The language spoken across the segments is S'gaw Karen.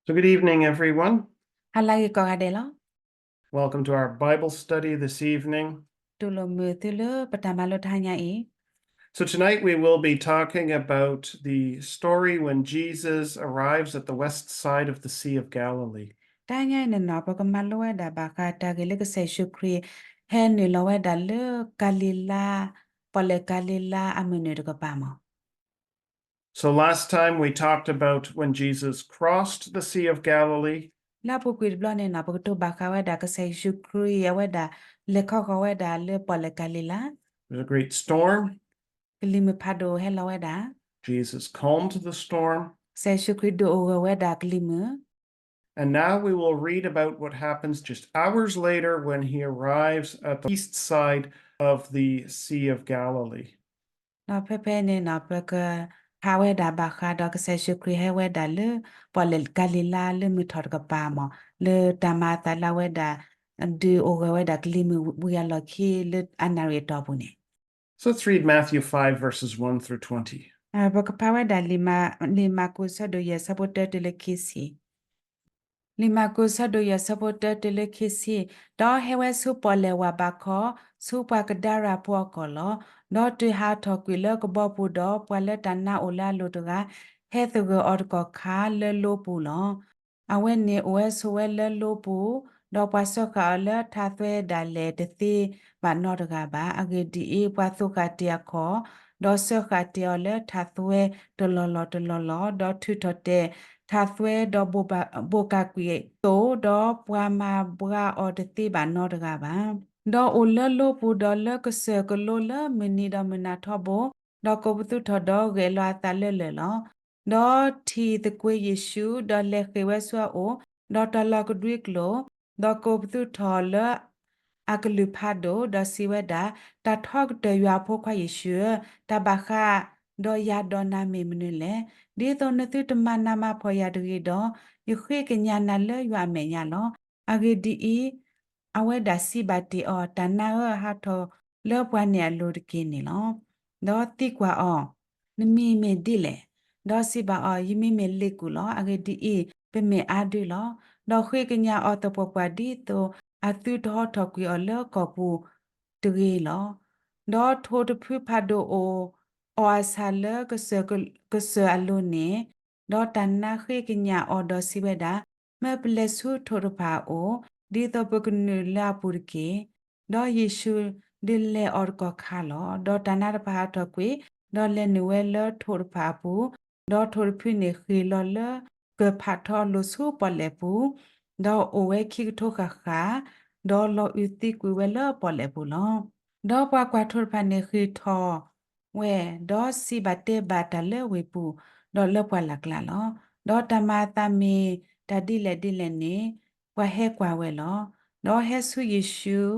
So, good evening, everyone. ဟါလၢအဂ့ၤကိးဂၤဒဲးလီၤ. Welcome to our Bible study this evening. တူၢ်လိာ်မုာ်သုလၢပတၢ်မၤလိတဟါညါအံၤ. So, tonight we will be talking about the story when Jesus arrives at the west side of the Sea of Galilee. တဟါညါအံၤန့ၣ်နီၤ ပကမၤလိဝဲဒၣ်ဘၣ်ဃး တၢ်ဂ့ၢ်လၢကစၢ်ယ့ၣ်ၡူးခရံာ် ဟဲနုာ်လီၤဝဲဒၣ်လၢကၤလံၤလါ, ပီၣ်လဲၣ်ကၤလံၤလါအမုၢ်နုာ်တကပၤမး. So last time we talked about when Jesus crossed the Sea of Galilee. လၢအပူၤကွံာ်တဘျီန့ၣ်နီၤ ပကတိၤဘၣ်ဃးဝဲဒၣ် ကစၢ်ယ့ၣ်ၡူးခရံာ်အဝဲဒၣ် လဲၤခီဃီၤဝဲဒၣ်လၢပီၣ်လဲၣ်ကၤလံၤလါ. There's a great storm. ကလံၤမုၢ်ဖးဒိၣ်ဟဲလီၤဝဲဒၣ်. Jesus calmed the storm. ကစၢ်ယ့ၣ်ၡူးခရံာ်ဒုးအိၣ်ဂၢၢ်ဝဲဒၣ်ကလံၤမုၢ်. And now we will read about what happens just hours later when he arrives at the east side of the Sea of Galilee. ဒီးဖဲဖဲန့ၣ်နီၤ ပကဖးဝဲဒၣ်ဘၣ်ဃးဒီး ကစၢ်ယ့ၣ်ၡူးခရံာ်ဟဲဝဲဒၣ်လၢ ပီၣ်လဲၣ်ကၤလံၤလါလၢမုၢ်ထီၣ်တကပၤမး လၢတၢ်မၤအသးလၢအဝဲဒၣ် ဒုးအိၣ်ဂၢၢ်ဝဲဒၣ်ကလံၤမုၢ်ဝံၤအလီၢ်ခံလၢအနၣ်ရံၣ်အတီၢ်ပူၤန့ၣ်. So let's read Matthew five, verses one through twenty. ပကဖးဝဲဒၣ် လံာ်မၢ်ကူး ဆၢဒိၣ်ယဲၢ် ဆၢဖိတၢတုၤလၢခံဆံ. လံာ်မၢ်ကူး ဆၢဒိၣ်ယဲၢ် ဆၢဖိတၢတုၤလၢခံဆံ. ဒီးဟဲဝဲဆူပီၣ်လဲၣ်ဝးဘးခီ, ဆူပှၤကဒါရၤဖိအကီၢ်လီၤ. ဒီးတုၤဟးထီၣ်ကွံာ်လၢကဘီပူၤဒီး ပှၤလၢတၢ်နါအိၣ်လၢအလိၤတဂၤ ဟဲသဂၢၢ်အီၤတကီၢ်ခါလၢလိပူၤလီၤ. အဝဲန့ၣ်အိၣ်ဝဲဆိးဝဲလၢလိပူၤ, ဒီးပှၤစၢဃာ်အီၤလၢထးသွဲဒၣ်လဲာ်တသ့ဘၣ်နီတဂၤဘၣ်. အဂ့ၢ်ဒ်အံၤ, ပှၤသူၣ်ဃာ်တ့ၢ်အခီၣ်, ဒီးစၢဃာ်တ့ၢ်အီၤလၢထးသွဲတလီၢ်လီၢ်တလီၢ်လီၢ်, ဒီးထုးထီၣ်တဲာ်ထးသွဲဒီးဘိၣ်ကၢ်ကွံာ်အသိး, ဒီးပှၤမၤဘှါအီၤတသ့ဘၣ်နီတဂၤဘၣ်. ဒီးအိၣ်လၢလိပူၤဒီးလၢကစၢၢ်ကလိလၢမုၢ်နံၤဒီးမုၢ်နၤထီဘိ, ဒီးကိးပသူထီၣ်ဒီးဂဲၤလီၤအသးလၢလၢၢ်လီၤ. ဒီးထံၣ်သကွ့ၤယ့ၣ်ၡူး, ဒီးလဲၤဃ့ၢ်ဝဲဆူအအိၣ်, ဒီးတီၤလီၤကဒွံကျိာ်, ဒီးကိးပသူထီၣ်လၢအကလုၢ်ဖးဒိၣ်, ဒီးစံးဝဲဒၣ်, တၢ်ထီကတၢၢ်ယွၤအဖိခွါယ့ၣ်ၡူးဧၢ, တၢ်ဘၣ်ဃးဒီးယၤဒီးနၤမ့ၢ်မနုၤလဲၣ်. ဒ်သိးနသုတမၤနးမၤဖှီၣ်ယၤတဂ့ၤဒီး, ယဃ့ကညးနၤလၢယွၤအမဲာ်ညါလီၤ. အဂ့ၢ်ဒ်အံၤ, အဝဲဒၣ်စံးဘၣ်တ့ၢ်အီၤ, တၢ်နါဧၢ, ဟးထီၣ်လၢပှၤန့ၣ်အလိၤတက့ၢ်န့ၣ်လီၤ. ဒီးသံကွၢ်အီၤ, နမံၤမ့ၢ်ဒ်လဲၣ်. ဒီးစံးဘၣ်အီၤ, ယမံၤမ့ၢ်လ့ၣ်ကူၣ်လီၤ. အဂ့ၢ်ဒ်အံၤ, ပမ့ၢ်အါဒုလီၤ. ဒီးဃ့ကညးအီၤသပှၢ်ပှၢ်ဒ်သိးအသုတဟီထီၣ်ကွံာ်အီၤလၢကီၢ်ပူၤတဂ့ၤလီၤ. ဒီးထိၣ်တဖုဖးဒိၣ်အိၣ်အီၣ်အဆၣ်လၢကစၢၢ်အလိၤန့ၣ်, ဒီးတၢ်နါဃ့ကညးအီၤဒီးစံးဝဲဒၣ်, မၢပလဲၤဆူထိၣ်တဖၣ်အအိၣ်, ဒ်သိးပကနုာ်လၢအပူၤတက့ၢ်. ဒီးယ့ၣ်ၡူးဒုးလဲၤအီၤတကီၢ်ခါလီၤ. ဒီးတၢ်နါတဖၣ်ဟးထီၣ်ကွံာ်, ဒီးလဲၤနုာ်ဝဲလၢထိၣ်တဖၣ်အပူၤ, ဒီးထိၣ်တဖုန့ၣ်ဃ့ၢ်လီၤလၢကၢၢ်ဖးထီအလိၤဆူပီၣ်လဲၣ်ပူၤ, ဒီးအိၣ်ဝဲခံကထိဃၣ်ဃၣ်, ဒီးလီၤအုးသံကွံာ်ဝဲလၢပီၣ်လဲၣ်ပူၤလီၤ. ဒီးပှၤကွၢ်ထိၣ်တဖၣ်န့ၣ်ဃ့ၢ်ထီၣ်ဝဲ, ဒီးစံးဘၣ်တဲဘၣ်တၢ်လၢဝ့ၢ်ပူၤ, ဒီးလၢပှၢ်လၢ်ကျါလီၤ. ဒီးတၢ်မၤအသးမ့ၢ်တၢ်ဒ်လဲၣ်ဒ်လဲၣ်န့ၣ်, ပှၤဟဲကွၢ်ဝဲလီၤ. ဒီးဟဲဆူယ့ၣ်ၡူး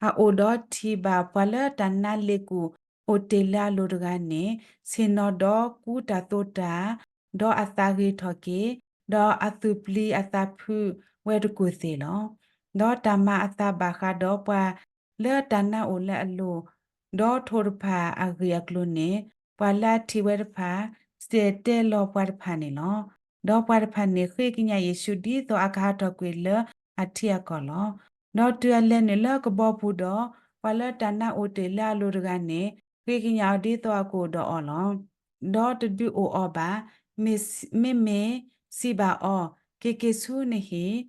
အအိၣ်ဒီးထံၣ်ဘၣ်ပှၤလၢတၢ်နါလ့ၣ်ကူၣ်အိၣ်တ့ၢ်လၢအလိၤတဂၤန့ၣ်, ဆ့ၣ်နီၤဒီးကူတၢ်သိတၢ်, ဒီးအသးဂ့ၤထီၣ်က့ၤ, ဒီးအသူၣ်ပျံၤအသးဖုးဝဲတကူၢ်သ့ၣ်လီၤ. ဒီးတၢ်မၤအသးဘၣ်ဃးဒီးပှၤလၢတၢ်နါအိၣ်လၢအလိၤ, ဒီးထိၣ်တဖၣ်အဂ့ၢ်အကျိၤန့ၣ်, ပှၤလၢအထံၣ်ဝဲတဖၣ် စံၣ်တဲၤတဲလီၤပှၤတဖၣ်န့ၣ်လီၤ. ဒီးပှၤတဖၣ်န့ၣ်ဃ့ကညးယ့ၣ်ၡူးဒ်သိးအကဟးထီၣ်ကွံာ်လၢအထံအကီၢ်လီၤ. ဒီးတုၤအလဲၤနုာ်လၢကဘီပူၤဒီး, ပှၤလၢတၢ်နါအိၣ်တ့ၢ်လၢအလိၤတဂၤန့ၣ်, ဃ့ကညးအီၤဒ်သိးအကအိၣ်ဒီးအီၤလီၤ. ဒီးတဒုးအိၣ်အီၤဘၣ်. မ့မ့ၢ်စံးဘၣ်အီၤ, က့ၤက့ၤဆူနဟံၣ်,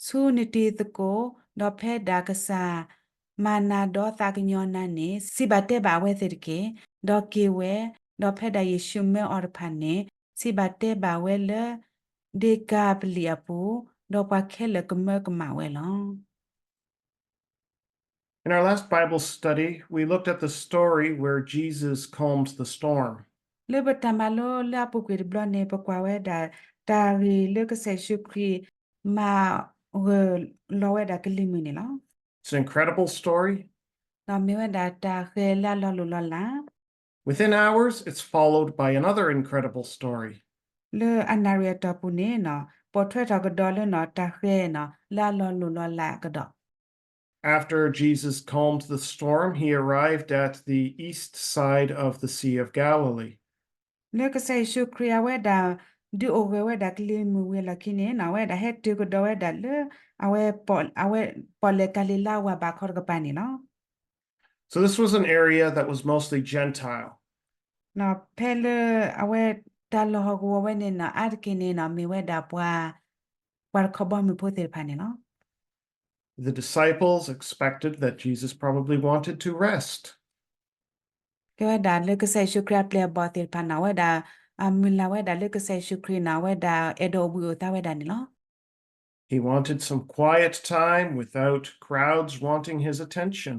ဆူနတံၤသကိး, ဒီးဖဲဒၣ်ကစၢ်မၤနၤဒီးသးကညီၤနၤန့ၣ်, စံးဘၣ်တဲဘၣ်အဝဲသ့ၣ်တက့ၢ်. ဒီးက့ၤဝဲ, ဒီးဖဲဒၣ်ယ့ၣ်ၡူးမၢအီၤတဖၣ်န့ၣ်, စံးဘၣ်တဲဘၣ်ဝဲလၢဒ့ကၤပလံာ်အပူၤ, ဒီးပှၤခဲလၢာ်ကမၢကမၣ်ဝဲလီၤ. In our last Bible study, we looked at the story where Jesus calmed the storm. လၢပတၢ်မၤလိလၢအပူၤကွံာ်တဘျီန့ၣ် ပကွၢ်ဝဲဒၣ် တၢ်ဂ့ၢ်လၢကစၢ်ယ့ၣ်ၡူးခရံာ်မၤဂၢၢ်လီၤဝဲဒၣ်ကလံၤမုၢ်န့ၣ်လီၤ. It's an incredible story. ဒီးမ့ၢ်ဝဲဒၣ်တၢ်ဃဲၤလၢအလီၤလိၢ်လီၤလး. Within hours, it's followed by another incredible story. လၢအနၣ်ရံၣ်အတီၢ်ပူၤန့ၣ်နီၤ, ပိာ်ထွဲထီၣ်ကဒီးလၢနီၤ တၢ်ဃဲၤနီၤ လၢအလီၤလိၢ်လီၤလးကဒီး. After Jesus calmed the storm, he arrived at the east side of the Sea of Galilee. လၢကစၢ်ယ့ၣ်ၡူးခရံာ်အဝဲဒၣ် ဒုးအိၣ်ဂၢၢ်ဝဲဒၣ်ကလံၤမုၢ်ဝံၤအလီၢ်ခံန့ၣ်နီၤ အဝဲဒၣ်ဟဲတုၤကဒီးဝဲဒၣ်လၢ အဝဲပီၣ် အဝဲပီၣ်လဲၣ်ကၤလံၤလါဝၤဘးခီတကပၤန့ၣ်လီၤ. So this was an area that was mostly Gentile. နီၤ ဖဲလၢအဝဲတၢ်လီၢ်ဟီၣ်ကဝီၤဝဲန့ၣ်နီၤ အါတက့ၢ်န့ၣ်နီၤ မ့ၢ်ဝဲဒၣ်ပှၤ ပှၤတခီဘီမုၢ်ဖိသ့ၣ်တဖၣ်န့ၣ်လီၤ. The disciples expected that Jesus probably wanted to rest. ကဲဝဲဒၣ်လၢကစၢ်ယ့ၣ်ၡူးခရံာ်အပျဲၢ်အဘီၣ်သ့ၣ်တဖၣ်န့ၣ် အဝဲဒၣ် အမုၢ်လၢ်ဝဲဒၣ်လၢကစၢ်ယ့ၣ်ၡူးခရံာ်န့ၣ် အဝဲဒၣ်အဲၣ်ဒိးအိၣ်ဘှံးအိၣ်သါဝဲဒၣ်န့ၣ်လီၤ. He wanted some quiet time without crowds wanting his attention.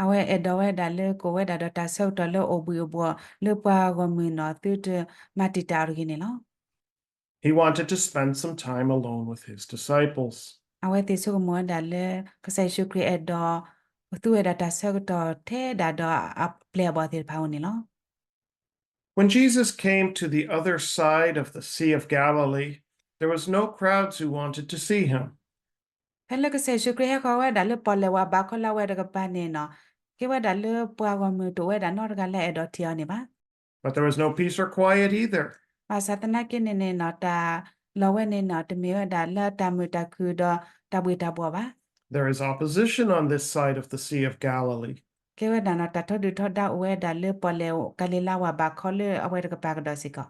အဝဲအဲၣ်ဒိးဝဲဒၣ်လၢကအိၣ်ဝဲဒၣ်ဒီးတၢ်ဆၢကတီၢ်လၢအိၣ်ဘှံးအိၣ်ဘှီၣ် လၢပှၤဂီၢ်မုၢ်န့ၣ် သုတမၤတံာ်တာ်အီၤတဂ့ၤန့ၣ်လီၤ. He wanted to spend some time alone with his disciples. အဝဲသ့ၣ်ဆိကမိၣ်ဝဲဒၣ်လၢ ကစၢ်ယ့ၣ်ၡူးခရံာ်အဲၣ်ဒိး သူဝဲဒၣ်တၢ်ဆၢကတီၢ်ထဲဒၣ်ဒီးအပျဲၢ်အဘီၣ်သ့ၣ်တဖၣ်အအိၣ်န့ၣ်လီၤ. When Jesus came to the other side of the Sea of Galilee, there was no crowds who wanted to see him. ဖဲလၢကစၢ်ယ့ၣ်ၡူးခရံာ်ဟဲဃီၤဝဲဒၣ်လၢပီၣ်လဲၣ်ဝၤဘးခီလါဝၤတကပၤန့ၣ်နီၤ ကဲဝဲဒၣ်လၢပှၤဂီၢ်မုၢ်တအိၣ်ဝဲဒၣ်နီတဂၤလၢအဲၣ်ဒိးထံၣ်အီၤန့ၣ်ဘၣ်. But there was no peace or quiet either. ဘၣ်ဆၣ်သနာ်က့န့ၣ်န့ၣ်နီၤ တၢ်လီၢ်ဝဲန့ၣ်နီၤ တမ့ၢ်ဝဲဒၣ်လၢတၢ်မုာ်တၢ်ခုၣ်ဒီးတၢ်ဘှံးတၢ်ဘှီၣ်ဘၣ်. There is opposition on this side of the Sea of Galilee. ကဲဝဲဒၣ်နီၤ တၢ်ထီဒုၣ်ထီဒါအိၣ်ဝဲဒၣ်လၢပီၣ်လဲၣ်ကၤလံၤလါဝၤဘးခီလၢအဝဲတကပၤကဒီးစ့ၢ်ကီး.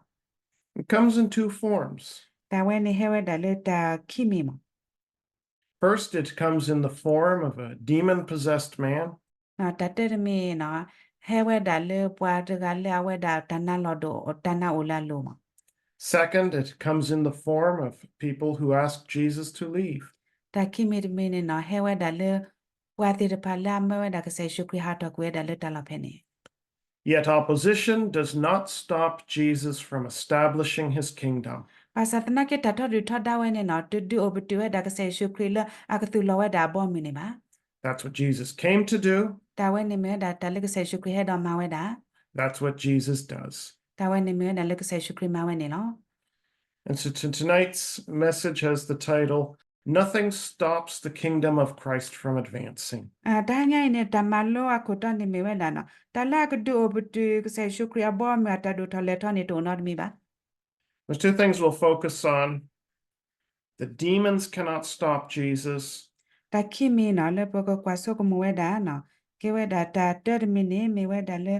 It comes in two forms. တၢ်ဝဲန့ၣ်ဟဲဝဲဒၣ်လၢတၢ်ခံမံၤမး. First, it comes in the form of a demon-possessed man. တၢ်တၢတမံၤနီၤ ဟဲဝဲဒၣ်လၢပှၤတဂၤလၢအဝဲဒၣ်တၢ်နါလီၤဒိၣ် တၢ်နါအိၣ်လၢအလိၤမး. Second, it comes in the form of people who ask Jesus to leave. တၢ်ခံမံၤတမံၤန့ၣ်နီၤ ဟဲဝဲဒၣ်လၢ ပှၤသ့ၣ်တဖၣ်လၢအမၢဝဲဒၣ်ကစၢ်ယ့ၣ်ၡူးခရံာ်ဟးထီၣ်ကွံာ်ဝဲဒၣ်လၢတၢ်လီၢ်ဖဲန့ၣ် Yet opposition does not stop Jesus from establishing his kingdom. ဘၣ်ဆၣ်သနာ်က့တၢ်ထီဒုၣ်ထီဒါဝဲန့ၣ်နီၤ တဒုးအိၣ်ပတုာ်ဝဲဒၣ်ကစၢ်ယ့ၣ်ၡူးခရံာ်လၢအကသူၣ်လီၤဝဲဒၣ်အဘီအမုၢ်န့ၣ်ဘၣ်. That's what Jesus came to do. တၢ်ဝဲန့ၣ်မ့ၢ်ဝဲဒၣ်တၢ်လၢကစၢ်ယ့ၣ်ၡူးခရံာ်ဟဲဒီးမၤဝဲဒၣ် That's what Jesus does. တၢ်ဝဲန့ၣ်မ့ၢ်ဝဲဒၣ်လၢကစၢ်ယ့ၣ်ၡူးခရံာ်မၤဝဲန့ၣ်လီၤ. And so t- tonight's message has the title, Nothing Stops the Kingdom of Christ from Advancing. တဟါညါအံၤန့ၣ် တၢ်မၤလိအခိၣ်တီန့ၣ်မ့ၢ်ဝဲဒၣ်နီၤ တၢ်လၢအကဒုးအိၣ်ပတုာ်ကစၢ်ယ့ၣ်ၡူးခရံာ်အဘီအမုၢ်အတၢ်ဒိၣ်ထီၣ်လဲၤထီၣ်န့ၣ်တအိၣ်နီတမံၤဘၣ်. There's two things we'll focus on. The demons cannot stop Jesus. တၢ်ခံမံၤနီၤ လၢပကကွၢ်ဆိကမိၣ်ဝဲဒၣ်နီၤ ကဲဝဲဒၣ်တၢ်တၢတမံၤန့ၣ် မ့ၢ်ဝဲဒၣ်လၢ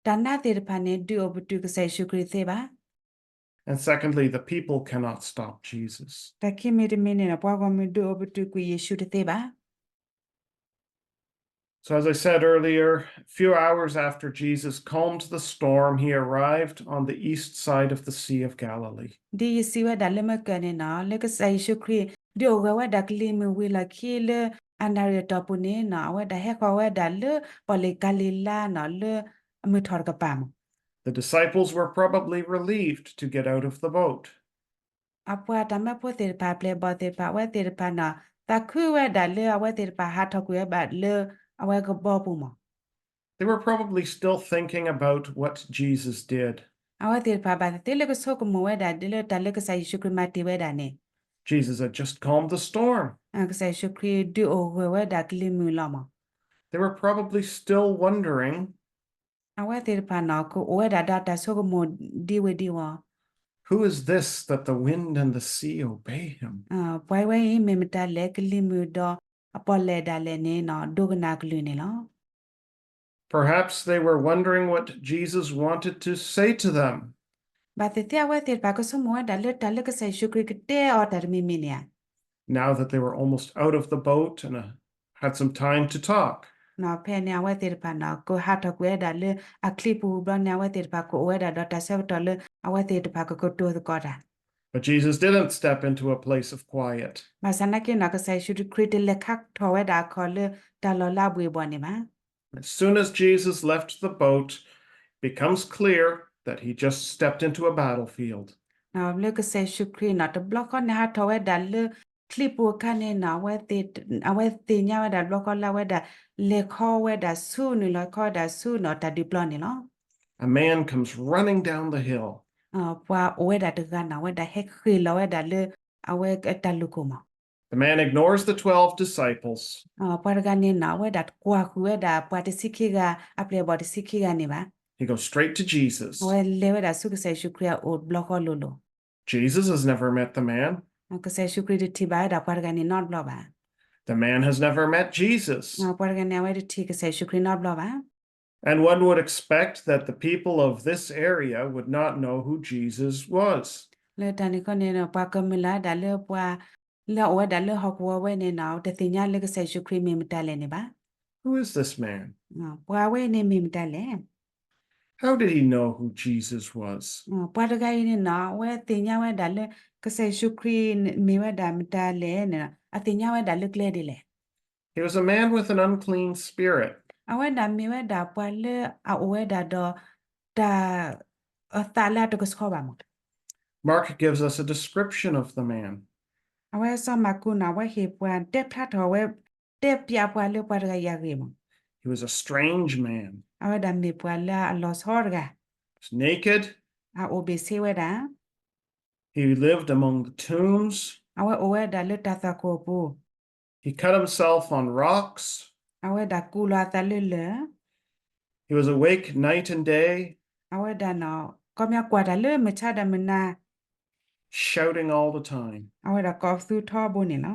တၢ်နါသ့ၣ်တဖၣ်န့ၣ် ဒုးအိၣ်ပတုာ်ကစၢ်ယ့ၣ်ၡူးခရံာ်တသ့ဘၣ်. And secondly, the people cannot stop Jesus. တၢ်ခံမံၤတမံၤန့ၣ်နီၤ ပှၤဂီၢ်မုၢ်ဒုးအိၣ်ပတုာ်ကွံာ်ယ့ၣ်ၡူးတသ့ဘၣ်. So as I said earlier, a few hours after Jesus calmed the storm, he arrived on the east side of the Sea of Galilee. ဒ်ယစံးဝဲဒၣ်လၢမ့ၢ်ကၢၢ်န့ၣ်နီၤ လၢကစၢ်ယ့ၣ်ၡူးခရံာ် ဒုးအိၣ်ဂၢၢ်ဝဲဒၣ်ကလံၤမုၢ်ဝံၤလီၢ်ခံလၢ အနၣ်ရံၣ်အတီၢ်ပူၤန့ၣ်နီၤ အဝဲဒၣ်ဟဲဃီၤဝဲဒၣ်လၢပီၣ်လဲၣ်ကၤလံၤလါနီၤ လၢအမုၢ်ထီၣ်တကပၤမး. The disciples were probably relieved to get out of the boat. အပှၤတၢ်မၢဖိသ့ၣ်တဖၣ် ပျဲၢ်ဘီၣ်သ့ၣ်တဖၣ် အဝဲသ့ၣ်တဖၣ်န့ၣ် သးခုဝဲဒၣ်လၢအဝဲသ့ၣ်တဖၣ်ဟးထီၣ်ကွံာ်ဝဲဘၣ်လၢအဝဲကဘီပူၤမး. They were probably still thinking about what Jesus did. အဝဲသ့ၣ်တဖၣ်ဘၣ်သ့ၣ်သ့ၣ်လၢကဆိကမိၣ်ဝဲဒၣ် ဒ်လၢတၢ်လၢကစၢ်ယ့ၣ်ၡူးခရံာ်မၤတ့ၢ်ဝဲဒၣ်န့ၣ် Jesus had just calmed the storm. ကစၢ်ယ့ၣ်ၡူးခရံာ်ဒုးအိၣ်ဂၢၢ်ဝဲဒၣ်ကလံၤမုၢ်လီၤမး. They were probably still wondering အဝဲသ့ၣ်တဖၣ်န့ၣ် ကအိၣ်ဝဲဒၣ်ဒီးတၢ်ဆိကမိၣ်ဒ်ဝဲဒ်ဝီၤ Who is this that the wind and the sea obey him? ပှၤဝဲအံၤ မ့ၢ်မတၤလဲၣ် ကလံၤမုၢ်ဒီးအပီၣ်လဲၣ်ဒၣ်လဲာ်န့ၣ် ဒိကနၣ်အကလုၢ်န့ၣ်လီၤ. Perhaps they were wondering what Jesus wanted to say to them. ဘၣ်သ့ၣ်သ့ၣ် အဝဲသ့ၣ်တဖၣ်ကဆိကမိၣ်ဝဲဒၣ်လၢတၢ်လၢကစၢ်ယ့ၣ်ၡူးခရံာ်ကတဲအီၤတၢ်တမံၤမံၤန့ၣ်ဧါ. Now that they were almost out of the boat and had some time to talk. ဖဲန့ၣ် အဝဲသ့ၣ်တဖၣ်န့ၣ် ကဟးထီၣ်ကွံာ်ဝဲဒၣ်လၢအချံပူၤဘျီန့ၣ် အဝဲသ့ၣ်တဖၣ်ကအိၣ်ဝဲဒၣ်ဒီးတၢ်ဆၢကတီၢ်လၢ အဝဲသ့ၣ်တဖၣ်ကကတိၤသကိးတၢ် But Jesus didn't step into a place of quiet. ဘၣ်ဆၣ်သနာ်က့န့ၣ် ကစၢ်ယ့ၣ်ၡူးခရံာ်တလဲၤခးထီၣ်ဝဲဒၣ်အခီၣ်လၢတၢ်လီၢ်လၢအဘှ့ၣ်အဘှီၣ်န့ၣ်ဘၣ်. As soon as Jesus left the boat, it becomes clear that he just stepped into a battlefield. လၢကစၢ်ယ့ၣ်ၡူးခရံာ်န့ၣ် တဘျီဃီန့ၣ် ဟးထီၣ်ဝဲဒၣ်လၢချံပူၤအခါန့ၣ်နီၤ အဝဲသ့ၣ်ညါဝဲဒၣ်တဘျီဃီလၢအဝဲဒၣ် လဲၤခီဝဲဒၣ်ဆူ နုာ်လီၤခီဝဲဒၣ်ဆူနီၤတၢ်ဒုးပျီန့ၣ်လီၤ. A man comes running down the hill. ပှၤအိၣ်ဝဲဒၣ်တဂၤန့ၣ် အဝဲဒၣ်ဟဲဃ့ၢ်လီၤဝဲဒၣ်လၢ အဝဲတၢ်လူၢ်ခိၣ်မး. The man ignores the twelve disciples. ပှၤတဂၤန့ၣ်နီၤ အဝဲဒၣ်တကွၢ်ဃုာ်ဝဲဒၣ်ပှၤတဆံခံဂၤ အပျဲၢ်အဘီၣ်တဆံခံဂၤန့ၣ်ဘၣ်. He goes straight to Jesus. အဝဲလဲၤဝဲဒၣ်ဆူကစၢ်ယ့ၣ်ၡူးခရံာ်အအိၣ်တဘျီဃီလိၤလိၤ. Jesus has never met the man. ကစၢ်ယ့ၣ်ၡူးခရံာ်တထံၣ်ဘၣ်ဝဲဒၣ်ပှၤတဂၤန့ၣ်နီတဘျီဘၣ်. The man has never met Jesus. ပှၤတဂၤန့ၣ် အဝဲတထံၣ်ကစၢ်ယ့ၣ်ၡူးခရံာ်နီတဘျီဘၣ်. And one would expect that the people of this area would not know who Jesus was. လၢတၢ်န့ၣ်အဃိန့ၣ် ပှၤကမုၢ်လၢ်ဒၣ်လၢပှၤ လၢအအိၣ်ဝဲဒၣ်လၢဟီၣ်ကဝီၤဝဲန့ၣ်နီၤ တသ့ၣ်ညါလၢကစၢ်ယ့ၣ်ၡူးခရံာ်မ့ၢ်မတၤလဲၣ်န့ၣ်ဘၣ်. Who is this man? ပှၤဝဲအံၤန့ၣ်မ့ၢ်မတၤလဲၣ်. How did he know who Jesus was? ပှၤတဂၤအံၤန့ၣ်နီၤ အဝဲသ့ၣ်ညါဝဲဒၣ်လၢ ကစၢ်ယ့ၣ်ၡူးခရံာ်မ့ၢ်ဝဲဒၣ်မတၤလဲၣ်န့ၣ် အသ့ၣ်ညါဝဲဒၣ်လၢကျဲဒ်လဲၣ်. He was a man with an unclean spirit. အဝဲဒၣ်မ့ၢ်ဝဲဒၣ်ပှၤလၢအအိၣ်ဝဲဒၣ်ဒီး တၢ် သးလၢအတကဆှီဘၣ်မး. Mark gives us a description of the man. အဝဲစီၤမၢ်ကူးန့ၣ် အဝဲဟ့ၣ်ပှၤ တဲဖျါထီၣ်ဝဲ တဲပျးပှၤလၢပှၤတဂၤအံၤအဂ့ၢ်မး. He was a strange man. အဝဲဒၣ်မ့ၢ်ပှၤလၢအလီၤဆီတဂၤ. He was naked. အအိၣ်ဘ့ၣ်ဆ့ဝဲဒၣ်. He lived among the tombs. အဝဲအိၣ်ဝဲဒၣ်လၢတၢ်သွၣ်ခိၣ်အပူၤ. He cut himself on rocks. အဝဲဒၣ်ကူးလီၤအသးလၢလၢၢ်. He was awake night and day. အဝဲဒၣ်နီၤ ကီၢ်မၠၣ်ကွၢ်တၢ်လၢမုၢ်ဆါဒီးမုၢ်နၤ. Shouting all the time. အဝဲဒၣ်ကိးပသူထီဘိန့ၣ်လီၤ.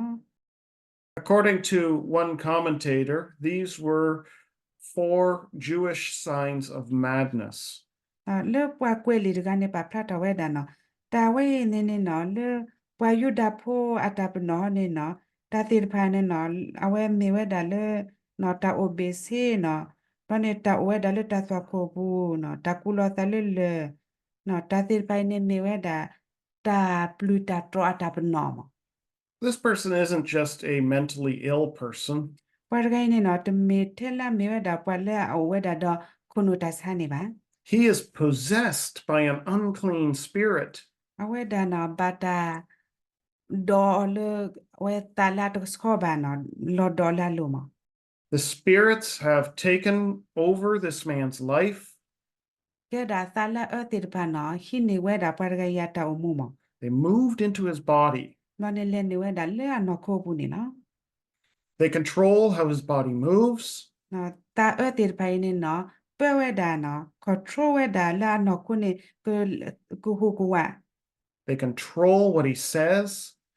According to one commentator, these were four Jewish signs of madness. လၢပှၤကွဲးလံာ်တဂၤန့ၣ် ပာ်ဖျါထီၣ်ဝဲဒၣ်နီၤ တၢ်ဝဲအံၤန့ၣ်န့ၣ်နီၤ လၢပှၤယူဒၤဖိအတၢ်ပနီၣ်န့ၣ်နီၤ တၢ်သ့ၣ်တဖၣ်န့ၣ်နီၤ အဝဲမ့ၢ်ဝဲဒၣ်လၢ တၢ်အိၣ်ဘ့ၣ်ဆ့နီၤ ဒီးန့ၣ်တၢ်အိၣ်ဝဲဒၣ်လၢတၢ်သွၣ်ခိၣ်ပူၤနီၤ တၢ်ကူးလီၤသးလၢလၢၢ် တၢ်သ့ၣ်တဖၣ်အံၤန့ၣ်မ့ၢ်ဝဲဒၣ် တၢ်ပျုၢ်တၢ်တြီအတၢ်ပနီၣ်မး. This person isn't just a mentally ill person. ပှၤတဂၤအံၤန့ၣ်နီၤ တမ့ၢ်ထဲလၢမ့ၢ်ဝဲဒၣ်ပှၤလၢအအိၣ်ဝဲဒၣ်ဒီးခိၣ်နူာ်တၢ်ဆါန့ၣ်ဘၣ်. He is possessed by an unclean spirit. အဝဲဒၣ်နီၤ ဘၣ်တၢ် ဒိးအီၤလၢ အဝဲသးလၢအတကဆှီဘၣ်နီၤ လီၤဒိးလၢအလိၤမး. The spirits have taken over this man's life. ကဲဒၣ်သးလၢအအၢသ့ၣ်တဖၣ်နီၤ ဟံးန့ၢ်ဝဲဒၣ်ပှၤတဂၤအံၤအတၢ်အိၣ်မူမး. They moved into his body. ဘျီန့ၣ်လဲၤနုာ်ဝဲဒၣ်လၢအနီၢ်ခိအပူၤန့ၣ်လီၤ. They control how his body moves. သးအၢသ့ၣ်တဖၣ်အံၤန့ၣ်နီၤ ပၢဝဲဒၣ်နီၤ control ဝဲဒၣ်လၢအနီၢ်ခိန့ၣ် ကဟူးကဝး They control what he says.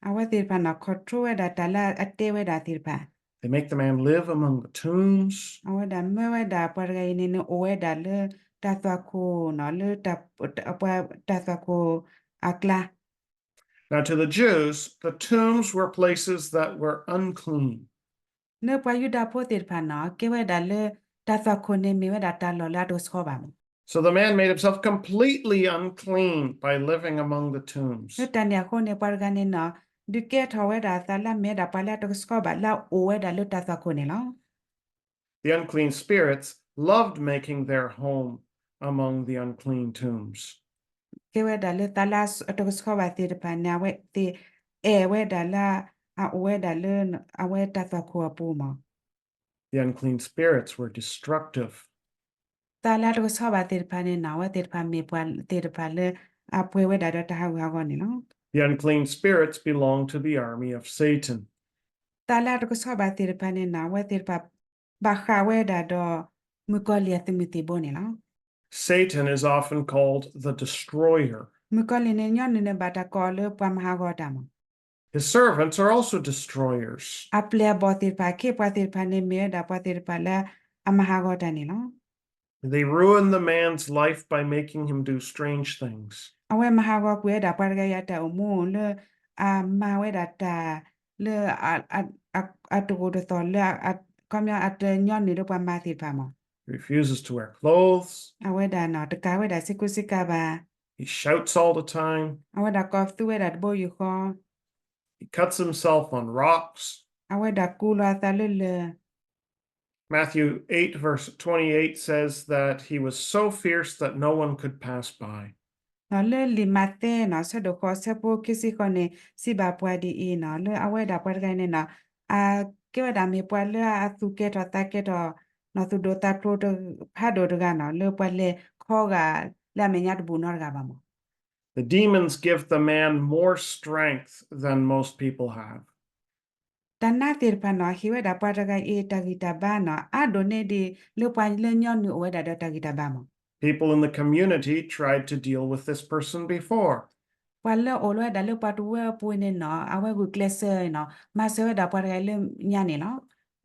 အဝဲသ့ၣ်တဖၣ်နီၤ control ဝဲဒၣ်တၢ်လၢအတဲဝဲဒၣ်သ့ၣ်တဖၣ် They make the man live among the tombs. အဝဲဒၣ်မၢဝဲဒၣ်ပှၤတဂၤအံၤန့ၣ်န့ၣ် အိၣ်ဝဲဒၣ်လၢတၢ်သွၣ်ခိၣ်နီၤ လၢ ပှၤတၢ်သွၣ်ခိၣ်အကျါ Now, to the Jews, the tombs were places that were unclean. လၢပှၤယူဒၤဖိသ့ၣ်တဖၣ်နီၤ ကဲဝဲဒၣ်လၢ တၢ်သွၣ်ခိၣ်န့ၣ်မ့ၢ်ဝဲဒၣ်တၢ်လီၢ်လၢအတကဆှီဘၣ်မး. So the man made himself completely unclean by living among the tombs. လၢတၢ်န့ၣ်အဃိန့ၣ် ပှၤတဂၤန့ၣ်နီၤ ဒုးကဲထီၣ်ဝဲဒၣ်သးလၢအမ့ၢ်ဝဲဒၣ်ပှၤလၢအတကဆှီဘၣ် လၢအအိၣ်ဝဲဒၣ်လၢတၢ်သွၣ်ခိၣ်န့ၣ်လီၤ. The unclean spirits loved making their home among the unclean tombs. ကဲဝဲဒၣ်လၢသးလၢအတကဆှီဘၣ်သ့ၣ်တဖၣ်န့ၣ် အဝဲသ့ၣ်အဲၣ်ဝဲဒၣ်လၢ အအိၣ်ဝဲဒၣ်လၢ အဝဲတၢ်သွၣ်ခိၣ်အပူၤမး. The unclean spirits were destructive. သးလၢအတကဆှီဘၣ်သ့ၣ်တဖၣ်န့ၣ်နီၤ အဝဲသ့ၣ်တဖၣ်မ့ၢ်ပှၤသ့ၣ်တဖၣ်လၢ အပှဲၤဝဲဒၣ်ဒီးတၢ်ဟးဂူာ်ဟးဂီၤန့ၣ်လီၤ. The unclean spirits belong to the army of Satan. သးလၢအတကဆှီဘၣ်သ့ၣ်တဖၣ်န့ၣ်နီၤ အဝဲသ့ၣ်တဖၣ် ဘၣ်ဃးဝဲဒၣ်ဒီး မုၣ်ကီၤလံၢ်အသုးမုၢ်သံၣ်ဘိန့ၣ်လီၤ. Satan is often called the destroyer. မုၣ်ကီၤလံၢ်န့ၣ် ညီနုၢ်န့ၣ် ဘၣ်တၢ်ကိးအီၤလၢပှၤမၤဟးဂီၤတၢ်မး. His servants are also destroyers. အပျဲၢ်အဘီၣ်သ့ၣ်တဖၣ် အခ့အပှၤသ့ၣ်တဖၣ်န့ၣ် မ့ၢ်ဝဲဒၣ်ပှၤသ့ၣ်တဖၣ်လၢအမၤဟးဂီၤတၢ်န့ၣ်လီၤ. They ruin the man's life by making him do strange things. အဝဲမၤဟးဂီၤကွံာ်ဝဲဒၣ်ပှၤတဂၤအံၤအတၢ်အိၣ်မူလၢ အမၤဝဲဒၣ်တၢ်လၢ အတအိၣ်တသီၣ်လၢ ခီပညီအတညီနုၢ်လၢပှၤမၤသ့ၣ်တဖၣ်မး. He refuses to wear clothes. အဝဲဒၣ်နီၤ တကၤဝဲဒၣ်စ့ကူစ့ကၤဘၣ်. He shouts all the time. အဝဲဒၣ်ကိးပသူဝဲဒၣ်တဘိယူၢ်ဃီ. He cuts himself on rocks. အဝဲဒၣ်ကူးလီၤအသးလၢလၢၢ် Matthew eight verse twenty-eight says that he was so fierce that no one could pass by. လၢလံာ်မးသဲနီၤ ဆၢဒိၣ်ဃိး ဆၢဖိခံဆံဃိးန့ၣ် စံးဘၣ်ပှၤဒ်အံၤနီၤ လၢအဝဲဒၣ်ပှၤတဂၤန့ၣ်နီၤ အကဲဝဲဒၣ်မ့ၢ်ပှၤလၢအသူၣ်ကဲထီၣ်သးကဲထီၣ် နီၢ်သူၣ်ဒိၣ်သးဖျိးတဖးဒိၣ်တဂၤနီၤ လၢပှၤလဲၤခီဂာ်လၢအမဲာ်ညါတဘူၣ်နီတဂၤဘၣ်မး. The demons give the man more strength than most people have. တၢ်နါသ့ၣ်တဖၣ်နီၤ ဟ့ၣ်ဝဲဒၣ်ပှၤတဂၤအံၤတၢ်ဂံၢ်တၢ်ဘါနီၤ အါဒိၣ်န့ၢ်ဒံးလၢပှၤလၢညီနုၢ်အိၣ်ဝဲဒၣ်ဒီးတၢ်ဂံၢ်တၢ်ဘါမး. People in the community tried to deal with this person before. ပှၤလၢအအိၣ်လီၤဝဲဒၣ်လၢပှၤတဝၢအပူၤန့ၣ်နီၤ အဝဲဂုာ်ကျဲးစၢးနီၤ မၤစၢၤဝဲဒၣ်ပှၤတဂၤအံၤလၢညါန့ၣ်လီၤ.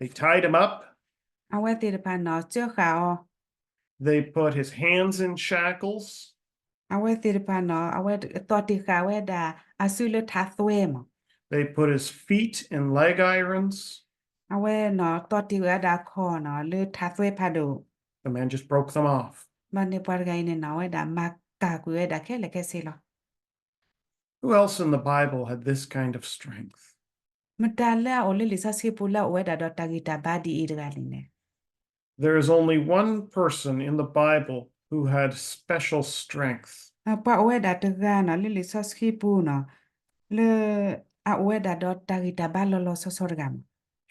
They tied him up. အဝဲသ့ၣ်တဖၣ်နီၤ စၢဃာ်အီၤ They put his hands in shackles. အဝဲသ့ၣ်တဖၣ်နီၤ အဝဲသီၣ်တံၢ်ဃာ်ဝဲဒၣ်အစုလၢထးသွဲမး. They put his feet in leg irons. အဝဲနီၤ သီၣ်တံၢ်ဝဲဒၣ်အခီၣ်နီၤ လၢထးသွဲဖးဒိၣ်. The man just broke them off. ဘၣ်န့ၣ်ပှၤတဂၤအံၤန့ၣ်နီၤ အဝဲဒၣ်မၤကၢ်ကွံာ်ဝဲဒၣ်ခဲလၢာ်ခဲဆ့လီၤ. Who else in the Bible had this kind of strength? မတၤလၢအအိၣ်လၢလံာ်စီဆှံပူၤလၢအအိၣ်ဝဲဒၣ်ဒီးတၢ်ဂံၢ်တၢ်ဘါဒ်အံၤတဂၤန့ၣ်လဲၣ်. There is only one person in the Bible who had special strength. ပှၤအိၣ်ဝဲဒၣ်တဂၤနီၤ လၢလံာ်စီဆှံပူၤနီၤ လၢအအိၣ်ဝဲဒၣ်ဒီးတၢ်ဂံၢ်တၢ်ဘါလီၤလီၤဆီဆီတဂၤမး.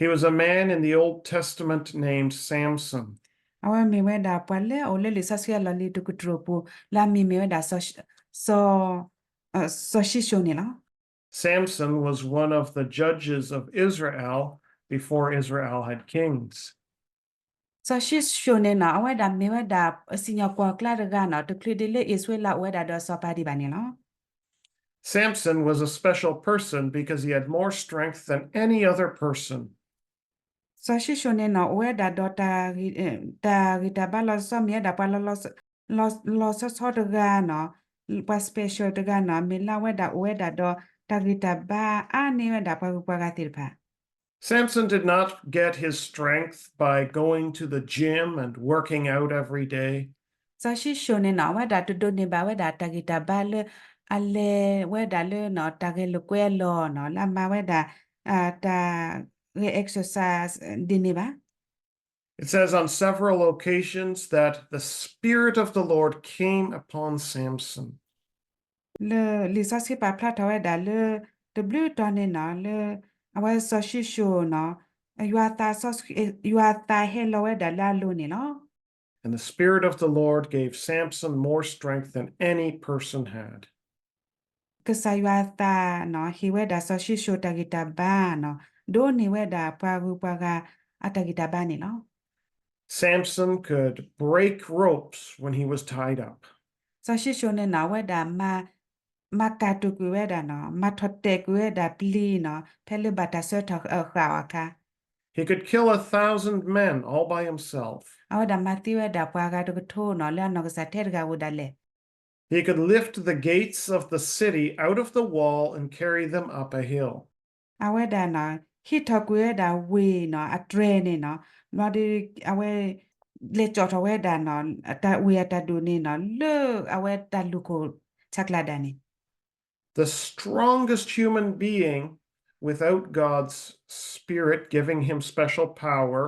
He was a man in the Old Testament named Samson. အဝဲမ့ၢ်ဝဲဒၣ်ပှၤလၢအအိၣ်လၢလံာ်စီဆှံအလီၢ်လံၤတကတြူၢ်ပူၤ လၢအမံၤမ့ၢ်ဝဲဒၣ် စီၤ စီၤ စီၤၡံၣ်ၡိၣ်န့ၣ်လီၤ. Samson was one of the judges of Israel before Israel had kings. စီၤၡံၣ်ၡိၣ်န့ၣ်နီၤ အဝဲဒၣ်မ့ၢ်ဝဲဒၣ်စံၣ်ညီၣ်ကွီၢ်ကျါတဂၤနီၤ တချုးဒ်လၢအံၣ်စရ့လးအိၣ်ဝဲဒၣ်ဒီးစီၤပၤဒံးဘၣ်န့ၣ်လီၤ. Samson was a special person because he had more strength than any other person. စီၤၡံၣ်ၡိၣ်န့ၣ်နီၤ အိၣ်ဝဲဒၣ်ဒီး တၢ်ဂံၢ်တၢ်ဘါလီၤဆီ မ့ၢ်ဝဲဒၣ်ပှၤလီၤလီၤဆီဆီတဂၤနီၤ, ပှၤ special တဂၤနီၤ, မ့ၢ်လၢအဝဲဒၣ်အိၣ်ဝဲဒၣ်ဒီးတၢ်ဂံၢ်တၢ်ဘါအါန့ၢ်ဝဲဒၣ်ပှၤဂုၤပှၤဂၤသ့ၣ်တဖၣ်. Samson did not get his strength by going to the gym and working out every day. စီၤၡံၣ်ၡိၣ်န့ၣ်နီၤ အဝဲဒၣ်တဒိးန့ၢ်ဘၣ်ဝဲဒၣ်တၢ်ဂံၢ်တၢ်ဘါလၢ အလဲၤဝဲဒၣ်လၢနီၤ တၢ်ဂဲၤလိာ်ကွဲအလီၢ်နီၤ, လၢအမၤဝဲဒၣ် တၢ်ဂဲၤ exercise ဒ်န့ၣ်ဘၣ်. It says on several occasions that the Spirit of the Lord came upon Samson. လၢလံာ်စီဆှံပာ်ဖျါထီၣ်ဝဲဒၣ်လၢ တဘျုးတီၤန့ၣ်နီၤ လၢအဝဲစီၤၡံၣ်ၡိၣ်နီၤ ယွၤသးစီဆှံ ယွၤသးဟဲလီၤဝဲဒၣ်လၢအလိၤန့ၣ်လီၤ. And the Spirit of the Lord gave Samson more strength than any person had. ကစၢ်ယွၤသးနီၤ ဟ့ၣ်ဝဲဒၣ်စီၤၡံၣ်ၡိၣ်တၢ်ဂံၢ်တၢ်ဘါနီၤ ဒိးန့ၢ်ဝဲဒၣ်ပှၤဂုၤပှၤဂၤအတၢ်ဂံၢ်တၢ်ဘါန့ၣ်လီၤ. Samson could break ropes when he was tied up. စီၤၡံၣ်ၡိၣ်န့ၣ်နီၤ အဝဲဒၣ် မၤကၢ်တူာ်ကွံာ်ဝဲဒၣ်နီၤ မၤထီၣ်တဲာ်ကွံာ်ဝဲဒၣ်ပျံၤနီၤ ဖဲလၢဘၣ်တၢ်ဆှၢထီၣ်ဃာ်အီၤအခါ. He could kill a thousand men all by himself. အဝဲဒၣ်မၤသံဝဲဒၣ်ပှၤဂၤတကထိနီၤ လၢအနီၢ်ကစၢ်ထဲတဂၤအအိၣ်ဒၣ်လဲာ်. He could lift the gates of the city out of the wall and carry them up a hill. အဝဲဒၣ်နီၤ ဟံးထီၣ်ကွံာ်ဝဲဒၣ်ဝ့ၢ်နီၤ အတြဲၤန့ၣ်နီၤ ဘျီဒီး အဝဲ လဲၤကၠီၣ်ထီၣ်ဝဲဒၣ်နီၤ ဝ့ၢ်အတၢ်ဒူၣ်န့ၣ်နီၤ လၢအဝဲတၢ်လူၢ်ခိၣ်ဆးကျးဒၣ်န့ၣ်. The strongest human being, without God's Spirit giving him special power,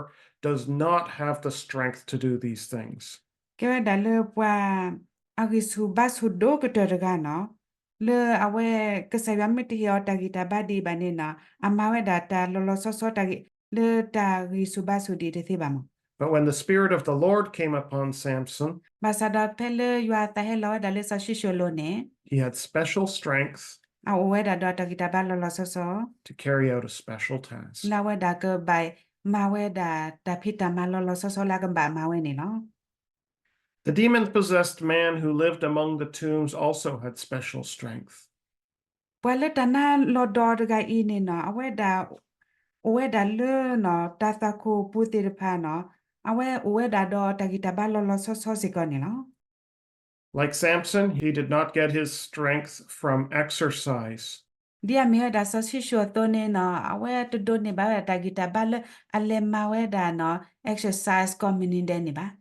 does not have the strength to do these things. ကဲဝဲဒၣ်လၢပှၤအဂံၢ်ဆူၣ်ဘါဆူၣ်ဒိၣ်ကတၢၢ်တဂၤနီၤ လၢအဝဲ ကစၢ်ယွၤမ့ၢ်တဟ့ၣ်အီၤတၢ်ဂံၢ်တၢ်ဘါဒံးဘၣ်န့ၣ်နီၤ အမၤဝဲဒၣ်တၢ်လီၤလီၤဆီဆီတၢ်ဂံၢ် လၢတၢ်ဂံၢ်ဆူၣ်ဘါဆူၣ်ဒံးတသ့ဘၣ်မး. But when the Spirit of the Lord came upon Samson, ဘၣ်ဆၣ်ဒီးဖဲလၢယွၤအသးဟဲလီၤဝဲဒၣ်လၢစီၤၡံၣ်ၡိၣ်အလိၤန့ၣ် he had special strength အအိၣ်ဝဲဒၣ်ဒီးတၢ်ဂံၢ်တၢ်ဘါလီၤလီၤဆီဆီ to carry out a special task. လၢအဝဲဒၣ်ကဘၣ်မၤဝဲဒၣ်တၢ်ဖံးတၢ်မၤလီၤလီၤဆီဆီလၢအကဘၣ်မၤဝဲန့ၣ်လီၤ. The demon-possessed man who lived among the tombs also had special strength. ပှၤလၢတၢ်နါလီၤဒီးတဂၤအံၤန့ၣ်နီၤ အဝဲဒၣ် အိၣ်ဝဲဒၣ်လၢနီၤ တၢ်သွၣ်ခိၣ်ပူၤသ့ၣ်တဖၣ်နီၤ အဝဲအိၣ်ဝဲဒၣ်ဒီးတၢ်ဂံၢ်တၢ်ဘါလီၤလီၤဆီဆီစ့ၢ်ကီးန့ၣ်လီၤ. Like Samson, he did not get his strength from exercise. ဒ်အမ့ၢ်ဝဲဒၣ်စီၤၡံၣ်ၡိၣ်အသိးန့ၣ်နီၤ အဝဲတဒိးန့ၢ်ဘၣ်ဝဲဒၣ်တၢ်ဂံၢ်တၢ်ဘါလၢအလဲၤမၤဝဲဒၣ်နီၤ exercise ကိးမုၢ်နံၤဒဲးန့ၣ်ဘၣ်.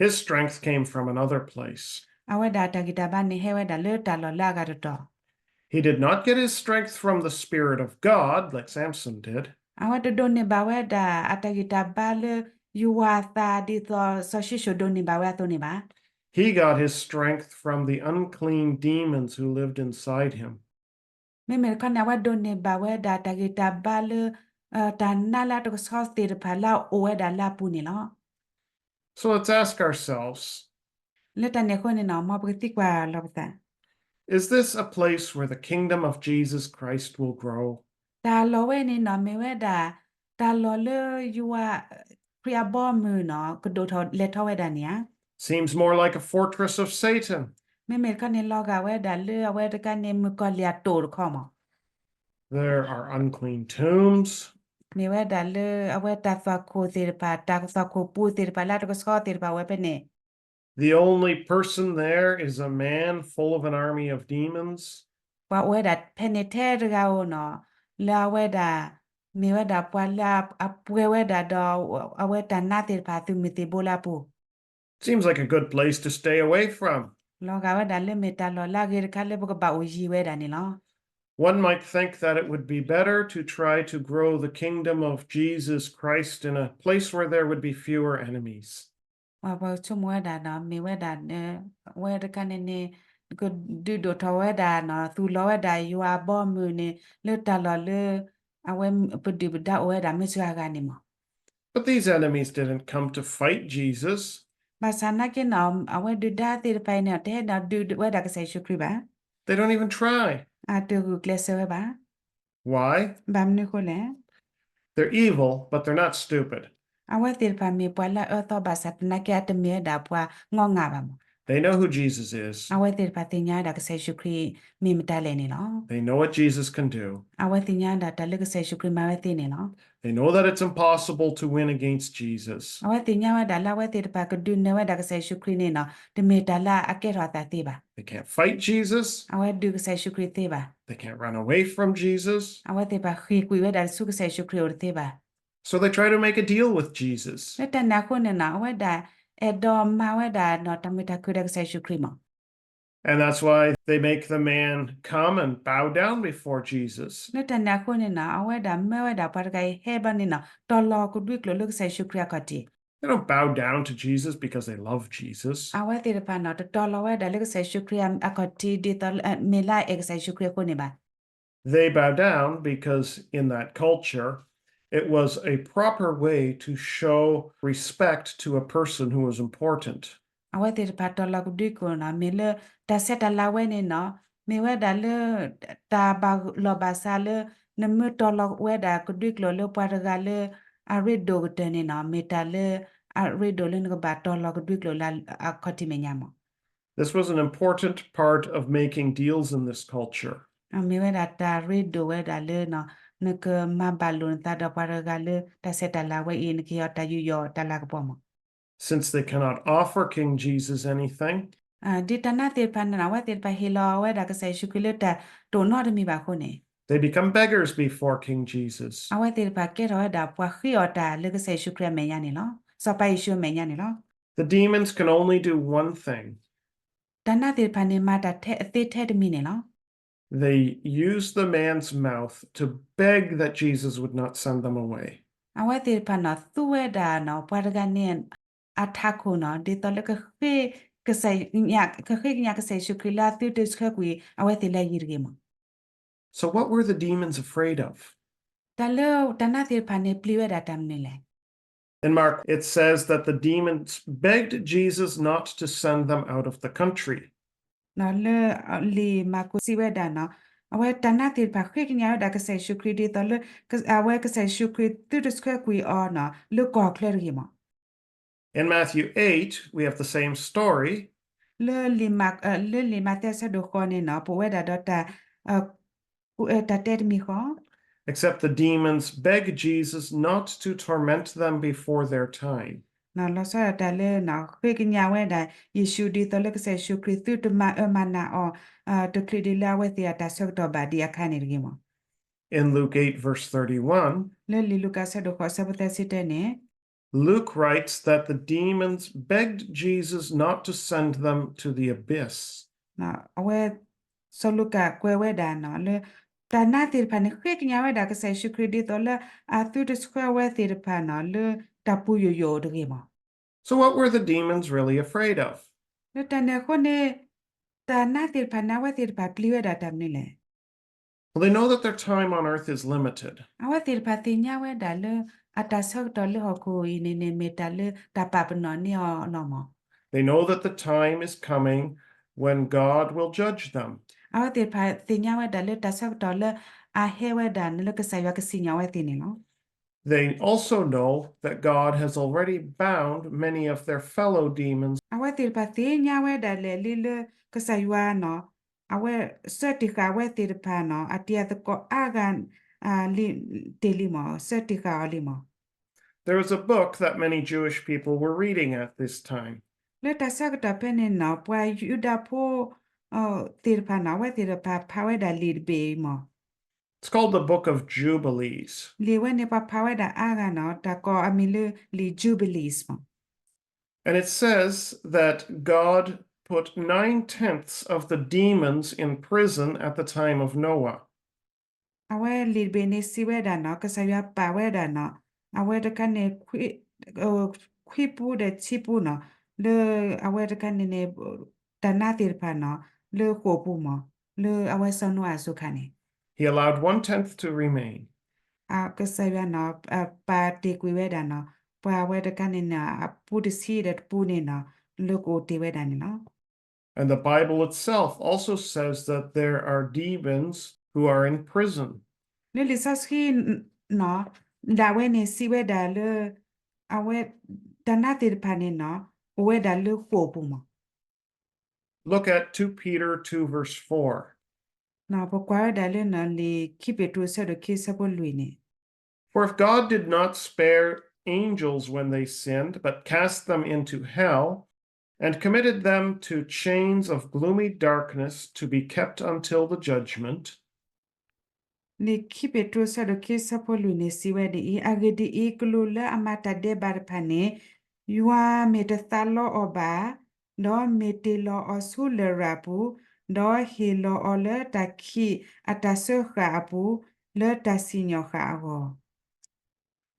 His strength came from another place. အဝဲဒၣ်တၢ်ဂံၢ်တၢ်ဘါန့ၣ်ဟဲဝဲဒၣ်လၢတၢ်လီၢ်လၢအဂၤတတီၤ. He did not get his strength from the Spirit of God, like Samson did. အဝဲတဒိးန့ၢ်ဘၣ်ဝဲဒၣ်အတၢ်ဂံၢ်တၢ်ဘါလၢ ယွၤအသးဒ်သိးစီၤၡံၣ်ၡိၣ်ဒိးန့ၢ်ဘၣ်ဝဲအသိးန့ၣ်ဘၣ်. He got his strength from the unclean demons who lived inside him. မ့မ့ၢ်တခီန့ၣ် အဝဲဒိးန့ၢ်ဘၣ်ဝဲဒၣ်တၢ်ဂံၢ်တၢ်ဘါလၢ တၢ်နါလၢအတကဆှီသ့ၣ်တဖၣ်လၢအအိၣ်ဝဲဒၣ်လၢအပူၤန့ၣ်လီၤ. So let's ask ourselves, လၢတၢ်န့ၣ်အဃိန့ၣ်နီၤ မ်ပကသံကွၢ်လီၤပသး, Is this a place where the kingdom of Jesus Christ will grow? တၢ်လီၢ်ဝဲန့ၣ်နီၤ မ့ၢ်ဝဲဒၣ် တၢ်လီၢ်လၢယွၤခရံာ်အဘီအမုၢ်နီၤ ကဒိၣ်ထီၣ်လဲၤထီၣ်ဝဲဒၣ်န့ၣ်ဧါ. Seems more like a fortress of Satan. မ့မ့ၢ်တခီန့ၣ် လီၤဂာ်ဝဲဒၣ်လၢအဝဲတခါန့ၣ် မုၣ်ကီၤလံၢ်အတိာ်တခီမး. There are unclean tombs. မ့ၢ်ဝဲဒၣ်လၢအဝဲတၢ်သွၣ်ခိၣ်သ့ၣ်တဖၣ် တၢ်သွၣ်ခိၣ်ပူၤသ့ၣ်တဖၣ်လၢအတကဆှီသ့ၣ်တဖၣ်ဝဲဖဲန့ၣ် The only person there is a man full of an army of demons. ပှၤအိၣ်ဝဲဒၣ်ဖဲန့ၣ်ထဲတဂၤဧိၤနီၤ, လၢအဝဲဒၣ် မ့ၢ်ဝဲဒၣ်ပှၤလၢအပှဲၤဝဲဒၣ်ဒီး အဝဲတၢ်နါသ့ၣ်တဖၣ်သုးမုၢ်သံၣ်ဘိလၢအပူၤ Seems like a good place to stay away from. လီၤဂာ်ဝဲဒၣ်လၢမ့ၢ်တၢ်လီၢ်လၢအဂ့ၤတခါလၢပကဘၣ်အိၣ်ယံၤဝဲဒၣ်န့ၣ်လီၤ. One might think that it would be better to try to grow the kingdom of Jesus Christ in a place where there would be fewer enemies. ပှၤပှၤဆိကမိၣ်ဝဲဒၣ်ဒီး မ့ၢ်ဝဲဒၣ် ဝဲတခါန့ၣ်န့ၣ် ကဒုးဒိၣ်ထီၣ်ဝဲဒၣ်နီၤ သူၣ်လီၤဝဲဒၣ်ယွၤအဘီအမုၢ်န့ၣ် လၢတၢ်လီၢ်လၢ အဝဲပဒုၣ်ပဒါအိၣ်ဝဲဒၣ်မ့ၢ်စှၤဂၤန့ၣ်မး But these enemies didn't come to fight Jesus. ဘၣ်ဆၣ်နာ်က့နီၤ အဝဲဒုၣ်ဒါသ့ၣ်တဖၣ်အံၤန့ၣ် တဟဲဒီးဒုးဝဲဒၣ်ကစၢ်ယ့ၣ်ၡူးခရံာ်ဘၣ်. They don't even try. အတဂုာ်ကျဲးစၢးဝဲဘၣ်. Why? ဘၣ်မနုၤအဃိလဲၣ်. They're evil, but they're not stupid. အဝဲသ့ၣ်တဖၣ်မ့ၢ်ပှၤလၢအအၢသီဘၣ်ဆၣ်သနာ်က့ အတမ့ၢ်ဝဲဒၣ်ပှၤငီၢ်ငၢ်ဘၣ်မး. They know who Jesus is. အဝဲသ့ၣ်တဖၣ်သ့ၣ်ညါဝဲဒၣ်ကစၢ်ယ့ၣ်ၡူးခရံာ်မ့ၢ်မတၤလဲၣ်န့ၣ်လီၤ. They know what Jesus can do. အဝဲသ့ၣ်ညါဝဲဒၣ်တၢ်လၢကစၢ်ယ့ၣ်ၡူးခရံာ်မၤဝဲသ့န့ၣ်လီၤ. They know that it's impossible to win against Jesus. အဝဲသ့ၣ်ညါဝဲဒၣ်လၢအဝဲသ့ၣ်တဖၣ်ကဒုးနၢၤဝဲဒၣ်ကစၢ်ယ့ၣ်ၡူးခရံာ်န့ၣ်နီၤ တမ့ၢ်တၢ်လၢအကဲထီၣ်အသးသ့ဘၣ်. They can't fight Jesus. အဝဲဒုးကစၢ်ယ့ၣ်ၡူးခရံာ်သ့ဘၣ်. They can't run away from Jesus. အဝဲသ့ၣ်တဖၣ်ဃ့ၢ်ကွံာ်ဝဲဒၣ်ဆူကစၢ်ယ့ၣ်ၡူးခရံာ်အအိၣ်တသ့ဘၣ်. So they try to make a deal with Jesus. လၢတၢ်န့ၣ်အဃိန့ၣ်နီၤ အဝဲဒၣ်အဲၣ်ဒိးမၤဝဲဒၣ်နီၤ တၢ်မုာ်တၢ်ခုၣ်ဒီးကစၢ်ယ့ၣ်ၡူးခရံာ်မး. And that's why they make the man come and bow down before Jesus. လၢတၢ်န့ၣ်အဃိန့ၣ်နီၤ အဝဲဒၣ်မၢဝဲဒၣ်ပှၤတဂၤအံၤဟဲဘျီန့ၣ်နီၤ တီၤလီၤကဒွံကျိာ်လၢကစၢ်ယ့ၣ်ၡူးခရံာ်အခီၣ်ထံး They don't bow down to Jesus because they love Jesus. အဝဲသ့ၣ်တဖၣ်နီၤ တတီၤလီၤဝဲဒၣ်လၢကစၢ်ယ့ၣ်ၡူးခရံာ်အခီၣ်ထံး ဒ်သိးမ့ၢ်လၢအအဲၣ်ကစၢ်ယ့ၣ်ၡူးခရံာ်အဃိန့ၣ်ဘၣ်. They bow down because in that culture, it was a proper way to show respect to a person who was important. အဝဲသ့ၣ်တဖၣ်တီၤလီၤကဒွံကျိာ်နီၤ မ့ၢ်လၢတၢ်ဆဲးတၢ်လၤဝဲန့ၣ်နီၤ မ့ၢ်ဝဲဒၣ်လၢ တၢ်ဘၣ်လီၢ်ဘၣ်စးလၢ နမ့ၢ်တီၤလီၤဝဲဒၣ်ကဒွံကျိာ်လၢပှၤတဂၤလၢ အရ့ဒိၣ်ကတၢၢ်န့ၣ်နီၤ မ့ၢ်တၢ်လၢ အရ့ဒိၣ်လၢနကဘၣ်တီၤလီၤကဒွံကျိာ်လၢအခီၣ်ထံးမဲာ်ညါမး. This was an important part of making deals in this culture. မ့ၢ်ဝဲဒၣ်တၢ်ရ့ဒိၣ်ဝဲဒၣ်လၢ နကမၤဘၣ်လိာ်နသးဒီးပှၤတဂၤလၢတၢ်ဆဲးတၢ်လၤဝဲအံၤ နကဟ့ၣ်အီၤတၢ်ယူးယီၣ်တၢ်လၤကပီၤမး. Since they cannot offer King Jesus anything, ဒ်တၢ်နါသ့ၣ်တဖၣ်န့ၣ် အဝဲသ့ၣ်တဖၣ်ဟ့ၣ်လီၤဝဲဒၣ်ကစၢ်ယ့ၣ်ၡူးခရံာ်လၢတၢ်တအိၣ်နီတမံၤဘၣ်အဃိန့ၣ် they become beggars before King Jesus. အဝဲသ့ၣ်တဖၣ်ကဲထီၣ်ဝဲဒၣ်ပှၤဃ့အီၣ်တၢ်လၢကစၢ်ယ့ၣ်ၡူးခရံာ်အမဲာ်ညါန့ၣ်လီၤ. စီၤပၤယ့ၣ်ၡူးအမဲာ်ညါန့ၣ်လီၤ. The demons can only do one thing. တၢ်နါသ့ၣ်တဖၣ်န့ၣ် မၤတၢ်ထဲအသ့ထဲတမံၤန့ၣ်လီၤ. They used the man's mouth to beg that Jesus would not send them away. အဝဲသ့ၣ်တဖၣ်န့ၣ် သူဝဲဒၣ်နီၤ ပှၤတဂၤန့ၣ် အထးခိၣ်နီၤ ဒ်သိးလၢ ကဃ့ကညးကစၢ်ယ့ၣ်ၡူးခရံာ်လၢအသုတဆှၢကွံာ်အဝဲသ့ၣ်လၢအယံၤတဂ့ၤမး. So what were the demons afraid of? တၢ်လၢတၢ်နါသ့ၣ်တဖၣ်န့ၣ် ပျံၤဝဲဒၣ်တၢ်မနုၤလဲၣ်. In Mark, it says that the demons begged Jesus not to send them out of the country. လၢလံာ်မၢ်ကူးစံးဝဲဒၣ်နီၤ အဝဲတၢ်နါသ့ၣ်တဖၣ်ဃ့ကညးဝဲဒၣ်ကစၢ်ယ့ၣ်ၡူးခရံာ်ဒ်သိးလၢ အဝဲကစၢ်ယ့ၣ်ၡူးခရံာ်သုတဆှၢကွံာ်အီၤနီၤ လၢကီၢ်ချၢတဂ့ၤမး. In Matthew eight, we have the same story. လၢလံာ်မး လၢလံာ်မးသဲအဆၢဒိၣ်ဃိးန့ၣ်နီၤ ပဝဲဒၣ်ဒီးတၢ် တၢ်တဲတမံၤဃီ Except the demons beg Jesus not to torment them before their time. လီၤဆီဒၣ်တၢ်လၢ ဃ့ကညးဝဲဒၣ်ယ့ၣ်ၡူးဒ်သိးလၢကစၢ်ယ့ၣ်ၡူးခရံာ် သုတမၤအၢမၤနးအီၤ တချုးဒံးလၢအဝဲသ့ၣ်အတၢ်ဆၢကတီၢ်ဘၣ်ဒံးအခါန့ၣ်တဂ့ၤမး. In Luke eight, verse thirty-one, လၢလံာ်လူၤကၣ်အဆၢဒိၣ်ဃိးအဆၢဖိသၢဆံတၢန့ၣ် Luke writes that the demons begged Jesus not to send them to the abyss. အဝဲ စီၤလူၤကၣ်ကွဲးဝဲဒၣ်နီၤ လၢ တၢ်နါသ့ၣ်တဖၣ်န့ၣ် ဃ့ကညးဝဲဒၣ်ကစၢ်ယ့ၣ်ၡူးခရံာ်ဒ်သိးလၢ အသုတဆှၢဝဲသ့ၣ်တဖၣ်နီၤ လၢတၢ်ပူၤယိာ်ယိာ်တဂ့ၤမး. So what were the demons really afraid of? လၢတၢ်န့ၣ်အဃိန့ၣ် တၢ်နါသ့ၣ်တဖၣ်န့ၣ် အဝဲသ့ၣ်တဖၣ်ပျံၤဝဲဒၣ်တၢ်မနုၤလဲၣ်. Well, they know that their time on earth is limited. အဝဲသ့ၣ်တဖၣ်သ့ၣ်ညါဝဲဒၣ်လၢ အတၢ်ဆၢကတီၢ်လၢဟီၣ်ခိၣ်အံၤန့ၣ်န့ၣ် မ့ၢ်တၢ်လၢတၢ်ပာ်ပနီၣ်န့ၢ်အီၤလီၤမး. They know that the time is coming when God will judge them. အဝဲသ့ၣ်တဖၣ်သ့ၣ်ညါဝဲဒၣ်လၢတၢ်ဆၢကတီၢ်လၢ အဟဲဝဲဒၣ်န့ၣ်လၢကစၢ်ယွၤကစံၣ်ညီၣ်ဝဲသ့ၣ်န့ၣ်လီၤ. They also know that God has already bound many of their fellow demons. အဝဲသ့ၣ်တဖၣ်သ့ၣ်ညါဝဲဒၣ်လဲၣ်လံလၢကစၢ်ယွၤနီၤ, အဝဲဆှၢတ့ၢ်ဃာ်အဝဲသ့ၣ်တဖၣ်နီၤ, အတံၤအသကိးအါဂၤ လံ တ့ၢ်လံမး, ဆှၢတ့ၢ်ဃာ်အီၤလံမး. There was a book that many Jewish people were reading at this time. လၢတၢ်ဆၢကတီၢ်ဖဲန့ၣ်နီၤ, ပှၤယူဒၤဖိ သ့ၣ်တဖၣ်နီၤ, အဝဲသ့ၣ်တဖၣ်ဖးဝဲဒၣ်လံာ်တဘ့ၣ်အံၤမး. It's called the Book of Jubilees. လံာ်ဝဲန့ၣ် ပှၤဖးဝဲဒၣ်အါဂၤနီၤ, တၢ်ကိးအမံၤလၢလံာ် Jubilees မး. And it says that God put nine tenths of the demons in prison at the time of Noah. အဝဲလံာ်တဘ့ၣ်န့ၣ်စံးဝဲဒၣ်နီၤ, ကစၢ်ယွၤပာ်ဝဲဒၣ်နီၤ, အဝဲတခါန့ၣ် ခွံပူဒီးဆံပူနီၤ, လၢအဝဲတခါန့ၣ်န့ၣ် တၢ်နါသ့ၣ်တဖၣ်နီၤ, လၢဃိာ်ပူၤမး, လၢအဝဲစီၤနိအၤအစိၤခါန့ၣ် He allowed one tenth to remain. ကစၢ်ယွၤနီၤ, ပာ်တ့ၢ်ကွံာ်ဝဲဒၣ်နီၤ, ပှၤအဝဲတခါန့ၣ်န့ၣ် အပူတဆံဒီးတပူန့ၣ်နီၤ, လၢကအိၣ်တ့ၢ်ဝဲဒၣ်န့ၣ်လီၤ. And the Bible itself also says that there are demons who are in prison. လၢလံာ်စီဆှံနီၤ, ဒၣ်ဝဲန့ၣ်စံးဝဲဒၣ်လၢ အဝဲ တၢ်နါသ့ၣ်တဖၣ်န့ၣ်နီၤ, အိၣ်ဝဲဒၣ်လၢဃိာ်ပူၤမး. Look at two Peter two verse four. ပကွၢ်ဝဲဒၣ်လၢနီၤ လံာ်ခံပ့းတရူးဆၢဒိၣ်ခံဆၢဖိလွံၢ်န့ၣ် For if God did not spare angels when they sinned, but cast them into hell, and committed them to chains of gloomy darkness to be kept until the judgment. လံာ်ခံပ့းတရူးဆၢဒိၣ်ခံဆၢဖိလွံၢ်န့ၣ်စံးဝဲဒ်အံၤ, အဂ့ၢ်ဒ်အံၤ, ကလူးလၢအမၤတၢ်ဒဲးဘးတဖၣ်န့ၣ်, ယွၤမ့ၢ်တသးလီအီၤဘၣ်, ဒီးမ့ၢ်တ့ၢ်လီၤအီၤဆူလရာ်ပူၤ, ဒီးဟ့ၣ်လီၤအီၤလၢတၢ်ခံးအတၢ်စၢဃာ်အပူၤ, လၢတၢ်စံၣ်ညီၣ်ဃာ်အဂီၢ်.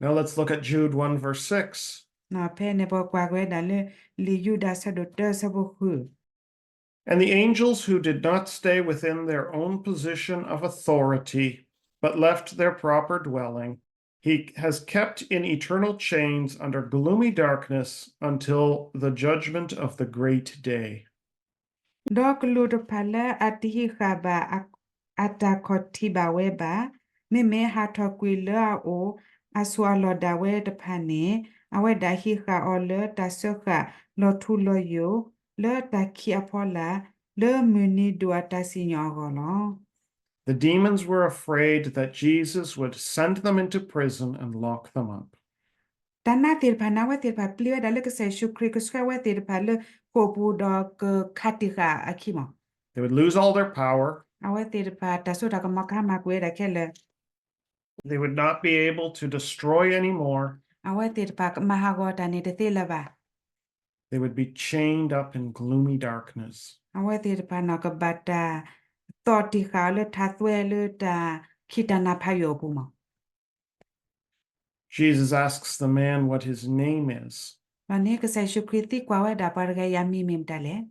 Now let's look at Jude one verse six. ဖဲန့ၣ်ပကွၢ်က့ၤဝဲဒၣ်လၢ လံာ်ယူဒၤဆၢဒိၣ်တၢဆၢဖိဃု And the angels who did not stay within their own position of authority, but left their proper dwelling, he has kept in eternal chains under gloomy darkness until the judgment of the great day. ဒီးကလူးတဖၣ်လၢအတဟံးဃာ်ဘၣ်အတၢ်ခီၣ်ထံးဘၣ်ဝဲဘၣ်, မ့မ့ၢ်ဟးထီၣ်ကွံာ်လၢအအိၣ်အစိၣ်အလီၢ်ဒၣ်ဝဲတဖၣ်န့ၣ်, အဝဲဒၣ်ဟံးဃာ်အီၤလၢတၢ်စၢဃာ်လီၤထူလီၤယိာ် လၢတၢ်ခံးအဖီလာ်, လၢမုၢ်နံၤဒိၣ်အတၢ်စံၣ်ညီၣ်အဂီၢ်လီၤ. The demons were afraid that Jesus would send them into prison and lock them up. တၢ်နါသ့ၣ်တဖၣ်န့ၣ် အဝဲသ့ၣ်တဖၣ်ပျံၤဝဲဒၣ်လၢကစၢ်ယ့ၣ်ၡူးခရံာ်ကဆှၢဝဲသ့ၣ်တဖၣ်လၢဃိာ်ပူၤဒီးကခးတံၢ်ဃာ်အခံမး. They would lose all their power. အဝဲသ့ၣ်တဖၣ်တၢ်စိတၢ်ကမီၤကဟါမၢ်ကွံာ်ဝဲဒၣ်ခဲလၢာ်. They would not be able to destroy anymore. အဝဲသ့ၣ်တဖၣ်ကမၤဟးဂီၤတၢ်န့ၣ်တသ့လၢၤဘၣ်. They would be chained up in gloomy darkness. အဝဲသ့ၣ်တဖၣ်နီၣ်ကဘၣ်တၢ်သီၣ်တံၢ်ဃာ်အီၤလၢထးသွဲလၢတၢ်ခံးတၢ်နးဖးယိာ်အပူၤမး. Jesus asks the man what his name is. ဘၣ်န့ၣ် ကစၢ်ယ့ၣ်ၡူးခရံာ်သံကွၢ်ဝဲဒၣ်ပှၤတဂၤအံၤအမံၤမ့ၢ်မတၤလဲၣ်.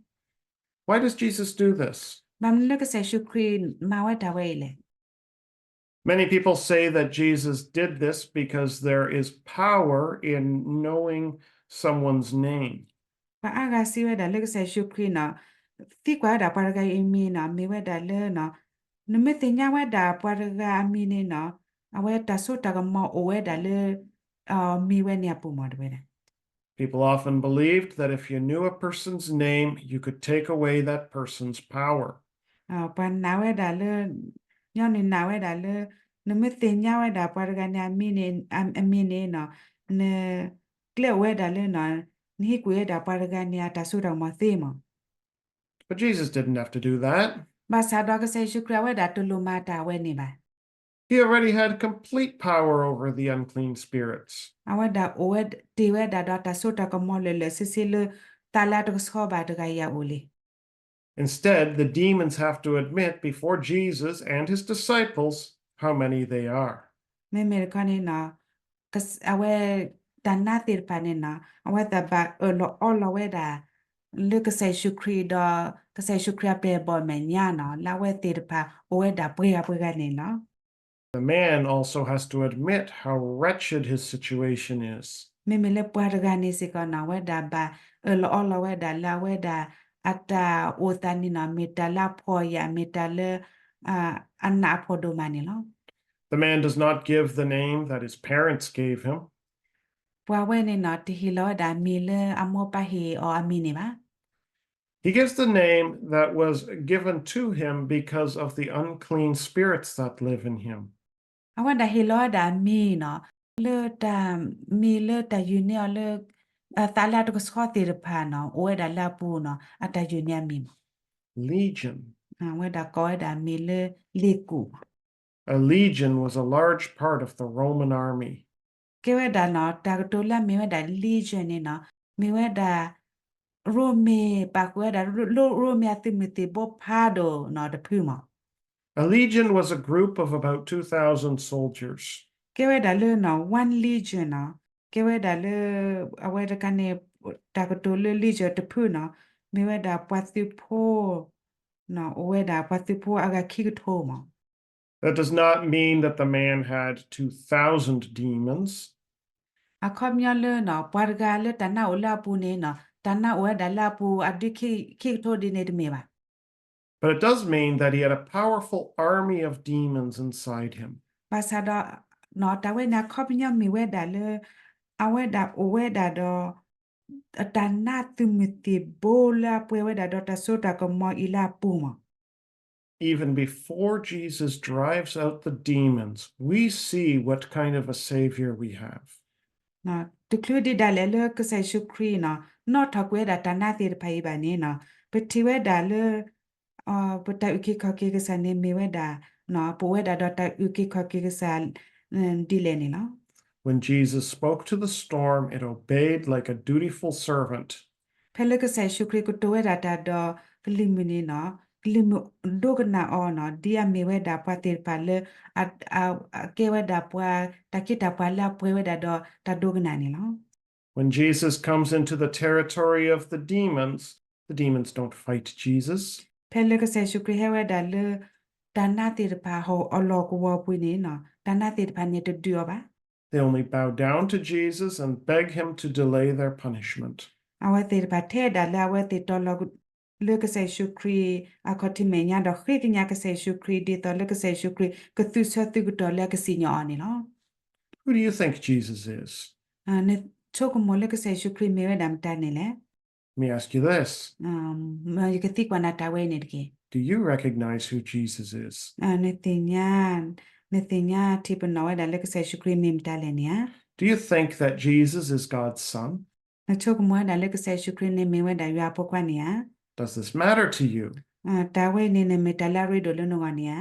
Why does Jesus do this? ဘၣ်မနုၤလၢကစၢ်ယ့ၣ်ၡူးခရံာ်မၤဝဲတၢ်ဝဲအံၤလဲၣ်. Many people say that Jesus did this because there is power in knowing someone's name. ပှၤအါဂၤစံးဝဲဒၣ်လၢကစၢ်ယ့ၣ်ၡူးခရံာ်နီၣ် သံကွၢ်ဝဲဒၣ်ပှၤတဂၤအံၤအမံၤနီၣ် မ့ၢ်ဝဲဒၣ်လၢ နမ့ၢ်သ့ၣ်ညါဝဲဒၣ်ပှၤတဂၤအမံၤန့ၣ်နီၣ် အဝဲတၢ်စိတၢ်ကမီၤအိၣ်ဝဲဒၣ်လၢ မံၤဝဲန့ၣ်အပူၤမး တဲဝဲဒၣ်. People often believed that if you knew a person's name, you could take away that person's power. ပှၤနာ်ဝဲဒၣ်လၢ ညီနုၢ်နာ်ဝဲဒၣ်လၢ နမ့ၢ်သ့ၣ်ညါဝဲဒၣ်ပှၤတဂၤန့ၣ် အမံၤန့ၣ်နီၣ် နကျဲအိၣ်ဝဲဒၣ်လၢ နဟံးကွံာ်ဝဲဒၣ်ပှၤတဂၤန့ၣ် အတၢ်စိတၢ်ကမီၤသ့မး. But Jesus didn't have to do that. ဘၣ်ဆၣ်ဒီးကစၢ်ယ့ၣ်ၡူးခရံာ်အဝဲဒၣ်တလိၣ်မၤတၢ်ဝဲန့ၣ်ဘၣ်. He already had complete power over the unclean spirits. အဝဲဒၣ်အိၣ်ဝဲတ့ၢ်ဝဲဒၣ်ဒီးတၢ်စိတၢ်ကမီၤလၢာ်လၢာ်ဆ့ဆ့လၢ သးလၢအတကဆှီဘၣ်တဂၤအံၤအအိၣ်လံ. Instead, the demons have to admit before Jesus and his disciples how many they are. မ့မ့ၢ်တခီန့ၣ်နီၣ် အဝဲ တၢ်နါသ့ၣ်တဖၣ်န့ၣ်နီၣ် အဝဲသ့ၣ်ဘၣ်အၢၣ်လီၤအီလီၤဝဲဒၣ် လၢကစၢ်ယ့ၣ်ၡူးခရံာ်ဒီး ကစၢ်ယ့ၣ်ၡူးခရံာ်အပျဲၢ်အဘီၣ်အမဲာ်ညါနီၣ် လၢအဝဲသ့ၣ်တဖၣ်အိၣ်ဝဲဒၣ်ပှဲၤဂၤပှဲၤဂၤန့ၣ်လီၤ. The man also has to admit how wretched his situation is. မ့မ့ၢ်လၢပှၤတဂၤန့ၣ်စ့ၢ်ကီးနီၣ် အဝဲဒၣ်ဘၣ်အၢၣ်လီၤအီလီၤဝဲဒၣ်လၢအဝဲဒၣ် အတၢ်အိၣ်သးန့ၣ်နီၣ် မ့ၢ်တၢ်လၢအဖှီၣ်ယာ် မ့ၢ်တၢ်လၢ အနးအဖှီၣ်ဒိၣ်မးန့ၣ်လီၤ. The man does not give the name that his parents gave him. ပှၤဝဲန့ၣ်နီၤ တဟ့ၣ်လီၤဝဲဒၣ်မံၤလၢအမိၢ်ပၢ်ဟ့ၣ်အီၤအမံၤန့ၣ်ဘၣ်. He gives the name that was given to him because of the unclean spirits that live in him. အဝဲဒၣ်ဟ့ၣ်လီၤဝဲဒၣ်မံၤနီၤ လၢတၢ် မံၤလၢတၢ်ယုၢ်န့ၢ်အီၤလၢ သးလၢအတကဆှီသ့ၣ်တဖၣ်နီၤ အိၣ်ဝဲဒၣ်လၢအပူၤနီၤ အတၢ်ယုၢ်န့ၢ်အမံၤမး Legion. အဝဲဒၣ်ကိးဝဲဒၣ်မံၤလၢ လ့ၣ်ကူၣ်မး A legion was a large part of the Roman army. ကဲဝဲဒၣ်နီၤ တၢ်ကတိၤလၢအမ့ၢ်ဝဲဒၣ် legion န့ၣ်နီၤ မ့ၢ်ဝဲဒၣ် ရိမ့ၤ ပာ်ဃုာ်ဝဲဒၣ် ရိမ့ၤအသုးမုၢ်သံၣ်ဘိဖးဒိၣ်နီၤတဖုမး A legion was a group of about two thousand soldiers. ကဲဝဲဒၣ်လၢနီၤ one legion နီၤ ကဲဝဲဒၣ်လၢ အဝဲတခါန့ၣ် တၢ်ကတိၤလၢ legion တဖုနီၤ မ့ၢ်ဝဲဒၣ်ပှၤသုးဖိ အိၣ်ဝဲဒၣ်ပှၤသုးဖိအဂၤခံကထိမး That does not mean that the man had two thousand demons. အခီပညီလၢနီၤ ပှၤတဂၤလၢတၢ်နါအိၣ်လၢအပူၤန့ၣ်နီၤ တၢ်နါအိၣ်ဝဲဒၣ်လၢအပူၤ အဒုးခံကထိဒ်န့ၣ်တမ့ၢ်ဘၣ်. But it does mean that he had a powerful army of demons inside him. ဘၣ်ဆၣ်ဒီး တၢ်ဝဲန့ၣ်အခီပညီမ့ၢ်ဝဲဒၣ်လၢ အဝဲဒၣ်အိၣ်ဝဲဒၣ်ဒီး တၢ်နါသုးမုၢ်သံၣ်ဘိလၢအပှဲၤဝဲဒၣ်ဒီးတၢ်စိတၢ်ကမီၤအံၤလၢအပူၤမး Even before Jesus drives out the demons, we see what kind of a Savior we have. တချုးဒံးဒၣ်လဲာ်လၢကစၢ်ယ့ၣ်ၡူးခရံာ်နီၤ နီၣ်ထီၣ်ကွံာ်ဝဲဒၣ်တၢ်နါသ့ၣ်တဖၣ်အံၤဘၣ်န့ၣ်နီၤ ပထံၣ်ဝဲဒၣ်လၢ ပတၢ်အုၣ်က့ၤခီၣ်က့ၤကစၢ်န့ၣ်မ့ၢ်ဝဲဒၣ် ပအိၣ်ဝဲဒၣ်ဒီးတၢ်အုၣ်က့ၤခီၣ်က့ၤကစၢ် ဒ်လဲၣ်န့ၣ်လီၤ. When Jesus spoke to the storm, it obeyed like a dutiful servant. ဖဲလၢကစၢ်ယ့ၣ်ၡူးခရံာ်ကတိၤဝဲဒၣ်တၢ်ဒီးကလံၤမုၢ်န့ၣ်နီၤ ကလံၤမုၢ်ဒိကနၣ်အီၤနီၤ ဒ်အမ့ၢ်ဝဲဒၣ်ပှၤသ့ၣ်တဖၣ်လၢ အကဲဝဲဒၣ်ပှၤတၢ်ခ့တၢ်ပှၤလၢအပှဲၤဝဲဒၣ်ဒီးတၢ်ဒိကနၣ်န့ၣ်လီၤ. When Jesus comes into the territory of the demons, the demons don't fight Jesus. ဖဲလၢကစၢ်ယ့ၣ်ၡူးခရံာ်ဟဲဝဲဒၣ်လၢ တၢ်နါသ့ၣ်တဖၣ်ဟီၣ်အလီၢ်ကဝီၤပူၤန့ၣ်နီၤ တၢ်နါသ့ၣ်တဖၣ်န့ၣ်တဒုးအီၤဘၣ်. They only bow down to Jesus and beg him to delay their punishment. အဝဲသ့ၣ်တဖၣ်ထဲဒၣ်လၢအဝဲသ့ၣ်တီၤလီၤ လၢကစၢ်ယ့ၣ်ၡူးခရံာ်အခီၣ်ထံးမဲာ်ညါဒီးဃ့ကညးကစၢ်ယ့ၣ်ၡူးခရံာ် ဒ်သိးလၢကစၢ်ယ့ၣ်ၡူးခရံာ်ကသုးဆၢသုးကတီၢ်လၢအကစံၣ်ညီၣ်အီၤန့ၣ်လီၤ. Who do you think Jesus is? နဆိကမိၣ်လၢကစၢ်ယ့ၣ်ၡူးခရံာ်မ့ၢ်ဝဲဒၣ်မတၤန့ၣ်လဲၣ်. Let me ask you this. ယကသံကွၢ်နၤတၢ်ဝဲအံၤန့ၣ်တက့ၢ်. Do you recognize who Jesus is? နသ့ၣ်ညါ, နသ့ၣ်ညါထံၣ်ပနီၣ်ဝဲဒၣ်လၢကစၢ်ယ့ၣ်ၡူးခရံာ်မ့ၢ်မတၤလဲၣ်န့ၣ်ဧါ. Do you think that Jesus is God's son? နဆိကမိၣ်ဝဲဒၣ်လၢကစၢ်ယ့ၣ်ၡူးခရံာ်န့ၣ်မ့ၢ်ဝဲဒၣ်ယွၤအဖိခွါန့ၣ်ဧါ. Does this matter to you? တၢ်ဝဲအံၤန့ၣ် နမ့ၢ်တၢ်လၢအရ့ဒိၣ်လၢနဂီၢ်န့ၣ်ဧါ.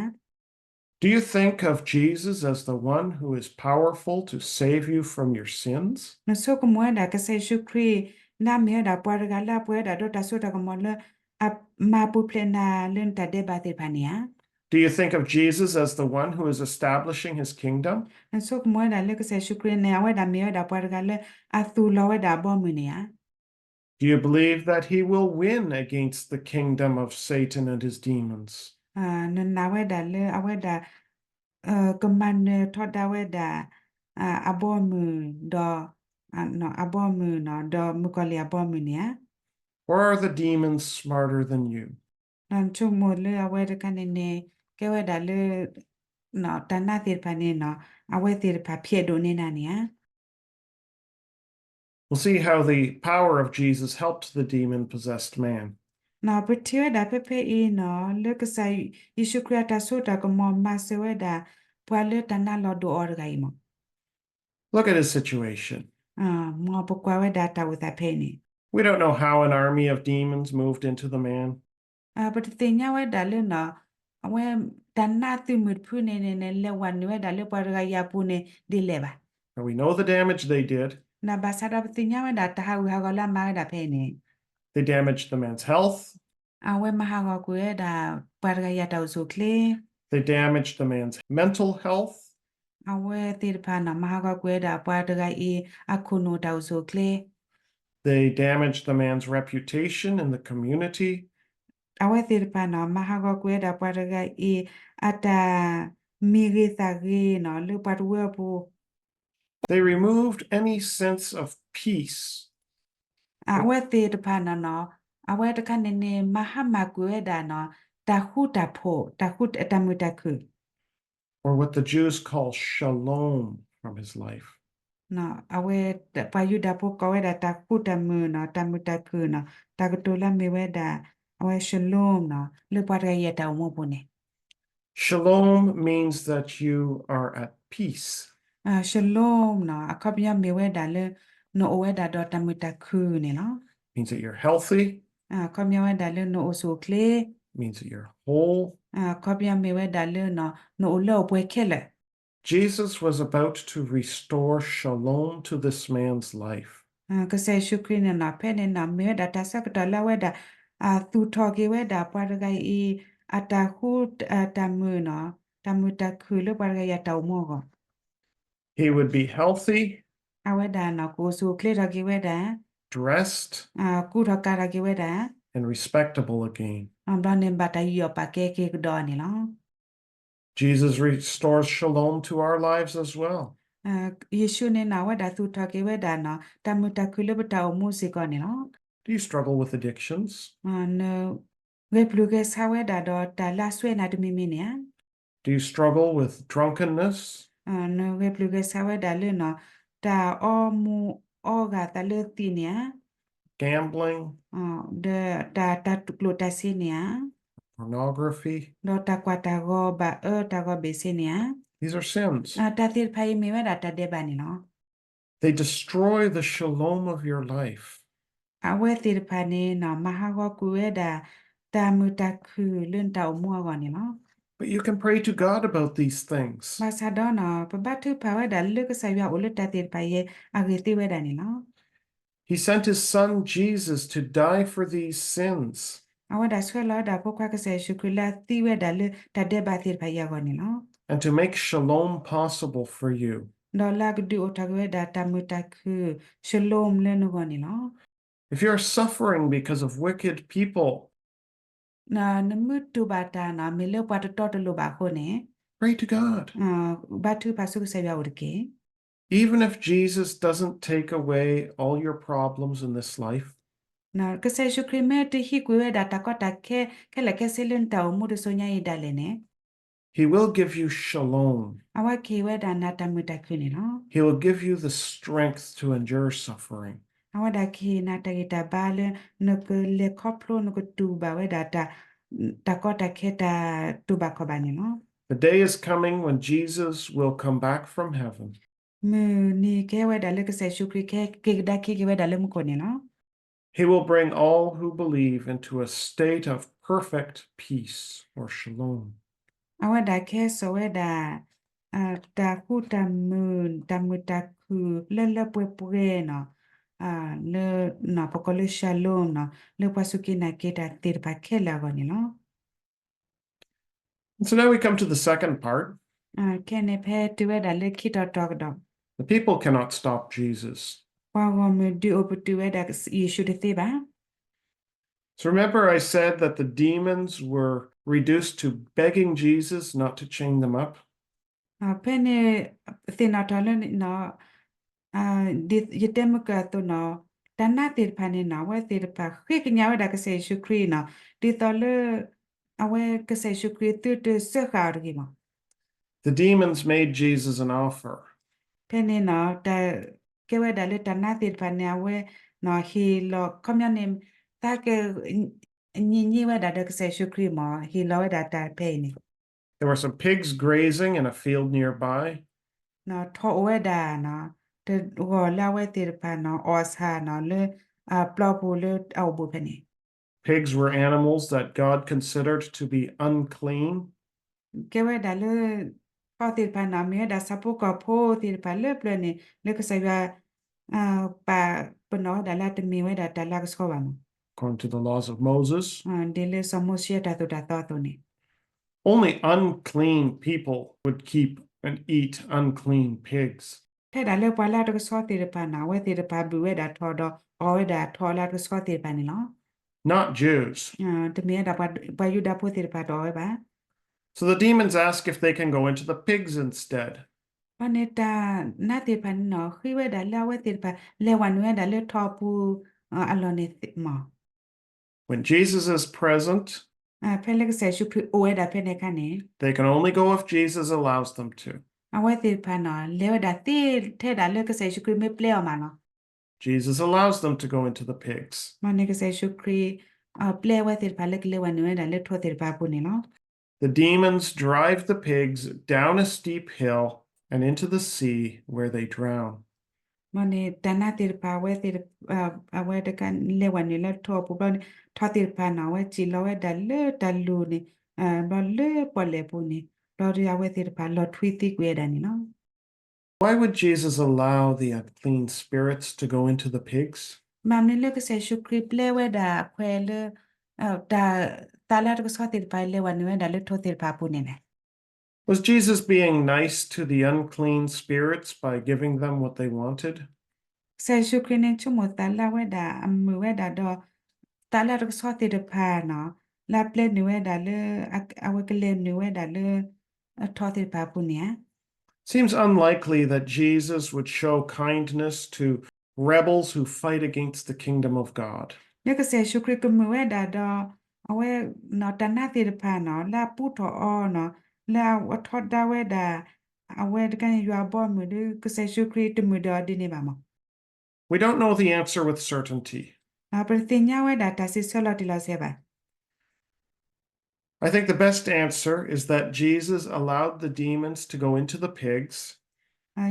Do you think of Jesus as the one who is powerful to save you from your sins? နဆိကမိၣ်ဝဲဒၣ်ကစၢ်ယ့ၣ်ၡူးခရံာ် လၢအမ့ၢ်ဝဲဒၣ်ပှၤတဂၤလၢအပှဲၤဝဲဒၣ်ဒီးတၢ်စိတၢ်ကမီၤလၢ အမၤပူၤဖျဲးနၤလၢနတၢ်ဒဲးဘးသ့ၣ်တဖၣ်န့ၣ်ဧါ. Do you think of Jesus as the one who is establishing his kingdom? နဆိကမိၣ်ဝဲဒၣ်လၢကစၢ်ယ့ၣ်ၡူးခရံာ်န့ၣ် အဝဲဒၣ်မ့ၢ်ဝဲဒၣ်ပှၤတဂၤလၢအသူၣ်လီၤဝဲဒၣ်အဘီအမုၢ်န့ၣ်ဧါ. Do you believe that he will win against the kingdom of Satan and his demons? နနာ်ဝဲဒၣ်လၢအဝဲဒၣ် ကမၤနၢၤထီဒါဝဲဒၣ် အဘီအမုၢ်ဒီး အဘီအမုၢ်ဒီးမုၣ်ကီၤလံၢ်အဘီအမုၢ်န့ၣ်ဧါ. Or are the demons smarter than you? နဆိကမိၣ်လၢအဝဲတခါန့ၣ်န့ၣ် ကဲဝဲဒၣ်လၢ တၢ်နါသ့ၣ်တဖၣ်န့ၣ် အဝဲသ့ၣ်တဖၣ်ဖျဲးဒိၣ်န့ၢ်နၤန့ၣ်ဧါ. We'll see how the power of Jesus helped the demon-possessed man. ပထံၣ်ဝဲဒၣ်ဖဲဖဲအံၤနီၤ လၢကစၢ်ယ့ၣ်ၡူးခရံာ်အတၢ်စိတၢ်ကမီၤမၤစၢၤဝဲဒၣ် ပှၤလၢတၢ်နါလီၤဒိၣ်အီၤတဂၤအံၤမး. Look at his situation. မ်ပကွၢ်ဝဲဒၣ်တၢ်အိၣ်သးဖဲအံၤန့ၣ် We don't know how an army of demons moved into the man. ပတသ့ၣ်ညါဝဲဒၣ်လၢနီၤ အဝဲတၢ်နါသုးမုၢ်တဖုန့ၣ်န့ၣ် လဲၤဝဲနုာ်ဝဲဒၣ်လၢပှၤတဂၤအံၤအပူၤန့ၣ် ဒ်လဲၣ်ဘၣ်. But we know the damage they did. ဘၣ်ဆၣ်ဒီးပသ့ၣ်ညါဝဲဒၣ်တၢ်ဟးဂူာ်ဟးဂီၤလၢအမၤဝဲဒၣ်ဖဲအံၤန့ၣ် They damaged the man's health. အဝဲမၤဟးဂီၤကွံာ်ဝဲဒၣ်ပှၤတဂၤအံၤအတၢ်အိၣ်ဆူၣ်အိၣ်ချ့ They damaged the man's mental health. အဝဲသ့ၣ်တဖၣ်နီၤ မၤဟးဂီၤကွံာ်ဝဲဒၣ်ပှၤတဂၤအံၤ အခိၣ်နူာ်တၢ်အိၣ်ဆူၣ်အိၣ်ချ့ They damaged the man's reputation in the community. အဝဲသ့ၣ်တဖၣ်နီၤ မၤဟးဂီၤကွံာ်ဝဲဒၣ်ပှၤတဂၤအံၤ အတၢ်မံၤဂ့ၤသးဂ့ၤနီၤ လၢပှၤတဝၢအပူၤ They removed any sense of peace. အဝဲသ့ၣ်တဖၣ်နီၤနီၤ အဝဲတခါန့ၣ်န့ၣ် မၤဟါမၢ်ကွံာ်ဝဲဒၣ်နီၤ တၢ်ဃူတၢ်ဖိး တၢ်ဃူတၢ်မုာ်တၢ်ခုၣ် or what the Jews call shalom from his life. အဝဲ ပှၤယူဒၤဖိကိးဝဲဒၣ်တၢ်ဃူတၢ်မုာ်နီၤ, တၢ်မုာ်တၢ်ခုၣ်နီၤ, တၢ်ကတိၤလၢအမ့ၢ်ဝဲဒၣ် အဝဲ shalom နီၤ လၢပှၤတဂၤအံၤအတၢ်အိၣ်မူအပူၤန့ၣ် Shalom means that you are at peace. Shalom နီၤ အခီပညီမ့ၢ်ဝဲဒၣ်လၢ နအိၣ်ဝဲဒၣ်ဒီးတၢ်မုာ်တၢ်ခုၣ်န့ၣ်လီၤ. Means that you're healthy. အခီပညီဝဲဒၣ်လၢနအိၣ်ဆူၣ်အိၣ်ချ့. Means that you're whole. အခီပညီမ့ၢ်ဝဲဒၣ်လၢ နအိၣ်လၢအိၣ်ပှဲၤခဲလၢာ် Jesus was about to restore shalom to this man's life. ကစၢ်ယ့ၣ်ၡူးခရံာ်န့ၣ်နီၤ ဖဲန့ၣ်နီၤ မ့ၢ်ဝဲဒၣ်တၢ်ဆၢကတီၢ်လၢအဝဲဒၣ် အသူၣ်ထီၣ်က့ၤဝဲဒၣ်ပှၤတဂၤအံၤ အတၢ်ဃူ တၢ်မုာ်နီၤ တၢ်မုာ်တၢ်ခုၣ်လၢပှၤတဂၤအံၤအတၢ်အိၣ်မူအဂီၢ် He would be healthy. အဝဲဒၣ်နီၤ ကအိၣ်ဆူၣ်အိၣ်ချ့ထီၣ်က့ၤဝဲဒၣ် Dressed. ကူထီၣ်ကၤထီၣ်က့ၤဝဲဒၣ် And respectable again. ဘျီန့ၣ်ဘၣ်တၢ်ယူးယီၣ်ပာ်ကဲက့ၤကဒီးန့ၣ်လီၤ. Jesus restores shalom to our lives as well. ယ့ၣ်ၡူးန့ၣ်နီၤ အဝဲဒၣ်သူၣ်ထီၣ်က့ၤဝဲဒၣ်နီၤ တၢ်မုာ်တၢ်ခုၣ်လၢပတၢ်အိၣ်မူစ့ၢ်ကီးန့ၣ်လီၤ. Do you struggle with addictions? နဂဲၤပျုၢ်ဂဲၤဆါဝဲဒၣ်ဒီးတၢ်လၢအစွဲနၤတမံၤမံၤန့ၣ်ဧါ Do you struggle with drunkenness? နဂဲၤပျုၢ်ဂဲၤဆါဝဲဒၣ်လၢနီၤ တၢ်အီမူၤအီဂၤသးလၢသံးန့ၣ်ဧါ Gambling. ဒီးတၢ် တၢ်ကျိၣ်တၢ်စ့န့ၣ်ဧါ Pornography. ဒီးတၢ်ကွၢ်တၢ်ဂီၤဘၣ်အၢတၢ်ဂီၤဘ့ၣ်စ့န့ၣ်ဧါ These are sins. တၢ်သ့ၣ်တဖၣ်အံၤမ့ၢ်ဝဲဒၣ်တၢ်ဒဲးဘးန့ၣ်လီၤ. They destroy the shalom of your life. အဝဲသ့ၣ်တဖၣ်န့ၣ်နီၤ မၤဟးဂီၤကွံာ်ဝဲဒၣ် တၢ်မုာ်တၢ်ခုၣ်လၢနတၢ်အိၣ်မူအဂီၢ်န့ၣ်လီၤ. But you can pray to God about these things. ဘၣ်ဆၣ်ဒီးနီၤ ပဘါထုကဖၣ်ဝဲဒၣ်လၢကစၢ်ယွၤအအိၣ်လၢတၢ်သ့ၣ်တဖၣ်အံၤ အဂ့ၢ်သ့ဝဲဒၣ်န့ၣ်လီၤ. He sent his son Jesus to die for these sins. အဝဲဒၣ်ဆှၢလီၤဝဲဒၣ်အဖိခွါကစၢ်ယ့ၣ်ၡူးခရံာ်လၢအသံဝဲဒၣ်လၢတၢ်ဒဲးဘးသ့ၣ်တဖၣ်အံၤအဂီၢ်န့ၣ်လီၤ. And to make shalom possible for you. ဒီးလၢအကဒုးအိၣ်ထီၣ်က့ၤဝဲဒၣ်တၢ်မုာ်တၢ်ခုၣ် shalom လၢနဂီၢ်န့ၣ်လီၤ. If you are suffering because of wicked people. နမ့ၢ်တူၢ်ဘၣ်တၢ်နီၤ မ့ၢ်လၢပှၤတတီတလိၤဘၣ်အဃိန့ၣ် Pray to God. ဘါထုကဖၣ်ဆူကစၢ်ယွၤအအိၣ်တက့ၢ်. Even if Jesus doesn't take away all your problems in this life, ကစၢ်ယ့ၣ်ၡူးခရံာ်မ့ၢ်တဟံးကွံာ်ဝဲဒၣ်တၢ်ကီတၢ်ခဲ ခဲလၢာ်ခဲဆ့လၢနတၢ်အိၣ်မူတစိၤညါအံၤဒၣ်လဲာ်န့ၣ် He will give you shalom. အဝဲကဟ့ၣ်ဝဲဒၣ်နၤတၢ်မုာ်တၢ်ခုၣ်န့ၣ်လီၤ. He will give you the strength to endure suffering. အဝဲဒၣ်ကဟ့ၣ်နၤတၢ်ဂံၢ်တၢ်ဘါလၢ နကလဲၤခီဖျိ နကတူၢ်ဘၣ်ဝဲဒၣ် တၢ်ကီတၢ်ခဲတၢ်တူၢ်ဘၣ်ခီၣ်ဘၣ်န့ၣ်လီၤ. The day is coming when Jesus will come back from heaven. မုၢ်နံၤကဟဲဝဲဒၣ်လၢကစၢ်ယ့ၣ်ၡူးခရံာ်ကဟဲက့ၤကဒါက့ၤက့ၤဝဲဒၣ်လၢမူခိၣ်န့ၣ်လီၤ. He will bring all who believe into a state of perfect peace or shalom. အဝဲဒၣ်ကဟဲစိာ်ဝဲဒၣ် တၢ်ဃူတၢ်မုာ် တၢ်မုာ်တၢ်ခုၣ်လၢလၢပှဲၤပှဲၤနီၤ လၢ ပကိးလၢ shalom နီၤ လၢပှၤစူၢ်က့ၤနာ်က့ၤတၢ်သ့ၣ်တဖၣ်ခဲလၢာ်အဂီၢ်န့ၣ်လီၤ. So now we come to the second part. ခဲန့ၣ်ဖဲတုၤဝဲဒၣ်လၢခံတီၤတီၤကဒီး The people cannot stop Jesus. ပှၤဂီၢ်မုၢ်ဒုးအိၣ်ပတုာ်ဝဲဒၣ်ယ့ၣ်ၡူးတသ့ဘၣ်. So remember I said that the demons were reduced to begging Jesus not to chain them up. ဖဲန့ၣ် သ့ၣ်နီၣ်ထီၣ်လၢ ဒ်ယတဲမုၢ်ကၢအသိးနီၤ တၢ်နါသ့ၣ်တဖၣ်န့ၣ်နီၤ အဝဲသ့ၣ်တဖၣ်ဃ့ကညးဝဲဒၣ်ကစၢ်ယ့ၣ်ၡူးခရံာ်နီၤ ဒ်သိးလၢ အဝဲကစၢ်ယ့ၣ်ၡူးခရံာ်သုတစၢဃာ်အီၤတဂ့ၤမး. The demons made Jesus an offer. ဖဲန့ၣ်နီၤ ကဲဝဲဒၣ်လၢတၢ်နါသ့ၣ်တဖၣ်န့ၣ် အဝဲ ဟ့ၣ်လီၤ ခီပညီန့ၣ် သးက ညီနုၢ်ဝဲဒၣ်ဒီးကစၢ်ယ့ၣ်ၡူးခရံာ်မး ဟ့ၣ်လီၤဝဲဒၣ်တၢ်ဖဲအံၤန့ၣ် There were some pigs grazing in a field nearby. ထီၣ်အိၣ်ဝဲဒၣ်နီၤ တဂီၢ်လၢအဝဲသ့ၣ်တဖၣ်နီၤ အီၣ်ဆၣ်နီၤ လၢ ပျီပူၤလၢအအိၣ်ဘူးဖဲန့ၣ် Pigs were animals that God considered to be unclean. ကဲဝဲဒၣ်လၢ ထီၣ်သ့ၣ်တဖၣ်န့ၣ် မ့ၢ်ဝဲဒၣ်ဆၣ်ဖိကီၢ်ဖိသ့ၣ်တဖၣ်လၢပျၢၤန့ၣ် လၢကစၢ်ယွၤ ပာ်ပနီၣ်ဝဲဒၣ်လၢတမ့ၢ်ဝဲဒၣ်တၢ်လၢအကဆှီဘၣ်မး According to the laws of Moses. ဒ်လၢစီၤမိၤၡ့အတၢ်သိၣ်တၢ်သီအသိးန့ၣ် Only unclean people would keep and eat unclean pigs. ထဲဒၣ်လၢပှၤလၢအတကဆှီသ့ၣ်တဖၣ်န့ၣ် အဝဲသ့ၣ်တဖၣ်ဘုၣ်ဝဲဒၣ်ထီၣ်ဒီး အီၣ်ဝဲဒၣ်ထီၣ်လၢအတကဆှီသ့ၣ်တဖၣ်န့ၣ်လီၤ. Not Jews. တမ့ၢ်ဝဲဒၣ်ပှၤယူဒၤဖိသ့ၣ်တဖၣ်တအီၣ်ဝဲဘၣ်. So the demons ask if they can go into the pigs instead. ဘၣ်န့ၣ်တၢ်နါသ့ၣ်တဖၣ်န့ၣ်နီၤ ဃ့ဝဲဒၣ်လၢအဝဲသ့ၣ်တဖၣ် လဲၤဝဲနုာ်ဝဲဒၣ်လၢထီၣ်ပူၤအလီၢ်န့ၣ်မး When Jesus is present, ဖဲလၢကစၢ်ယ့ၣ်ၡူးခရံာ်အိၣ်ဝဲဒၣ်ဖဲန့ၣ်အခါန့ၣ်, they can only go if Jesus allows them to. အဝဲသ့ၣ်တဖၣ်န့ၣ် လဲၤဝဲဒၣ်သ့ထဲဒၣ်လၢကစၢ်ယ့ၣ်ၡူးခရံာ်မ့ၢ်ပျဲအီၤမးလီၤ. Jesus allows them to go into the pigs. မ်န့ၣ်ကစၢ်ယ့ၣ်ၡူးခရံာ် ပျဲအဝဲသ့ၣ်တဖၣ်လၢကလဲၤဝဲနုာ်ဝဲဒၣ်လၢထိၣ်သ့ၣ်တဖၣ်အပူၤန့ၣ်လီၤ. The demons drive the pigs down a steep hill and into the sea where they drown. မ်န့ၣ်တၢ်နါသ့ၣ်တဖၣ် အဝဲသ့ၣ်တ အဝဲတကလဲၤဝဲနုာ်လၢထိၣ်အပူၤဘျီန့ၣ် ထိၣ်သ့ၣ်တဖၣ်န့ၣ် အဝဲစံၣ်လီၤဝဲဒၣ်လၢတၢ်လူၢ်န့ၣ် ဘျီလၢပီၣ်လဲၣ်ပူၤန့ၣ် ဘျီဒီးအဝဲသ့ၣ်တဖၣ်လီၤထွံသံကွံာ်ဝဲဒၣ်န့ၣ်လီၤ. Why would Jesus allow the unclean spirits to go into the pigs? ဘၣ်မနုၤလၢကစၢ်ယ့ၣ်ၡူးခရံာ်ပျဲဝဲဒၣ်အခွဲးလၢ တၢ်သးလၢတၢ်ကဆှီသ့ၣ်တဖၣ်လဲၤဝဲနုာ်ဝဲဒၣ်လၢထိၣ်သ့ၣ်တဖၣ်အပူၤန့ၣ်လဲၣ်. Was Jesus being nice to the unclean spirits by giving them what they wanted? ကစၢ်ယ့ၣ်ၡူးခရံာ်န့ၣ် ဆိကမိၣ်သးလၢဝဲဒၣ် အမုာ်ဝဲဒၣ်ဒီး သးလၢတၢ်ကဆှီသ့ၣ်တဖၣ်န့ၣ် လၢအပျဲနုာ်ဝဲဒၣ်လၢ အဝဲကလဲၤနုာ်ဝဲဒၣ်လၢ အထိၣ်သ့ၣ်တဖၣ်အပူၤန့ၣ်ဧါ. Seems unlikely that Jesus would show kindness to rebels who fight against the kingdom of God. လၢကစၢ်ယ့ၣ်ၡူးခရံာ်ကမုာ်ဝဲဒၣ်ဒီး အဝဲ တၢ်နါသ့ၣ်တဖၣ်န့ၣ် လၢအပူထီၣ်အီၤန့ၣ် လၢအထီဒါဝဲဒၣ် အဝဲတခါန့ၣ် ယွၤအဘီအမုၢ်ဒီး ကစၢ်ယ့ၣ်ၡူးခရံာ်တမုာ်ဒီးအီၤဒ်န့ၣ်ဘၣ်မး. We don't know the answer with certainty. ပတသ့ၣ်ညါဝဲဒၣ်တၢ်စံးဆၢလီၤတံၢ်လီၤဆဲးဘၣ်. I think the best answer is that Jesus allowed the demons to go into the pigs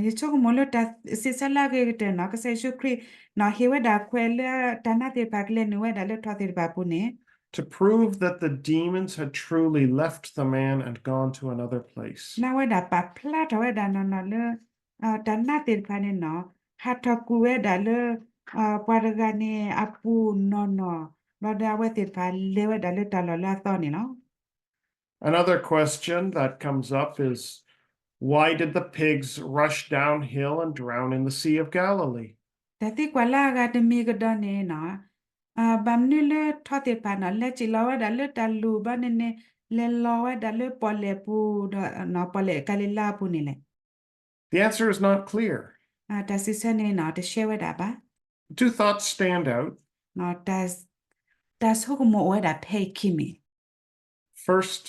ယဆိကမိၣ်လၢတၢ်စံးဆၢလၢအဂ့ၤကတၢၢ်န့ၣ် ကစၢ်ယ့ၣ်ၡူးခရံာ်န့ၣ် ဟ့ၣ်ဝဲဒၣ်ခွဲးလၢတၢ်နါသ့ၣ်တဖၣ်ကလဲၤနုာ်ဝဲဒၣ်လၢထိၣ်သ့ၣ်တဖၣ်အပူၤန့ၣ် to prove that the demons had truly left the man and gone to another place. လၢအဝဲဒၣ်ပာ်ဖျါထီၣ်ဝဲဒၣ်နီၢ်နီၢ်လၢ တၢ်နါသ့ၣ်တဖၣ်န့ၣ်န့ၣ် ဟးထီၣ်ကွံာ်ဝဲဒၣ်လၢ ပှၤတဂၤန့ၣ်အပူၤနီၢ်နီၢ် ဘျီဒီးအဝဲသ့ၣ်တဖၣ်လဲၤဝဲဒၣ်လၢတၢ်လီၢ်လၢအသီန့ၣ်လီၤ. Another question that comes up is, why did the pigs rush downhill and drown in the Sea of Galilee? တၢ်သံကွၢ်လၢအဂၤတမံၤကဒီးန့ၣ်န့ၣ် ဘၣ်မနုၤလၢထိၣ်သ့ၣ်တဖၣ်န့ၣ် လဲၤစံၣ်လီၤဝဲဒၣ်လၢတၢ်လူၢ်ဘျီန့ၣ်န့ၣ် လဲၤလီၤဝဲဒၣ်လၢပီၣ်လဲၣ်ပူၤဒီး ပီၣ်လဲၣ်ကၤလံၤလါအပူၤန့ၣ်လဲၣ်. The answer is not clear. တၢ်စံးဆၢန့ၣ်န့ၣ် တရှဲဝဲဒၣ်ဘၣ်. Two thoughts stand out. တၢ်ဆိကမိၣ်အိၣ်ဝဲဒၣ်ဖဲအံၤခံမံၤ. First,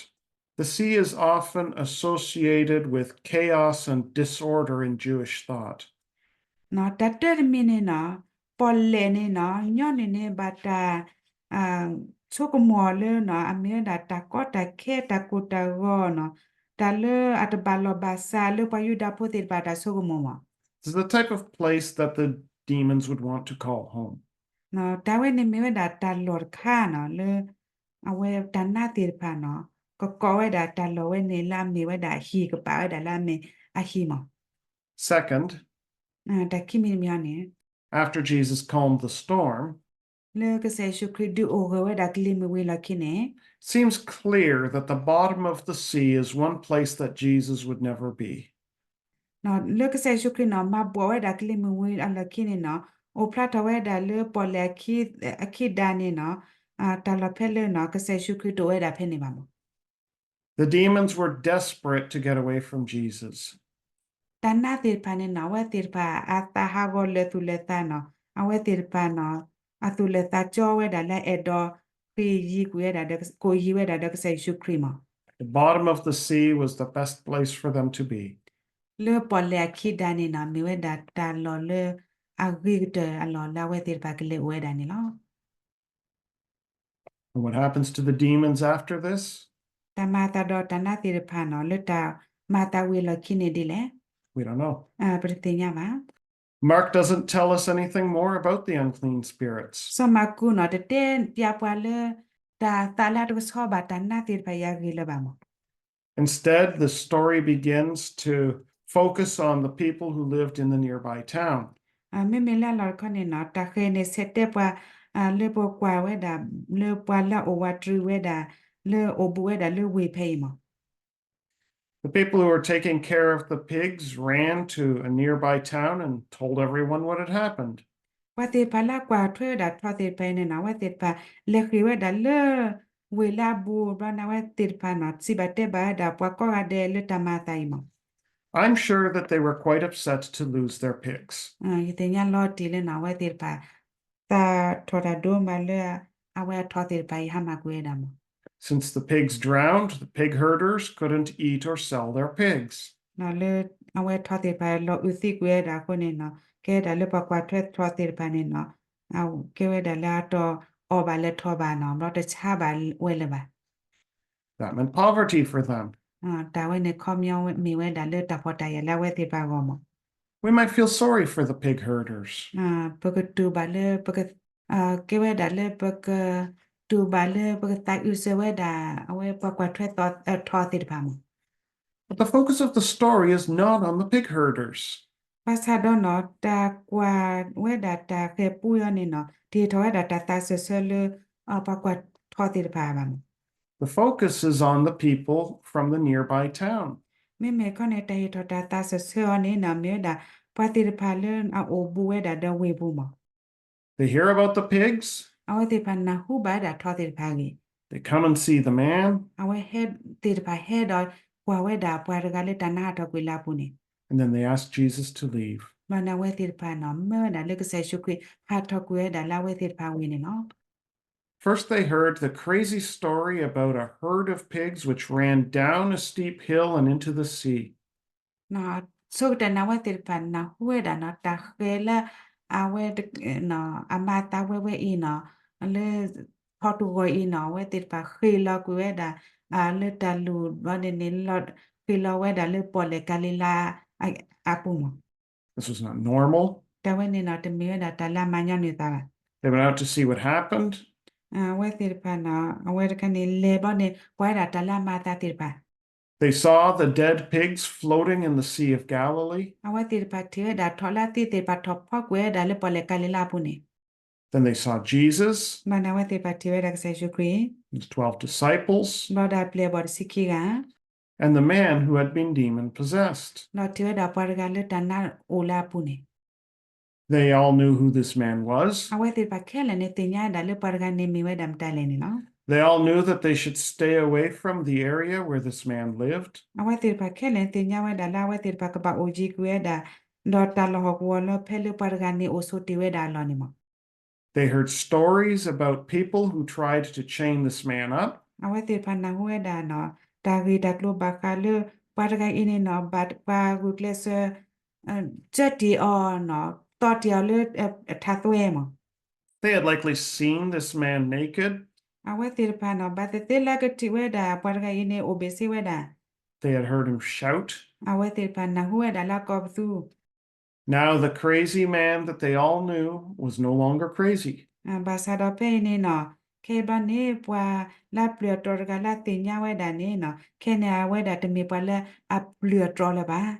the sea is often associated with chaos and disorder in Jewish thought. တၢ်တၢတမံၤန့ၣ်န့ၣ် ပီၣ်လဲၣ်န့ၣ်န့ၣ် ညီနုၢ်န့ၣ်ဘၣ်တၢ် ဆိကမိၣ်လၢ အမ့ၢ်ဝဲဒၣ်တၢ်ကီတၢ်ခဲ တၢ်ကိၢ်တၢ်ဂီၤန့ၣ် တၢ်လၢအတဘၣ်လီၢ်ဘၣ်စးလၢပှၤယူဒၤဖိသ့ၣ်တဖၣ်တၢ်ဆိကမိၣ်မး. This is the type of place that the demons would want to call home. တၢ်ဝဲန့ၣ်မ့ၢ်ဝဲဒၣ်တၢ်လီၢ်တခါန့ၣ် လၢ အဝဲတၢ်နါသ့ၣ်တဖၣ်န့ၣ် ကကိးဝဲဒၣ်တၢ်လီၢ်ဝဲန့ၣ်လၢအမ့ၢ်ဝဲဒၣ်အဟံၣ် ကပာ်ဝဲဒၣ်လၢအမ့ၢ်အဟံၣ်မး. Second, တၢ်ခံမံၤတမံၤန့ၣ် after Jesus calmed the storm, လၢကစၢ်ယ့ၣ်ၡူးခရံာ်ဒုးအိၣ်ဂၢၢ်ဝဲဒၣ်ကလံၤမုၢ်ဝံၤအလီၢ်ခံန့ၣ် seems clear that the bottom of the sea is one place that Jesus would never be. လၢကစၢ်ယ့ၣ်ၡူးခရံာ်န့ၣ် မၤဘှီၣ်ဝဲဒၣ်ကလံၤမုၢ်ဝံၤအလီၢ်ခံန့ၣ်န့ၣ် အိၣ်ဖျါထီၣ်ဝဲဒၣ်လၢပီၣ်လဲၣ်အခံဒၣ်န့ၣ်န့ၣ် တၢ်လီၢ်ဖဲလၢန့ၣ် ကစၢ်ယ့ၣ်ၡူးခရံာ်တအိၣ်ဝဲဒၣ်ဖဲန့ၣ်ဘၣ်မး. The demons were desperate to get away from Jesus. တၢ်နါသ့ၣ်တဖၣ်န့ၣ်န့ၣ် အဝဲသ့ၣ်တဖၣ်အသးဟးဂီၤလၢာ်သူၣ်လၢာ်သးန့ၣ် အဝဲသ့ၣ်တဖၣ်န့ၣ် အသူၣ်လၢာ်သးကၠီဝဲဒၣ်လၢအဲၣ်ဒိး ဃ့ယံၤကွံာ်ဝဲဒၣ်ဒီး ကိးယံၤဝဲဒၣ်ဒီးကစၢ်ယ့ၣ်ၡူးခရံာ်မး. The bottom of the sea was the best place for them to be. လၢပီၣ်လဲၣ်အခံဒၣ်န့ၣ်န့ၣ် မ့ၢ်ဝဲဒၣ်တၢ်လီၢ်လၢအဂ့ၤကတၢၢ်အလီၢ်လၢအဝဲသ့ၣ်တဖၣ်ကလဲၤအိၣ်ဝဲဒၣ်န့ၣ်လီၤ. And what happens to the demons after this? တၢ်မၤအသးဒီးတၢ်နါသ့ၣ်တဖၣ်န့ၣ် လၢတၢ်မၤအသးဝံၤအလီၢ်ခံန့ၣ်ဒ်လဲၣ်. We don't know. ပတသ့ၣ်ညါဘၣ်. Mark doesn't tell us anything more about the unclean spirits. စီၤမၢ်ကူးန့ၣ် တတဲပျးပှၤလၢ တၢ်သးလၢတၢ်ကဆှီဘၣ်တၢ်နါသ့ၣ်တဖၣ်အံၤအဂ့ၢ်လၢၤဘၣ်မး. Instead, the story begins to focus on the people who lived in the nearby town. မ့မ့ၢ်လၢအလီၢ်တခီန့ၣ်န့ၣ် တၢ်ဃၤန့ၣ်ဆဲးတဲပှၤ လၢပကွၢ်ဝဲဒၣ် လၢပှၤလၢအအိၣ်ဝးတရံးဝဲဒၣ် လၢအိၣ်ဘူးဝဲဒၣ်လၢဝ့ၢ်ဖဲအံၤမး. The people who were taking care of the pigs ran to a nearby town and told everyone what had happened. ပှၤသ့ၣ်တဖၣ်လၢအကွၢ်ထွဲဝဲဒၣ်ထိၣ်သ့ၣ်တဖၣ်အံၤန့ၣ်န့ၣ် အဝဲသ့ၣ်တဖၣ်လဲၤဃ့ၢ်ဝဲဒၣ်လၢ ဝ့ၢ်လၢအဘူးဘျီန့ၣ် အဝဲသ့ၣ်တဖၣ်န့ၣ် စံးဘၣ်တဲဘၣ်ဝဲဒၣ်ပှၤကိးဂၤဒဲးလၢတၢ်မၤအသးအံၤမး. I'm sure that they were quite upset to lose their pigs. ယသ့ၣ်ညါလီၤတံၢ်လၢန့ၣ် အဝဲသ့ၣ်တဖၣ် သးထီၣ်တၢ်ဒိၣ်မးလၢ အဝဲအထိၣ်သ့ၣ်တဖၣ်အံၤဟါမၢ်ကွံာ်ဝဲဒၣ်မး. Since the pigs drowned, the pig herders couldn't eat or sell their pigs. လၢအဝဲထီသ့ၣ်တဖၣ်လီၤအုးသံကွံာ်ဝဲဒၣ်အဃိန့ၣ်နီၤ, ကဲဝဲဒၣ်လၢပှၤကွၢ်ထွဲထီသ့ၣ်တဖၣ်န့ၣ်နီၤ, ကဲဝဲဒၣ်လၢအတအီၣ်ဘၣ်လၢထီဘၣ်နီၤ, ဘျီတဆါဘၣ်ဝဲလၢၤဘၣ်. That meant poverty for them. တၢ်ဝဲန့ၣ်ခီပညီမ့ၢ်ဝဲဒၣ်လၢတၢ်ဖှီၣ်တၢ်ယာ်လၢအဝဲသ့ၣ်တဖၣ်အဂီၢ်မး. We might feel sorry for the pig herders. ပကတူၢ်ဘၣ်လၢ ပက ကဲဝဲဒၣ်လၢပက တူၢ်ဘၣ်လၢပကသးအုးစၢၤဝဲဒၣ် အဝဲပှၤကွၢ်ထွဲထီသ့ၣ်တဖၣ်မး. But the focus of the story is not on the pig herders. ဘၣ်ဆၣ်ဒီးနီၤ တၢ်ကွၢ်ဝဲဒၣ်တၢ်ဃဲၤပူအီၤန့ၣ်နီၤ တဟ့ၣ်ထီၣ်ဝဲဒၣ်တၢ်သးစၢၢ်ဆၢလၢ ပှၤကွၢ်ထီသ့ၣ်တဖၣ်ဘၣ်မး. The focus is on the people from the nearby town. မ့မ့ၢ်ခီန့ၣ် တၢ်ဟ့ၣ်ထီၣ်တၢ်သးစၢၢ်ဆၢအီၤန့ၣ်နီၤ မ့ၢ်ဝဲဒၣ် ပှၤသ့ၣ်တဖၣ်လၢအအိၣ်ဘူးဝဲဒၣ်ဒီးဝ့ၢ်ပူၤမး. They hear about the pigs. အဝဲသ့ၣ်တဖၣ်နၢ်ဟူဘၣ်ဝဲဒၣ်ထီသ့ၣ်တဖၣ်အဂ့ၢ်. They come and see the man. အဝဲဟဲသ့ၣ်တဖၣ်ဟဲဒီးကွၢ်ဝဲဒၣ်ပှၤတဂၤလၢတၢ်နါဟးထီၣ်ကွံာ်လၢအပူၤန့ၣ်. And then they ask Jesus to leave. ဘၣ်န့ၣ်အဝဲသ့ၣ်တဖၣ်နီၤ မၢဝဲဒၣ်လၢကစၢ်ယ့ၣ်ၡူးခရံာ်ဟးထီၣ်ကွံာ်ဝဲဒၣ်လၢအဝဲသ့ၣ်တဖၣ်အဝ့ၢ်န့ၣ်လီၤ. First they heard the crazy story about a herd of pigs which ran down a steep hill and into the sea. ဆိကတၢၢ်န့ၣ် အဝဲသ့ၣ်တဖၣ်နၢ်ဟူဝဲဒၣ်နီၤ တၢ်ဃဲၤလၢ အဝဲ အမၤသးဝဲဝဲအံၤနီၤ လၢ ထီတဂီၤအံၤနီၤ အဝဲသ့ၣ်တဖၣ်ဃ့ၢ်လီၤကွံာ်ဝဲဒၣ် လၢတၢ်လူၢ်ဘျီန့ၣ်န့ၣ် ဃ့ၢ်လီၤဝဲဒၣ်လၢပီၣ်လဲၣ်ကၤလံၤလါ အပူၤမး. This was not normal. တၢ်ဝဲန့ၣ်နီၤ တမ့ၢ်ဝဲဒၣ်တၢ်လၢအမၤညီနုၢ်သးဘၣ်. They went out to see what happened. အဝဲသ့ၣ်တဖၣ်နီၤ အဝဲတခါန့ၣ် လဲၤဘျီန့ၣ် ကွၢ်ဝဲဒၣ်တၢ်လၢအမၤအသးသ့ၣ်တဖၣ် They saw the dead pigs floating in the Sea of Galilee. အဝဲသ့ၣ်တဖၣ်ထံၣ်ဝဲဒၣ်ထီၣ်လၢသံသ့ၣ်တဖၣ်ထီၣ်ဖီကွံာ်ဝဲဒၣ်လၢပီၣ်လဲၣ်ကၤလံၤလါအပူၤန့ၣ်. Then they saw Jesus. ဘၣ်န့ၣ်အဝဲသ့ၣ်တဖၣ်ထံၣ်ဝဲဒၣ်ကစၢ်ယ့ၣ်ၡူးခရံာ် and his twelve disciples. ဘျီဒီးအပျဲၢ်အဘီၣ်တဆံခံဂၤ And the man who had been demon possessed. ဒီးထံၣ်ဝဲဒၣ်ပှၤတဂၤလၢတၢ်နါအိၣ်လၢအပူၤန့ၣ်. They all knew who this man was. အဝဲသ့ၣ်တဖၣ်ခဲလၢာ်န့ၣ်သ့ၣ်ညါဝဲဒၣ်လၢပှၤတဂၤန့ၣ်မ့ၢ်ဝဲဒၣ်မတၤလဲၣ်န့ၣ်လီၤ. They all knew that they should stay away from the area where this man lived. အဝဲသ့ၣ်တဖၣ်ခဲလၢာ်န့ၣ်သ့ၣ်ညါဝဲဒၣ်လၢအဝဲသ့ၣ်တဖၣ်ကဘၣ်အိၣ်ယံၤကွံာ်ဝဲဒၣ် ဒီးတၢ်လီၢ်ဟီၣ်ကဝီၤလၢဖဲလၢပှၤတဂၤန့ၣ်အိၣ်ဆိးတ့ၢ်ဝဲဒၣ်အလီၢ်န့ၣ်မး. They heard stories about people who tried to chain this man up. အဝဲသ့ၣ်တဖၣ်နၢ်ဟူဝဲဒၣ်နီၤ တၢ်ဂ့ၢ်တၢ်ကျိၤဘၣ်ဃးလၢ ပှၤတဂၤအံၤန့ၣ်နီၤ ဘၣ်ပှၤဂုာ်ကျဲးစၢး ကၢတ့ၢ်အီၤနီၤ တီတ့ၢ်အီၤလၢထးသွဲမး. They had likely seen this man naked. အဝဲသ့ၣ်တဖၣ်နီၤ ဘၣ်သ့ၣ်သ့ၣ်လၢကထံၣ်ဝဲဒၣ် ပှၤတဂၤအံၤန့ၣ် အိၣ်ဘ့ၣ်ဆ့ဝဲဒၣ် They had heard him shout. အဝဲသ့ၣ်တဖၣ်နၢ်ဟူဝဲဒၣ်လၢအကိးပသူ Now the crazy man that they all knew was no longer crazy. ဘၣ်ဆၣ်ဒီးဖဲအံၤန့ၣ်နီၤ ခဲအံၤဘျီန့ၣ် ပှၤလၢအပျုၢ်အတြီၤတဂၤလၢအသ့ၣ်ညါဝဲဒၣ်န့ၣ်နီၤ ခဲန့ၣ်အဝဲဒၣ်တမ့ၢ်ပှၤလၢအပျုၢ်အတြီၤလၢၤဘၣ်.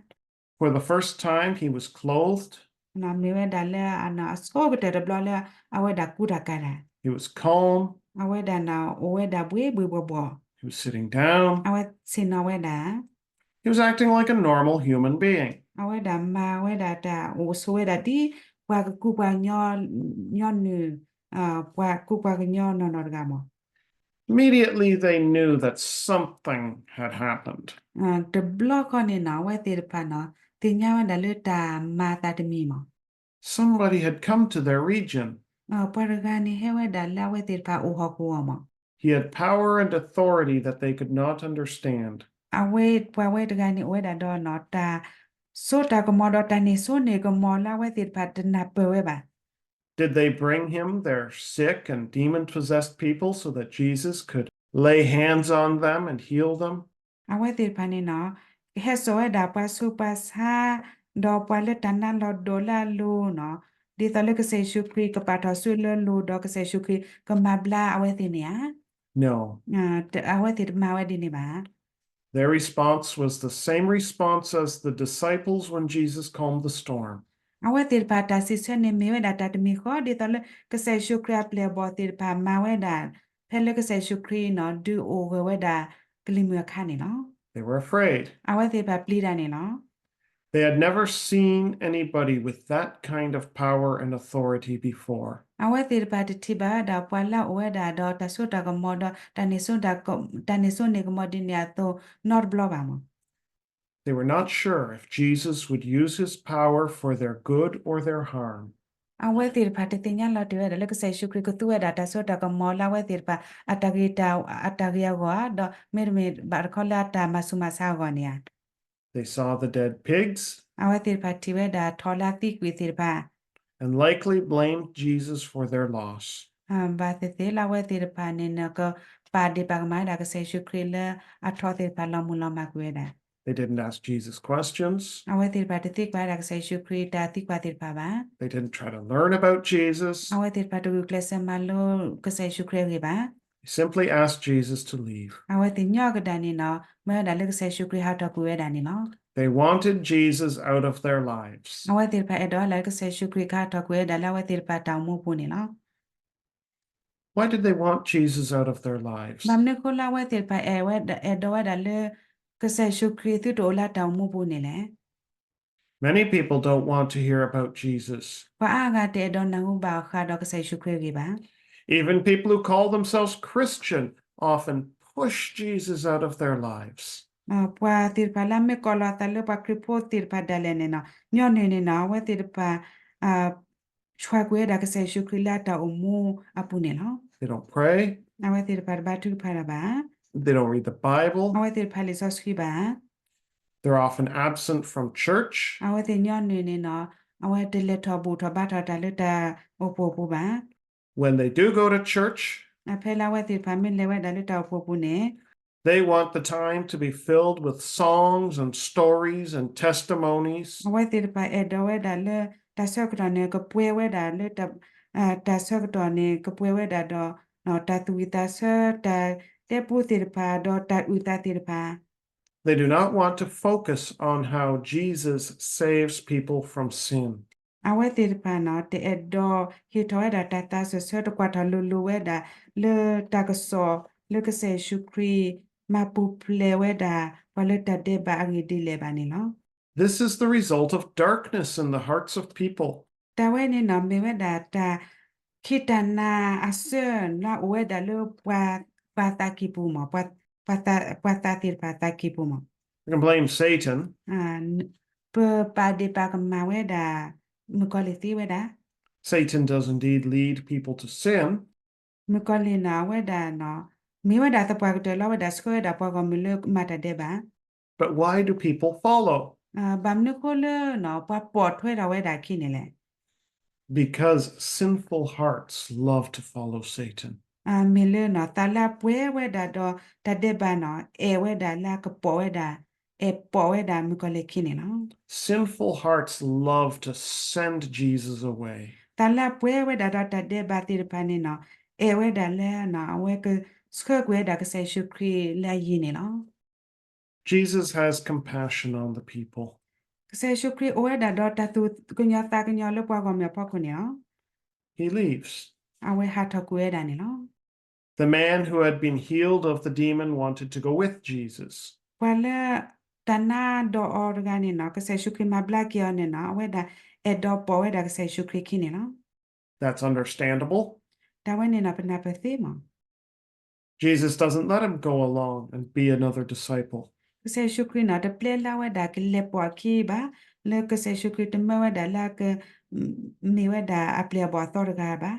For the first time he was clothed. မ့ၢ်ဝဲဒၣ်လၢအဆိကတၢၢ်တဘျီလၢအဝဲဒၣ်ကူတၢ်ကၤတၢ် He was calm. အဝဲဒၣ်န့ၣ် အိၣ်ဝဲဒၣ်ဘှ့ဘှ့ဘှီၣ်ဘှီၣ် He was sitting down. အဝဲဆ့ၣ်နီၤဝဲဒၣ် He was acting like a normal human being. အဝဲဒၣ်မၤဝဲဒၣ်တၢ်အိၣ်ဆိးဝဲဒၣ်ဒ် ပှၤကကူပှၤကညီ ညီနုၢ် ပှၤကူပှၤကညီနီၢ်နီၢ်တဂၤမး. Immediately they knew that something had happened. တဘျီဃီန့ၣ်နီၤ အဝဲသ့ၣ်တဖၣ်နီၤ သ့ၣ်ညါဝဲဒၣ်လၢတၢ်မၤအသးတမံၤမး. Somebody had come to their region. ပှၤတဂၤန့ၣ်ဟဲဝဲဒၣ်လၢအဝဲသ့ၣ်တဖၣ်အိၣ်ဟီၣ်ကဝီၤမး. He had power and authority that they could not understand. အဝဲ ပှၤဝဲတဂၤန့ၣ်အိၣ်ဝဲဒၣ်ဒီးနီၤ တၢ်စိတၢ်ကမီၤဒီးတၢ်န့ၢ်စိန့ၢ်ကမီၤလၢအဝဲသ့ၣ်တဖၣ်တနၢ်ပၢၢ်ဝဲဘၣ်. Did they bring him their sick and demon-possessed people so that Jesus could lay hands on them and heal them? အဝဲသ့ၣ်တဖၣ်န့ၣ်နီၤ ဟဲစိာ်ဝဲဒၣ်ပှၤဆူးပှၤဆါ ဒီးပှၤလၢတၢ်နါလီၤဒိၣ်လၢအလိၤနီၤ ဒ်သိးလၢကစၢ်ယ့ၣ်ၡူးခရံာ်ကပာ်ထီၣ်ဆူလၢလိၤဒီးကစၢ်ယ့ၣ်ၡူးခရံာ်ကမၤဘျါအဝဲသ့ၣ်န့ၣ်ဧါ. No. အဝဲသ့ၣ်တမၤဝဲဒ်န့ၣ်ဘၣ်. Their response was the same response as the disciples when Jesus calmed the storm. အဝဲသ့ၣ်တဖၣ်တၢ်စံးဆၢန့ၣ်မ့ၢ်ဝဲဒၣ်တၢ်တမံၤဃီ ဒ်သိးလၢကစၢ်ယ့ၣ်ၡူးခရံာ်အပျဲၢ်အဘီၣ်သ့ၣ်တဖၣ်မၤဝဲဒၣ် ဖဲလၢကစၢ်ယ့ၣ်ၡူးခရံာ်နီၤ ဒုးအိၣ်ဂၢၢ်ဝဲဒၣ်ကလံၤမုၢ်အခါန့ၣ်လီၤ. They were afraid. အဝဲသ့ၣ်တဖၣ်ပျံၤတၢ်န့ၣ်လီၤ. They had never seen anybody with that kind of power and authority before. အဝဲသ့ၣ်တဖၣ်တထံၣ်ဘၣ်ဝဲဒၣ်ပှၤလၢအအိၣ်ဝဲဒၣ်ဒီးတၢ်စိတၢ်ကမီၤဒီး တၢ်န့ၢ်စိန့ၢ်ကမီၤဒ်န့ၣ်အသိးနီတဘျီဘၣ်မး. They were not sure if Jesus would use his power for their good or their harm. အဝဲသ့ၣ်တဖၣ်တသ့ၣ်ညါလီၤတံၢ်ဝဲဒၣ်လၢကစၢ်ယ့ၣ်ၡူးခရံာ်ကသူဝဲဒၣ်တၢ်စိတၢ်ကမီၤလၢအဝဲသ့ၣ်တဖၣ် အတၢ်ဂ့ၤတၢ် အတၢ်ဂ့ၤအဂီၢ်ဧါ, ဒီးမ့တမ့ၢ်ဘၣ်တခီလၢအတၢ်မၤဆူၣ်မၤဆါအဂီၢ်န့ၣ်ဧါ. They saw the dead pigs အဝဲသ့ၣ်တဖၣ်ထံၣ်ဝဲဒၣ်ထိးလၢအသံကွံာ်သ့ၣ်တဖၣ် and likely blamed Jesus for their loss. ဘၣ်သ့ၣ်သ့ၣ်လၢအဝဲသ့ၣ်တဖၣ်န့ၣ်နကပာ်ဒ့ၣ်ပာ်ကမၣ်ဝဲဒၣ်ကစၢ်ယ့ၣ်ၡူးခရံာ်လၢအထိးသ့ၣ်တဖၣ်လီၤမုၢ်လီၤမၢ်ကွံာ်ဝဲဒၣ် They didn't ask Jesus questions. အဝဲသ့ၣ်တဖၣ်တသံကွၢ်ဝဲဒၣ်ကစၢ်ယ့ၣ်ၡူးခရံာ်တၢ်သံကွၢ်သ့ၣ်တဖၣ်ဘၣ်. They didn't try to learn about Jesus. အဝဲသ့ၣ်တဖၣ်တဂုာ်ကျဲးစၢးမၤလိကစၢ်ယ့ၣ်ၡူးခရံာ်အဂ့ၢ်ဘၣ်. They simply asked Jesus to leave. အဝဲသ့ၣ်ညီကဒၣ်န့ၣ်နီၤ မၢဝဲဒၣ်လၢကစၢ်ယ့ၣ်ၡူးခရံာ်ဟးထီၣ်ကွံာ်ဝဲဒၣ်န့ၣ်လီၤ. They wanted Jesus out of their lives. အဝဲသ့ၣ်တဖၣ်အဲၣ်ဒိးဝဲဒၣ်လၢကစၢ်ယ့ၣ်ၡူးခရံာ်ကဟးထီၣ်ကွံာ်ဝဲဒၣ်လၢအဝဲသ့ၣ်တဖၣ်တၢ်အိၣ်မူအပူၤန့ၣ်လီၤ. Why did they want Jesus out of their lives? ဘၣ်မနုၤအဃိလၢအဝဲသ့ၣ်တဖၣ်အဲၣ်ဝဲဒၣ် အဲၣ်ဒိးဝဲဒၣ်လၢ ကစၢ်ယ့ၣ်ၡူးခရံာ်သုတအိၣ်လၢတၢ်အိၣ်မူပူၤန့ၣ်လဲၣ်. Many people don't want to hear about Jesus. ပှၤအါဂၤတအဲၣ်ဒိးနၢ်ဟူဘၣ်ဃးဒီးကစၢ်ယ့ၣ်ၡူးခရံာ်အဂ့ၢ်ဘၣ်. Even people who call themselves Christian often push Jesus out of their lives. ပှၤသ့ၣ်တဖၣ်လၢအမ့ၢ်ကိးလီၤအသးလၢပှၤခရံာ်ဖိသ့ၣ်တဖၣ်ဒၣ်လဲာ်န့ၣ်နီၤ ညီနုၢ်န့ၣ်နီၤ အဝဲသ့ၣ်တဖၣ် ဆှၢကွံာ်ဝဲဒၣ်ကစၢ်ယ့ၣ်ၡူးခရံာ်လၢအတၢ်အိၣ်မူအပူၤန့ၣ်လီၤ. They don't pray. အဝဲသ့ၣ်တဖၣ်တဘါထုကဖၣ်တၢ်ဘၣ်. They don't read the Bible. အဝဲသ့ၣ်တဖၣ်လံာ်စီဆှံဘၣ်. They're often absent from church. အဝဲသ့ၣ်ညီနုၢ်န့ၣ်နီၤ အဝဲတလဲၤထီၣ်ဘူၣ်ထီၣ်ဘါထီၣ်တၢ်လၢတၢ်အိၣ်ဖှိၣ်အပူၤဘၣ်. When they do go to church, ဖဲလၢအဝဲသ့ၣ်တဖၣ်မ့ၢ်လဲၤဝဲဒၣ်လၢတၢ်အိၣ်ဖှိၣ်အပူၤန့ၣ် they want the time to be filled with songs and stories and testimonies. အဝဲသ့ၣ်တဖၣ်အဲၣ်ဒိးဝဲဒၣ်လၢ တၢ်ဆၢကတီၢ်န့ၣ် ကပှဲၤဝဲဒၣ်လၢ တၢ်ဆၢကတီၢ်န့ၣ် ကပှဲၤဝဲဒၣ်ဒီး တၢ်သူၣ်ဝံၣ်သးဆၢ တၢ်တဲပူသ့ၣ်တဖၣ် ဒီးတၢ်အုၣ်သးသ့ၣ်တဖၣ် They do not want to focus on how Jesus saves people from sin. အဝဲသ့ၣ်တဖၣ်နီၤ တအဲၣ်ဒိးဟ့ၣ်ထီၣ်ဝဲဒၣ်တၢ်သးစၢၢ်ဆၢ တကွၢ်ထီၣ်လိၤလိၤဝဲဒၣ် လၢတၢ်ကစီၣ် လၢကစၢ်ယ့ၣ်ၡူးခရံာ် မၤပူၤဖျဲးဝဲဒၣ် ပှၤလၢတၢ်ဒဲးဘးအဂ့ၢ်ဒ်လဲၣ်ဘၣ်န့ၣ်လီၤ. This is the result of darkness in the hearts of people. တၢ်ဝဲန့ၣ်နီၤ မ့ၢ်ဝဲဒၣ်တၢ် ခံတၢ်နါအဆၢလၢအအိၣ်ဝဲဒၣ်လၢ ပှၤသးကံၢ်ပူၤမး ပှၤသးသ့ၣ်တဖၣ်သးကံၢ်ပူၤမး You can blame Satan. ပပာ်ဒ့ၣ်ပာ်ကမၣ်ဝဲဒၣ် မုၣ်ကီၤလံၢ်သ့ဝဲဒၣ်. Satan does indeed lead people to sin. မုၣ်ကီၤလံၢ်န့ၣ် အဝဲဒၣ် မ့ၢ်ဝဲဒၣ်သပှၢ်ကတၢၢ်လၢအဝဲဒၣ်ဆှၢဝဲဒၣ်ပှၤဂီၢ်မုၢ်လၢမၤတၢ်ဒဲးဘး. But why do people follow? ဘၣ်မနုၤဃိလၢ ပှၤပိာ်ထွဲထီၣ်ဝဲဒၣ်အခံန့ၣ်လဲၣ်. Because sinful hearts love to follow Satan. မ့ၢ်လၢ သးလၢအပှဲၤဝဲဒၣ်ဒီးတၢ်ဒဲးဘးန့ၣ် အဲၣ်ဝဲဒၣ်လၢအကပိာ်ဝဲဒၣ် အဲၣ်ပိာ်ဝဲဒၣ်မုၣ်ကီၤလံၢ်အခံန့ၣ်လီၤ. Sinful hearts love to send Jesus away. သးလၢအပှဲၤဝဲဒၣ်ဒီးတၢ်ဒဲးဘးသ့ၣ်တဖၣ်န့ၣ် အဲၣ်ဝဲဒၣ်လၢ အဝဲကဆှၢကွံာ်ဝဲဒၣ်ကစၢ်ယ့ၣ်ၡူးခရံာ်လၢအယံၤန့ၣ်လီၤ. Jesus has compassion on the people. ကစၢ်ယ့ၣ်ၡူးခရံာ်အိၣ်ဝဲဒၣ်ဒီးတၢ်သူၣ်ကညီၤသးကညီၤလၢပှၤဂီၢ်မုၢ်အဖီခိၣ်န့ၣ်လီၤ. He leaves. အဝဲဟးထီၣ်ကွံာ်ဝဲဒၣ်န့ၣ်လီၤ. The man who had been healed of the demon wanted to go with Jesus. ပှၤလၢ တၢ်နါဒီးအီၤတဂၤန့ၣ် ကစၢ်ယ့ၣ်ၡူးခရံာ်မၤဘျါက့ၤအီၤန့ၣ် အဝဲဒၣ်အဲၣ်ဒိးပိာ်ဝဲဒၣ်ကစၢ်ယ့ၣ်ၡူးခရံာ်အခံန့ၣ်လီၤ. That's understandable. တၢ်ဝဲန့ၣ် ပနၢ်ပၢၢ်သ့မး. Jesus doesn't let him go along and be another disciple. ကစၢ်ယ့ၣ်ၡူးခရံာ်န့ၣ် တပျဲလၢအဝဲဒၣ်ကလဲၤပိာ်အခံဘၣ်, လၢကစၢ်ယ့ၣ်ၡူးခရံာ်တမၢဝဲဒၣ်လၢအက မ့ၢ်ဝဲဒၣ်အပျဲၢ်အဘီၣ်အသီတဂၤဘၣ်.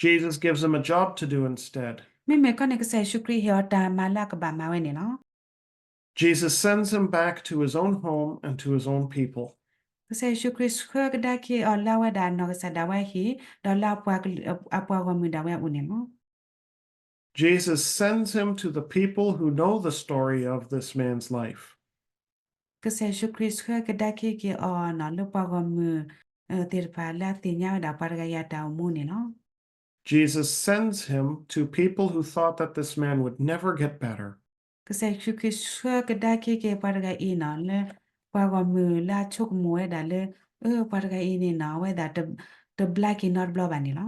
Jesus gives him a job to do instead. မ့မ့ၢ်ခီန့ၣ် ကစၢ်ယ့ၣ်ၡူးခရံာ်ဟ့ၣ်အီၤတၢ်မၤလၢအကဘၣ်မၤဝဲန့ၣ်လီၤ. Jesus sends him back to his own home and to his own people. ကစၢ်ယ့ၣ်ၡူးခရံာ်ဆှၢကဒါက့ၤအီၤလၢအဝဲဒၣ်နီၢ်ကစၢ်ဒၣ်ဝဲအဟံၣ်, ဒီးလၢအပှၤဂီၢ်မုၢ်ဒၣ်ဝဲအအိၣ်န့ၣ်လီၤ. Jesus sends him to the people who know the story of this man's life. ကစၢ်ယ့ၣ်ၡူးခရံာ်ဆှၢကဒါက့ၤက့ၤအီၤန့ၣ် လၢပှၤဂီၢ်မုၢ်သ့ၣ်တဖၣ်လၢအသ့ၣ်ညါဝဲဒၣ်ပှၤတဂၤအံၤအတၢ်အိၣ်မူန့ၣ်လီၤ. Jesus sends him to people who thought that this man would never get better. ကစၢ်ယ့ၣ်ၡူးခရံာ်ဆှၢကဒါက့ၤက့ၤပှၤတဂၤအံၤန့ၣ် လၢပှၤဂီၢ်မုၢ်လၢအဆိကမိၣ်ဝဲဒၣ်လၢ အၢ ပှၤတဂၤအံၤန့ၣ်န့ၣ် အဝဲဒၣ်တဘျါက့ၤနီတဘျီဘၣ်န့ၣ်လီၤ.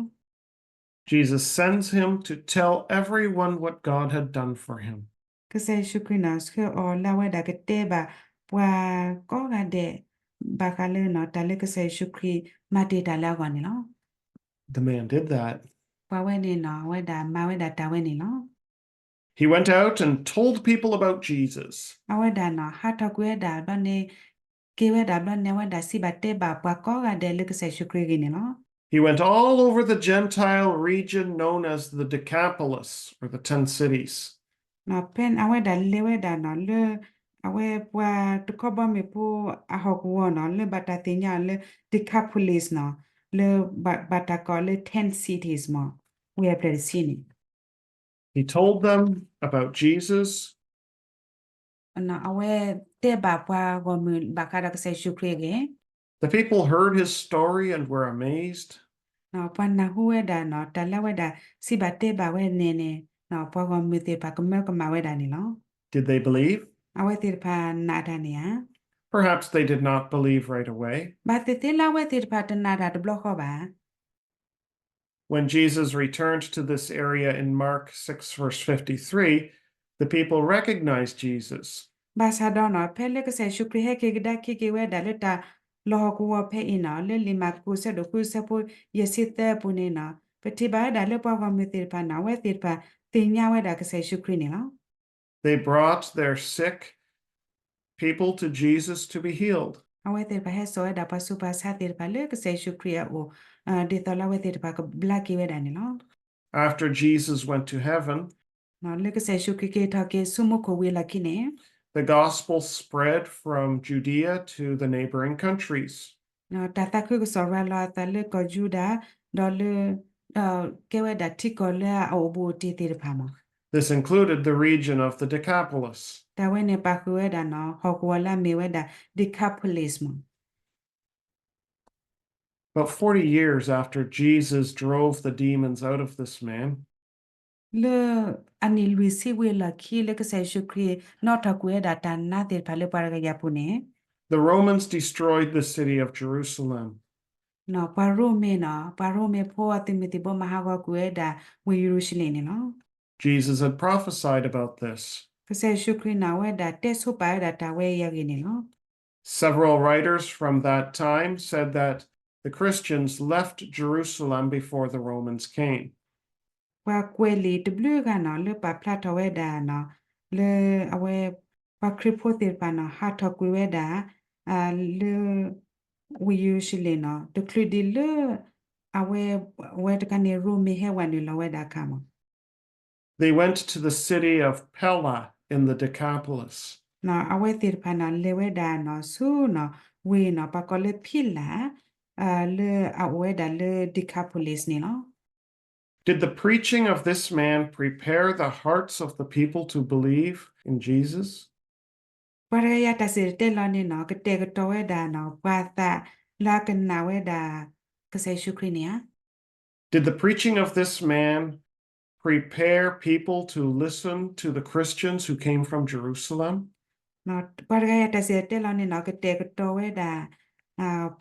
Jesus sends him to tell everyone what God had done for him. ကစၢ်ယ့ၣ်ၡူးခရံာ်န့ၣ် ဆှၢအီၤလၢအဝဲဒၣ်ကတဲဘၣ်ပှၤကိးဂၤဒဲး ဘၣ်ဃးလၢတၢ်လၢကစၢ်ယ့ၣ်ၡူးခရံာ်မၤတ့ၢ်တၢ်လၢအဂီၢ်န့ၣ်လီၤ. The man did that. ပှၤဝဲန့ၣ်န့ၣ် အဝဲဒၣ်မၤဝဲဒၣ်တၢ်ဝဲန့ၣ်လီၤ. He went out and told people about Jesus. အဝဲဒၣ်န့ၣ် ဟးထီၣ်ကွံာ်ဝဲဒၣ်ဘျီန့ၣ် က့ၤဝဲဒၣ်ဘျီန့ၣ် အဝဲဒၣ်စံးဘၣ်တဲဘၣ်ပှၤကိးဂၤဒဲးလၢကစၢ်ယ့ၣ်ၡူးခရံာ်အဂ့ၢ်န့ၣ်လီၤ. He went all over the Gentile region known as the Decapolis, or the Ten Cities. ဖဲအဝဲဒၣ်လဲၤဝဲဒၣ်နီၤ လၢ အဝဲပှၤတခီဘီမုၢ်ဖိအဟီၣ်ကဝီၤနီၤ လၢဘၣ်တၢ်သ့ၣ်ညါအီၤလၢ Decapolis နီၤ လၢဘၣ်တၢ်ကိးလၢ Ten Cities မး ဝ့ၢ်အဖျၢၣ်တဆံန့ၣ် He told them about Jesus. အဝဲတဲဘၣ်ပှၤဂီၢ်မုၢ်ဘၣ်ဃးဒီးကစၢ်ယ့ၣ်ၡူးခရံာ်အဂ့ၢ် The people heard his story and were amazed. ပှၤနၢ်ဟူဝဲဒၣ်နီၤ တၢ်လၢအဝဲဒၣ်စံးဘၣ်တဲဘၣ်ဝဲန့ၣ်န့ၣ် ပှၤဂီၢ်မုၢ်သ့ၣ်တဖၣ်ကမၢကမၣ်ဝဲဒၣ်န့ၣ်လီၤ. Did they believe? အဝဲသ့ၣ်တဖၣ်နာ်တၢ်န့ၣ်ဧါ Perhaps they did not believe right away. ဘၣ်သ့ၣ်သ့ၣ်လၢအဝဲသ့ၣ်တဖၣ်တနာ်တၢ်တဘျီဃီဘၣ်. When Jesus returned to this area in Mark six, verse fifty-three, the people recognized Jesus. ဘၣ်ဆၣ်ဒီးနီၤ ဖဲလၢကစၢ်ယ့ၣ်ၡူးခရံာ်ဟဲက့ၤကဒါက့ၤက့ၤဝဲဒၣ်လၢတၢ်လီၢ်ဟီၣ်ကဝီၤဖဲအံၤနီၤ လၢလံာ်မၢ်ကူး ဆၢဒိၣ်ဃု ဆၢဖိယဲၢ်ဆံသၢအပူၤန့ၣ်နီၤ ပထံၣ်ဘၣ်ဝဲဒၣ်လၢပှၤဂီၢ်မုၢ်သ့ၣ်တဖၣ်နီၤ အဝဲသ့ၣ်တဖၣ်သ့ၣ်ညါဝဲဒၣ်ကစၢ်ယ့ၣ်ၡူးခရံာ်န့ၣ်လီၤ. They brought their sick people to Jesus to be healed. အဝဲသ့ၣ်တဖၣ်ဟဲစိာ်ဝဲဒၣ်ပှၤဆူးပှၤဆါသ့ၣ်တဖၣ်လၢကစၢ်ယ့ၣ်ၡူးခရံာ်အအိၣ် ဒ်သိးလၢအဝဲသ့ၣ်တဖၣ်ကဘျါက့ၤဝဲဒၣ်န့ၣ်လီၤ. After Jesus went to heaven, လၢကစၢ်ယ့ၣ်ၡူးခရံာ်က့ၤထီၣ်က့ၤဆူမူခိၣ်ဝံၤအလီၢ်ခံန့ၣ် the gospel spread from Judea to the neighboring countries. တၢ်သးခုကစီၣ်ရၤလီၤအသးလၢကီၢ်ယူဒၤ ဒီးလၢ ကဲဝဲဒၣ်ထံကီၢ်လၢအအိၣ်ဘူးအိၣ်တံၢ်သ့ၣ်တဖၣ်မး This included the region of the Decapolis. တၢ်ဝဲန့ၣ်ပာ်ဃုာ်ဝဲဒၣ်နီၤ ဟီၣ်ကဝီၤလၢအမ့ၢ်ဝဲဒၣ် Decapolis မး About forty years after Jesus drove the demons out of this man, လၢအနံၣ်လွံၢ်ဆံဝံၤအလီၢ်ခံ လၢကစၢ်ယ့ၣ်ၡူးခရံာ် နီၣ်ထီၣ်ကွံာ်ဝဲဒၣ်တၢ်နါသ့ၣ်တဖၣ်လၢပှၤတကယၤပူၤန့ၣ် the Romans destroyed the city of Jerusalem. ပှၤရိမ့ၤနီၤ ပှၤရိမ့ၤဖိအသုးမုၢ်သံၣ်ဘိမၤဟးဂီၤကွံာ်ဝဲဒၣ် ဝ့ၢ်ယရူၤၡလ့ၣ်န့ၣ်လီၤ. Jesus had prophesied about this. ကစၢ်ယ့ၣ်ၡူးခရံာ်န့ၣ် အဝဲဒၣ်တဲဆိပာ်ဝဲဒၣ်တၢ်ဝဲအံၤအဂ့ၢ်န့ၣ်လီၤ. Several writers from that time said that the Christians left Jerusalem before the Romans came. ပှၤကွဲးလံာ်တဘျုးဂၤနီၤ လၢပာ်ဖျါထီၣ်ဝဲဒၣ်နီၤ လၢအဝဲ ပှၤခရံာ်ဖိသ့ၣ်တဖၣ်နီၤ ဟးထီၣ်ကွံာ်ဝဲဒၣ် လၢ ဝ့ၢ်ယရူၤၡလ့ၣ်နီၤ တချုးဒံးလၢ အဝဲ အဝဲတခါန့ၣ် ရိမ့ၤဟဲဝဲနုာ်လီၤဝဲဒၣ်အခါမး They went to the city of Pella in the Decapolis. အဝဲသ့ၣ်တဖၣ်နီၤ လဲၤဝဲဒၣ်နီၤ ဆူနီၤ ဝ့ၢ်နီၤ ပှၤကိးလၢ Pella လၢအအိၣ်ဝဲဒၣ်လၢ Decapolis န့ၣ်လီၤ. Did the preaching of this man prepare the hearts of the people to believe in Jesus? ပှၤတဂၤအံၤတၢ်စံၣ်တဲၤတဲလီၤန့ၣ်နီၤ ကတဲာ်ကတီၤဝဲဒၣ်နီၤ ပှၤသးလၢအကနၣ်ဝဲဒၣ် ကစၢ်ယ့ၣ်ၡူးခရံာ်န့ၣ်ဧါ Did the preaching of this man prepare people to listen to the Christians who came from Jerusalem? ပှၤတဂၤအံၤတၢ်စံၣ်တဲၤတဲလီၤန့ၣ်နီၤ ကတဲာ်ကတီၤဝဲဒၣ်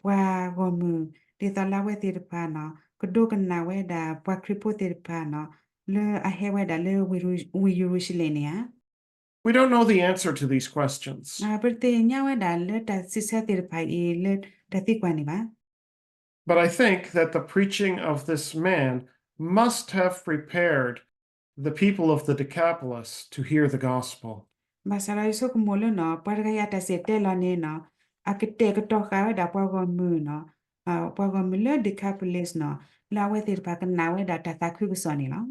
ပှၤဂီၢ်မုၢ် ဒ်သိးလၢအဝဲသ့ၣ်တဖၣ်နီၤ ကဒိကနၣ်ဝဲဒၣ် ပှၤခရံာ်ဖိသ့ၣ်တဖၣ်နီၤ လၢအဟဲဝဲဒၣ်လၢ ဝ့ၢ်ယရူၤၡလ့ၣ်န့ၣ်ဧါ We don't know the answer to these questions. ပတသ့ၣ်ညါဝဲဒၣ်လၢတၢ်စံးဆၢသ့ၣ်တဖၣ်အံၤ လၢတၢ်သံကွၢ်န့ၣ်ဘၣ်. But I think that the preaching of this man must have prepared the people of the Decapolis to hear the gospel. ဘၣ်ဆၣ်ဒီးယဆိကမိၣ်လၢနီၤ ပှၤတဂၤအံၤအတၢ်စံၣ်တဲၤတဲလီၤန့ၣ်နီၤ အကတဲာ်ကတီၤဃာ်ဝဲဒၣ်ပှၤဂီၢ်မုၢ်နီၤ ပှၤဂီၢ်မုၢ်လၢ Decapolis နီၤ လၢအဝဲသ့ၣ်တဖၣ်ကနၣ်ဝဲဒၣ်တၢ်သးခုကစီၣ်န့ၣ်လီၤ.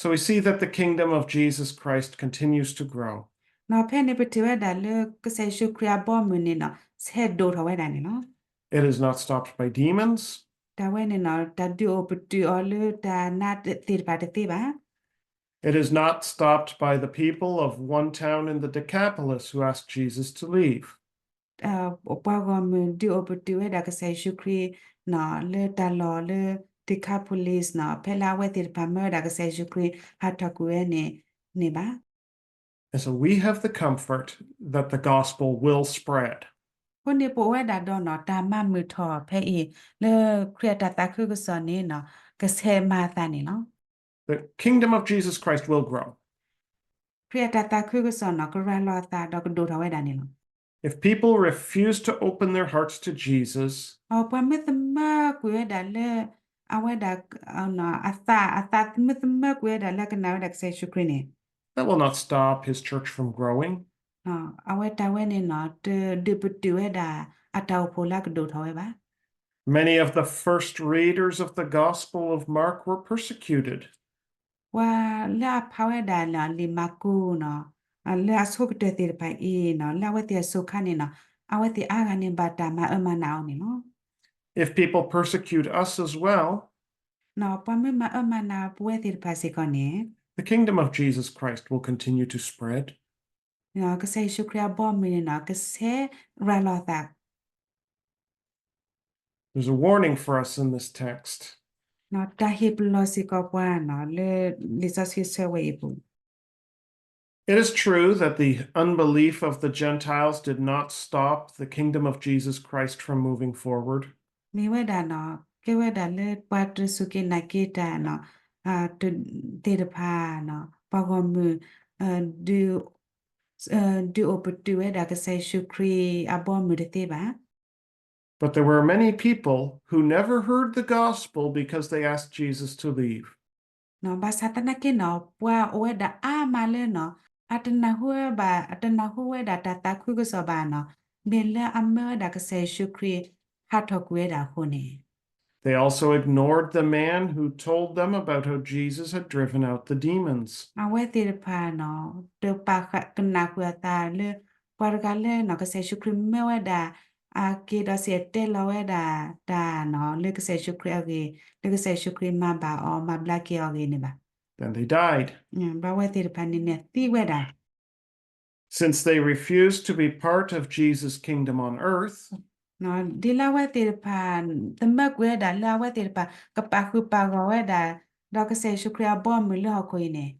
So we see that the kingdom of Jesus Christ continues to grow. နီၤ ဖဲန့ၣ်ပထံၣ်ဝဲဒၣ်လၢကစၢ်ယ့ၣ်ၡူးခရံာ်အဘီအမုၢ်န့ၣ်နီၤ ဆဲးဒိၣ်ထီၣ်ဝဲဒၣ်န့ၣ်လီၤ. It is not stopped by demons. တၢ်ဝဲန့ၣ်နီၤ တၢ်ဒုးအိၣ်ပတုာ်အီၤလၢတၢ်နါသ့ၣ်တဖၣ်တသ့ဘၣ်. It is not stopped by the people of one town in the Decapolis who asked Jesus to leave. ပှၤဂီၢ်မုၢ်ဒုးအိၣ်ပတုာ်ဝဲဒၣ်ကစၢ်ယ့ၣ်ၡူးခရံာ်နီၤ လၢတၢ်လီၢ်လၢ Decapolis နီၤ ဖဲလၢအဝဲသ့ၣ်တဖၣ်မၢဝဲဒၣ်ကစၢ်ယ့ၣ်ၡူးခရံာ် ဟးထီၣ်ကွံာ်ဝဲန့ၣ်န့ၣ်ဘၣ်. And so we have the comfort that the gospel will spread. အဃိန့ၣ်ပအိၣ်ဝဲဒၣ်ဒီးနီၤ တၢ်မၤမုာ်ထီၣ်ဖဲအံၤ လၢခရံာ်အတၢ်သးခုကစီၣ်န့ၣ်နီၤ ကဆဲးမၤအသးန့ၣ်လီၤ. The kingdom of Jesus Christ will grow. ခရံာ်အတၢ်သးခုကစီၣ်နီၤ ကရၤလီၤအသးဒီးကဒိၣ်ထီၣ်ဝဲဒၣ်န့ၣ်လီၤ. If people refuse to open their hearts to Jesus, ပှၤမ့ၢ်သမၢကွံာ်ဝဲဒၣ်လၢ အဝဲဒၣ် အသး အသးမ့ၢ်သမၢကွံာ်ဝဲဒၣ်လၢကနၣ်ဝဲဒၣ်ကစၢ်ယ့ၣ်ၡူးခရံာ်န့ၣ် that will not stop his church from growing. အဝဲတၢ်ဝဲန့ၣ်နီၤ တဒုးပတုာ်ဝဲဒၣ်အတၢ်အိၣ်ဖှိၣ်လၢအကဒိၣ်ထီၣ်ဝဲဘၣ်. Many of the first readers of the Gospel of Mark were persecuted. ပှၤလၢအဖးဝဲဒၣ်လံာ်မၢ်ကူးနီၤ, လၢအဆိကတၢၢ်သ့ၣ်တဖၣ်အံၤနီၤ, လၢအဝဲသ့ၣ်အစိၤခါန့ၣ်နီၤ, အဝဲသ့ၣ်အါဂၤန့ၣ် ဘၣ်တၢ်မၤအၢမၤနးအီၤန့ၣ်လီၤ. If people persecute us as well, နီၤ, ပှၤမ့ၢ်မၤအၢမၤနးပဝဲသ့ၣ်တဖၣ်စ့ၢ်ကီးန့ၣ်, the kingdom of Jesus Christ will continue to spread. နီၤ, ကစၢ်ယ့ၣ်ၡူးခရံာ်အဘီအမုၢ်န့ၣ်နီၤ, ကဆဲးရၤလီၤအသး There's a warning for us in this text. နီၤ, တၢ်ဟ့ၣ်ပလီၢ်စ့ၢ်ကီးပှၤနီၤ, လၢလံာ်စီဆှံဆၢဝဲအံၤအပူၤ It is true that the unbelief of the Gentiles did not stop the kingdom of Jesus Christ from moving forward. မ့ၢ်ဝဲဒၣ်နီၤ, ကဲဝဲဒၣ်လၢပှၤတစူၢ်က့ၤနာ်က့ၤတၢ်နီၤ, သ့ၣ်တဖၣ်နီၤ, ပှၤဂီၢ်မုၢ် ဒုးအိၣ်ပတုာ်ဝဲဒၣ်ကစၢ်ယ့ၣ်ၡူးခရံာ်အဘီအမုၢ်တသ့ဘၣ်. But there were many people who never heard the gospel because they asked Jesus to leave. နီၤ, ဘၣ်ဆၣ်သနာ်က့နီၤ, ပှၤအိၣ်ဝဲဒၣ်အါမးလၢနီၤ, အတနၢ်ဟူဘၣ်, အတနၢ်ဟူဝဲဒၣ်တၢ်သးခုကစီၣ်ဘၣ်နီၤ, မ့ၢ်လၢအမၢဝဲဒၣ်ကစၢ်ယ့ၣ်ၡူးခရံာ်ဟးထီၣ်ကွံာ်ဝဲဒၣ်အဃိန့ၣ် They also ignored the man who told them about how Jesus had driven out the demons. အဝဲသ့ၣ်တဖၣ်နီၤ, တပာ်ကနၣ်ဃုာ်အသးလၢ ပှၤတဂၤလၢနီၤ, ကစၢ်ယ့ၣ်ၡူးခရံာ်မၢဝဲဒၣ် အက့ၤဒီးစံၣ်တဲၤတဲလီၤဝဲဒၣ်တၢ်နီၤ, လၢကစၢ်ယ့ၣ်ၡူးခရံာ်အဂ့ၢ်, လၢကစၢ်ယ့ၣ်ၡူးခရံာ်မၤဘၣ်အီၤ မၤဘျါက့ၤအီၤအဂ့ၢ်န့ၣ်ဘၣ်. Then they died. ဘၣ်ဝဲသ့ၣ်တဖၣ်န့ၣ်န့ၣ်သံဝဲဒၣ် Since they refused to be part of Jesus' kingdom on earth, နီၤ, ဒ်လၢအဝဲသ့ၣ်တဖၣ် တမၢကွံာ်ဝဲဒၣ်လၢအဝဲသ့ၣ်တဖၣ် ကပာ်ဃုာ်ပာ်ဂီၢ်ဝဲဒၣ် ဒီးကစၢ်ယ့ၣ်ၡူးခရံာ်အဘီအမုၢ်လၢဟီၣ်ခိၣ်အံၤန့ၣ်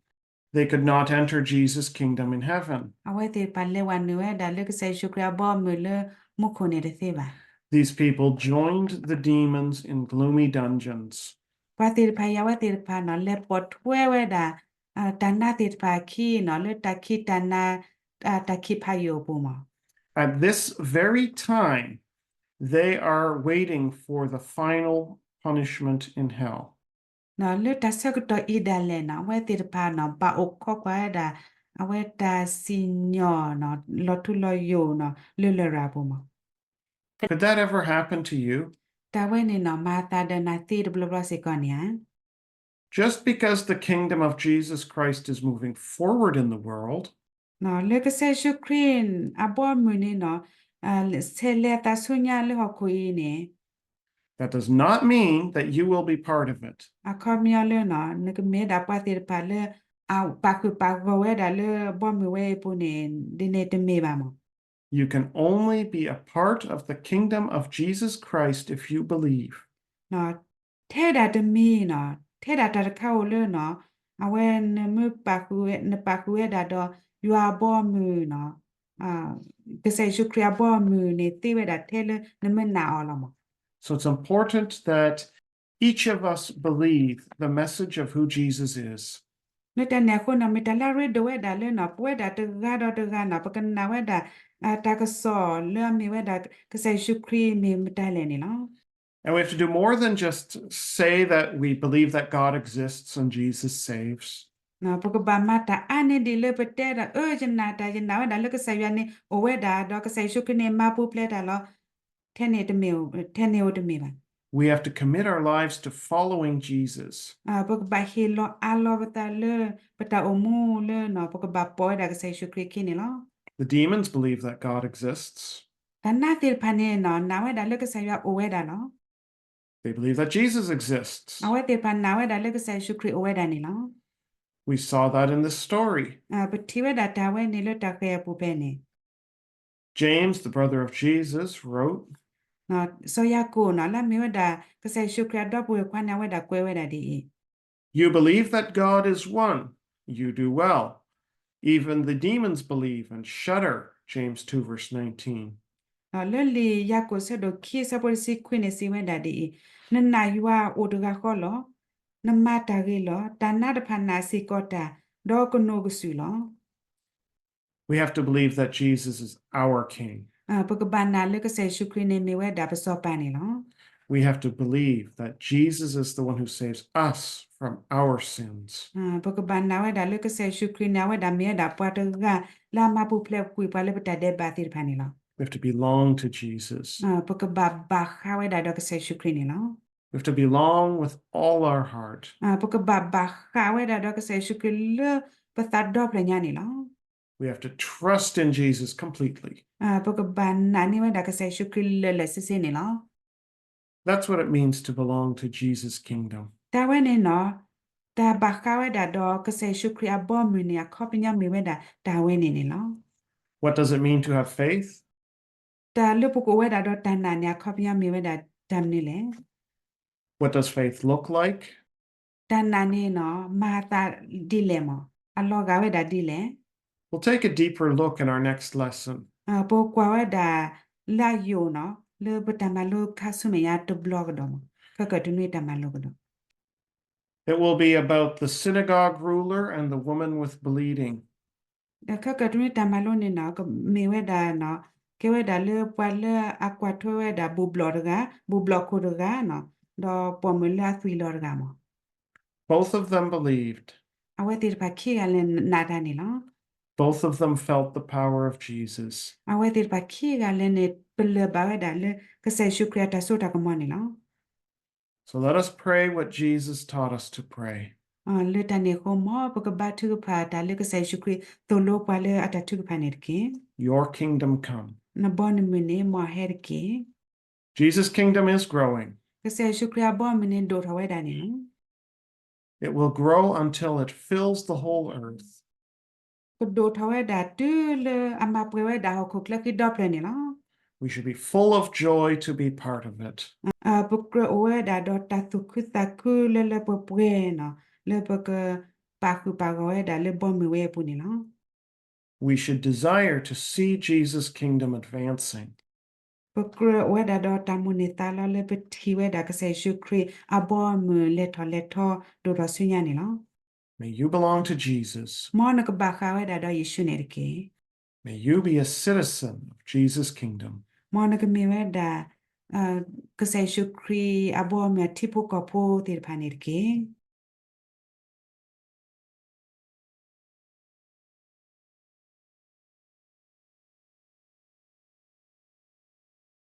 they could not enter Jesus' kingdom in heaven. အဝဲသ့ၣ်တဖၣ်လဲၤဝဲနုာ်ဝဲဒၣ်လၢကစၢ်ယ့ၣ်ၡူးခရံာ်အဘီအမုၢ်လၢမူခိၣ်န့ၣ်တသ့ဘၣ်. These people joined the demons in gloomy dungeons. ပှၤသ့ၣ်တဖၣ်အံၤ အဝဲသ့ၣ်တဖၣ်နီၤ လဲၤပိာ်ထွဲဝဲဒၣ် တၢ်နါသ့ၣ်တဖၣ်အခံနီၤ လၢတၢ်ခံးတၢ်နါ တၢ်ခံးဖးယိာ်အပူၤမး At this very time, they are waiting for the final punishment in hell. လၢတၢ်ဆၢကတီၢ်အံၤဒၣ်လဲာ်နီၤ အဝဲသ့ၣ်တဖၣ်နီၤ ဘၣ်အိၣ်ခိးကွၢ်ဝဲဒၣ် အဝဲတၢ်စံၣ်ညီၣ်နီၤ လီၤထူလီၤယိာ်နီၤ လၢလရာ်ပူၤမး Could that ever happen to you? တၢ်ဝဲန့ၣ်နီၤ မၤအသးဒီးနၤသ့တဘျီဘျီစ့ၢ်ကီးန့ၣ်ဧါ Just because the kingdom of Jesus Christ is moving forward in the world လၢကစၢ်ယ့ၣ်ၡူးခရံာ်အဘီအမုၢ်န့ၣ်နီၤ ဆဲးလဲၤအသးဆူညါလၢဟီၣ်ခိၣ်အံၤန့ၣ် that does not mean that you will be part of it. အခီပညီလၢနီၤ နကမ့ၢ်ဒၣ်ပှၤသ့ၣ်တဖၣ်လၢ အပာ်ဃုာ်ပာ်ဂီၢ်ဝဲဒၣ်လၢဘီမုၢ်ဝဲအံၤအပူၤန့ၣ် ဒ်န့ၣ်တမ့ၢ်ဘၣ်မး You can only be a part of the kingdom of Jesus Christ if you believe. ထဲဒၣ်တမံၤနီၤ ထဲဒၣ်တၢ်တခါဧိၤလၢနီၤ အဝဲနမ့ၢ်ပာ်ဃုာ်ဝဲ နပာ်ဃုာ်ဝဲဒၣ်ဒီး ယွၤအဘီအမုၢ်နီၤ ကစၢ်ယ့ၣ်ၡူးခရံာ်အဘီအမုၢ်န့ၣ် သ့ဝဲဒၣ်ထဲလၢနမ့ၢ်နာ်အီၤလီၤမး So it's important that each of us believe the message of who Jesus is. လၢတၢ်န့ၣ်အဃိနီၤ မ့ၢ်တၢ်လၢအရ့ဒိၣ်ဝဲဒၣ်လၢနီၤ ပဝဲဒၣ်တဂၤဒီးတဂၤနီၤ ပကနာ်ဝဲဒၣ် တၢ်ကစီၣ်လၢအမ့ၢ်ဝဲဒၣ် ကစၢ်ယ့ၣ်ၡူးခရံာ်မ့ၢ်မတၤလဲၣ်န့ၣ်လီၤ And we have to do more than just say that we believe that God exists and Jesus saves. ပကဘၣ်မၤတၢ်အါန့ၢ်ဒံးလၢပတဲဒၣ် အၢ ယနာ်တၢ် ယနာ်ဝဲဒၣ်လၢကစၢ်ယွၤန့ၣ်အိၣ်ဝဲဒၣ် ဒီးကစၢ်ယ့ၣ်ၡူးခရံာ်န့ၣ်မၤပူၤဖျဲးတၢ်လီၤ ထဲန့ၣ်တမ့ၢ် ထဲန့ၣ်အိၣ်တမ့ၢ်ဘၣ် We have to commit our lives to following Jesus. ပကဘၣ်ဟ့ၣ်လီၤအးလီၤပသးလၢ ပတၢ်အိၣ်မူလၢနီၤ ပကဘၣ်ပိာ်ဝဲဒၣ်ကစၢ်ယ့ၣ်ၡူးခရံာ်အခံန့ၣ်လီၤ The demons believe that God exists. တၢ်နါသ့ၣ်တဖၣ်န့ၣ်နီၤ နာ်ဝဲဒၣ်လၢကစၢ်ယွၤအိၣ်ဝဲဒၣ်လီၤ They believe that Jesus exists. အဝဲသ့ၣ်တဖၣ်နာ်ဝဲဒၣ်လၢကစၢ်ယ့ၣ်ၡူးခရံာ်အိၣ်ဝဲဒၣ်န့ၣ်လီၤ We saw that in this story. ပထံၣ်ဝဲဒၣ်တၢ်ဝဲန့ၣ်လၢတၢ်ဃၤအပူၤဖဲန့ၣ် James, the brother of Jesus, wrote, စီၤယၤကိာ်နီၤ လၢအမ့ၢ်ဝဲဒၣ် ကစၢ်ယ့ၣ်ၡူးခရံာ်အဒီပုၢ်ဝဲၢ်ခွါန့ၣ် အဝဲဒၣ်ကွဲးဝဲဒၣ်ဒ်အံၤ, You believe that God is one. You do well. Even the demons believe and shudder, James two verse nineteen. လၢလံာ်ယၤကိာ်ဆၢဒိၣ်ခံဆၢဖိတဆံခွံန့ၣ်စံးဝဲဒၣ်ဒ်အံၤ, နနာ်ယွၤအိၣ်တဂၤဃီလီၤ. နမၤတၢ်ဂ့ၤလီၤ. တၢ်နါတဖၣ်နာ်စ့ၢ်ကီးတၢ်, ဒီးကနိးကစုာ်လီၤ. We have to believe that Jesus is our King. ပကဘၣ်နာ်လၢကစၢ်ယ့ၣ်ၡူးခရံာ်န့ၣ်မ့ၢ်ဝဲဒၣ်ပစီၤပၤန့ၣ်လီၤ. We have to believe that Jesus is the one who saves us from our sins. ပကဘၣ်နာ်ဝဲဒၣ်လၢကစၢ်ယ့ၣ်ၡူးခရံာ်န့ၣ် အဝဲဒၣ်မ့ၢ်ဝဲဒၣ်ပှၤတဂၤလၢအမၤပူၤဖျဲးကွံာ်ပှၤလၢပတၢ်ဒဲးဘးသ့ၣ်တဖၣ်န့ၣ်လီၤ. We have to belong to Jesus. ပကဘၣ်ဘၣ်ဃးဝဲဒၣ်ဒီးကစၢ်ယ့ၣ်ၡူးခရံာ်န့ၣ်လီၤ. We have to belong with all our heart. ပကဘၣ်ဘၣ်ဃးဝဲဒၣ်ဒီးကစၢ်ယ့ၣ်ၡူးခရံာ်လၢပသးဒီဖျၢၣ်ညါန့ၣ်လီၤ. We have to trust in Jesus completely. ပကဘၣ်နာ်န့ၢ်ဝဲဒၣ်ကစၢ်ယ့ၣ်ၡူးခရံာ်လၢာ်လၢာ်ဆ့ဆ့န့ၣ်လီၤ. That's what it means to belong to Jesus' kingdom. တၢ်ဝဲန့ၣ်နီၤ, တၢ်ဘၣ်ဃးဝဲဒၣ်ဒီးကစၢ်ယ့ၣ်ၡူးခရံာ်အဘီအမုၢ်န့ၣ် အခီပညီမ့ၢ်ဝဲဒၣ်တၢ်ဝဲန့ၣ်န့ၣ်လီၤ. What does it mean to have faith? တၢ်လၢပကအိၣ်ဝဲဒၣ်ဒီးတၢ်နာ်န့ၣ် အခီပညီမ့ၢ်ဝဲဒၣ်တၢ်မနုၤလဲၣ်. What does faith look like? တၢ်နာ်န့ၣ်နီၤ မၤအသးဒ်လဲၣ်မး, အလီၤဂာ်ဝဲဒၣ်ဒ်လဲၣ်. We'll take a deeper look in our next lesson. ပကွၢ်ဝဲဒၣ်လၢအယိာ်နီၤ လၢပတၢ်မၤလိခါဆူမဲာ်ညါတဘျီကဒီးမး, ခဲကၢၣ်တနွံတၢ်မၤလိကဒီး It will be about the synagogue ruler and the woman with bleeding. ဒီးခဲကၢၣ်တနွံတၢ်မၤလိန့ၣ်နီၤ ကမ့ၢ်ဝဲဒၣ်နီၤ ကဲဝဲဒၣ်လၢပှၤလၢအကွၢ်ထွဲဝဲဒၣ်ဘူၣ်ဘျီၣ်တဂၤ, ဘူၣ်ဘျီၣ်ခိၣ်တဂၤနီၤ, ဒီးပိာ်မုၣ်လၢအသွံၣ်လီၤတဂၤမး. Both of them believed. အဝဲသ့ၣ်တဖၣ်ခံဂၤလဲၣ်နာ်တၢ်န့ၣ်လီၤ. Both of them felt the power of Jesus. အဝဲသ့ၣ်တဖၣ်ခံဂၤလဲၣ်န့ၣ် ပလၢၢ်ဘၣ်ဝဲဒၣ်လၢကစၢ်ယ့ၣ်ၡူးခရံာ်အတၢ်စိတၢ်ကမီၤန့ၣ်လီၤ. So let us pray what Jesus taught us to pray. လၢတၢ်န့ၣ်အဃိ မ်ပကဘါထုကဖၣ်တၢ်လၢကစၢ်ယ့ၣ်ၡူးခရံာ်သိၣ်လိပှၤလၢအတၢ်ထုကဖၣ်န့ၣ်တက့ၢ်. Your kingdom come. နဘီနမုၢ်န့ၣ် မ်အဟဲတက့ၢ်. Jesus' kingdom is growing. ကစၢ်ယ့ၣ်ၡူးခရံာ်အဘီအမုၢ်န့ၣ်ဒိၣ်ထီၣ်ဝဲဒၣ်န့ၣ်လီၤ. It will grow until it fills the whole earth. ကဒိၣ်ထီၣ်ဝဲဒၣ်တုၤလၢအမၤပှဲၤဝဲဒၣ်ဟီၣ်ခိၣ်ချၢဃံဒီဖျၢၣ်န့ၣ်လီၤ. We should be full of joy to be part of it. ပကြၢးအိၣ်ဝဲဒၣ်ဒီးတၢ်သူၣ်ခုသးခုလၢလၢပှဲၤပှဲၤနီၤ လၢပကပာ်ဃုာ်ပာ်ဂီၤဝဲဒၣ်လၢဘီမုၢ်ဝဲအပူၤန့ၣ်လီၤ. We should desire to see Jesus' kingdom advancing. ပကြၢးအိ�်ဝဲဒၣ်ဒီးတၢ်မိၣ်န့ၢ်သးလီလၢပထံၣ်ဝဲဒၣ်ကစၢ်ယ့ၣ်ၡူးခရံာ်အဘီအမုၢ်လဲၤထီၣ်လဲၤထီဒိၣ်ထီၣ်ဆူညါန့ၣ်လီၤ. May you belong to Jesus. မ်နကဘၣ်ဃးဝဲဒၣ်ဒီးယ့ၣ်ၡူးန့ၣ်တက့ၢ်. May you be a citizen of Jesus' kingdom. မ်နကမ့ၢ်ဝဲဒၣ် ကစၢ်ယ့ၣ်ၡူးခရံာ်အဘီအမုၢ်အထံဖိကီၢ်ဖိသ့ၣ်တဖၣ်န့ၣ်တက့ၢ်.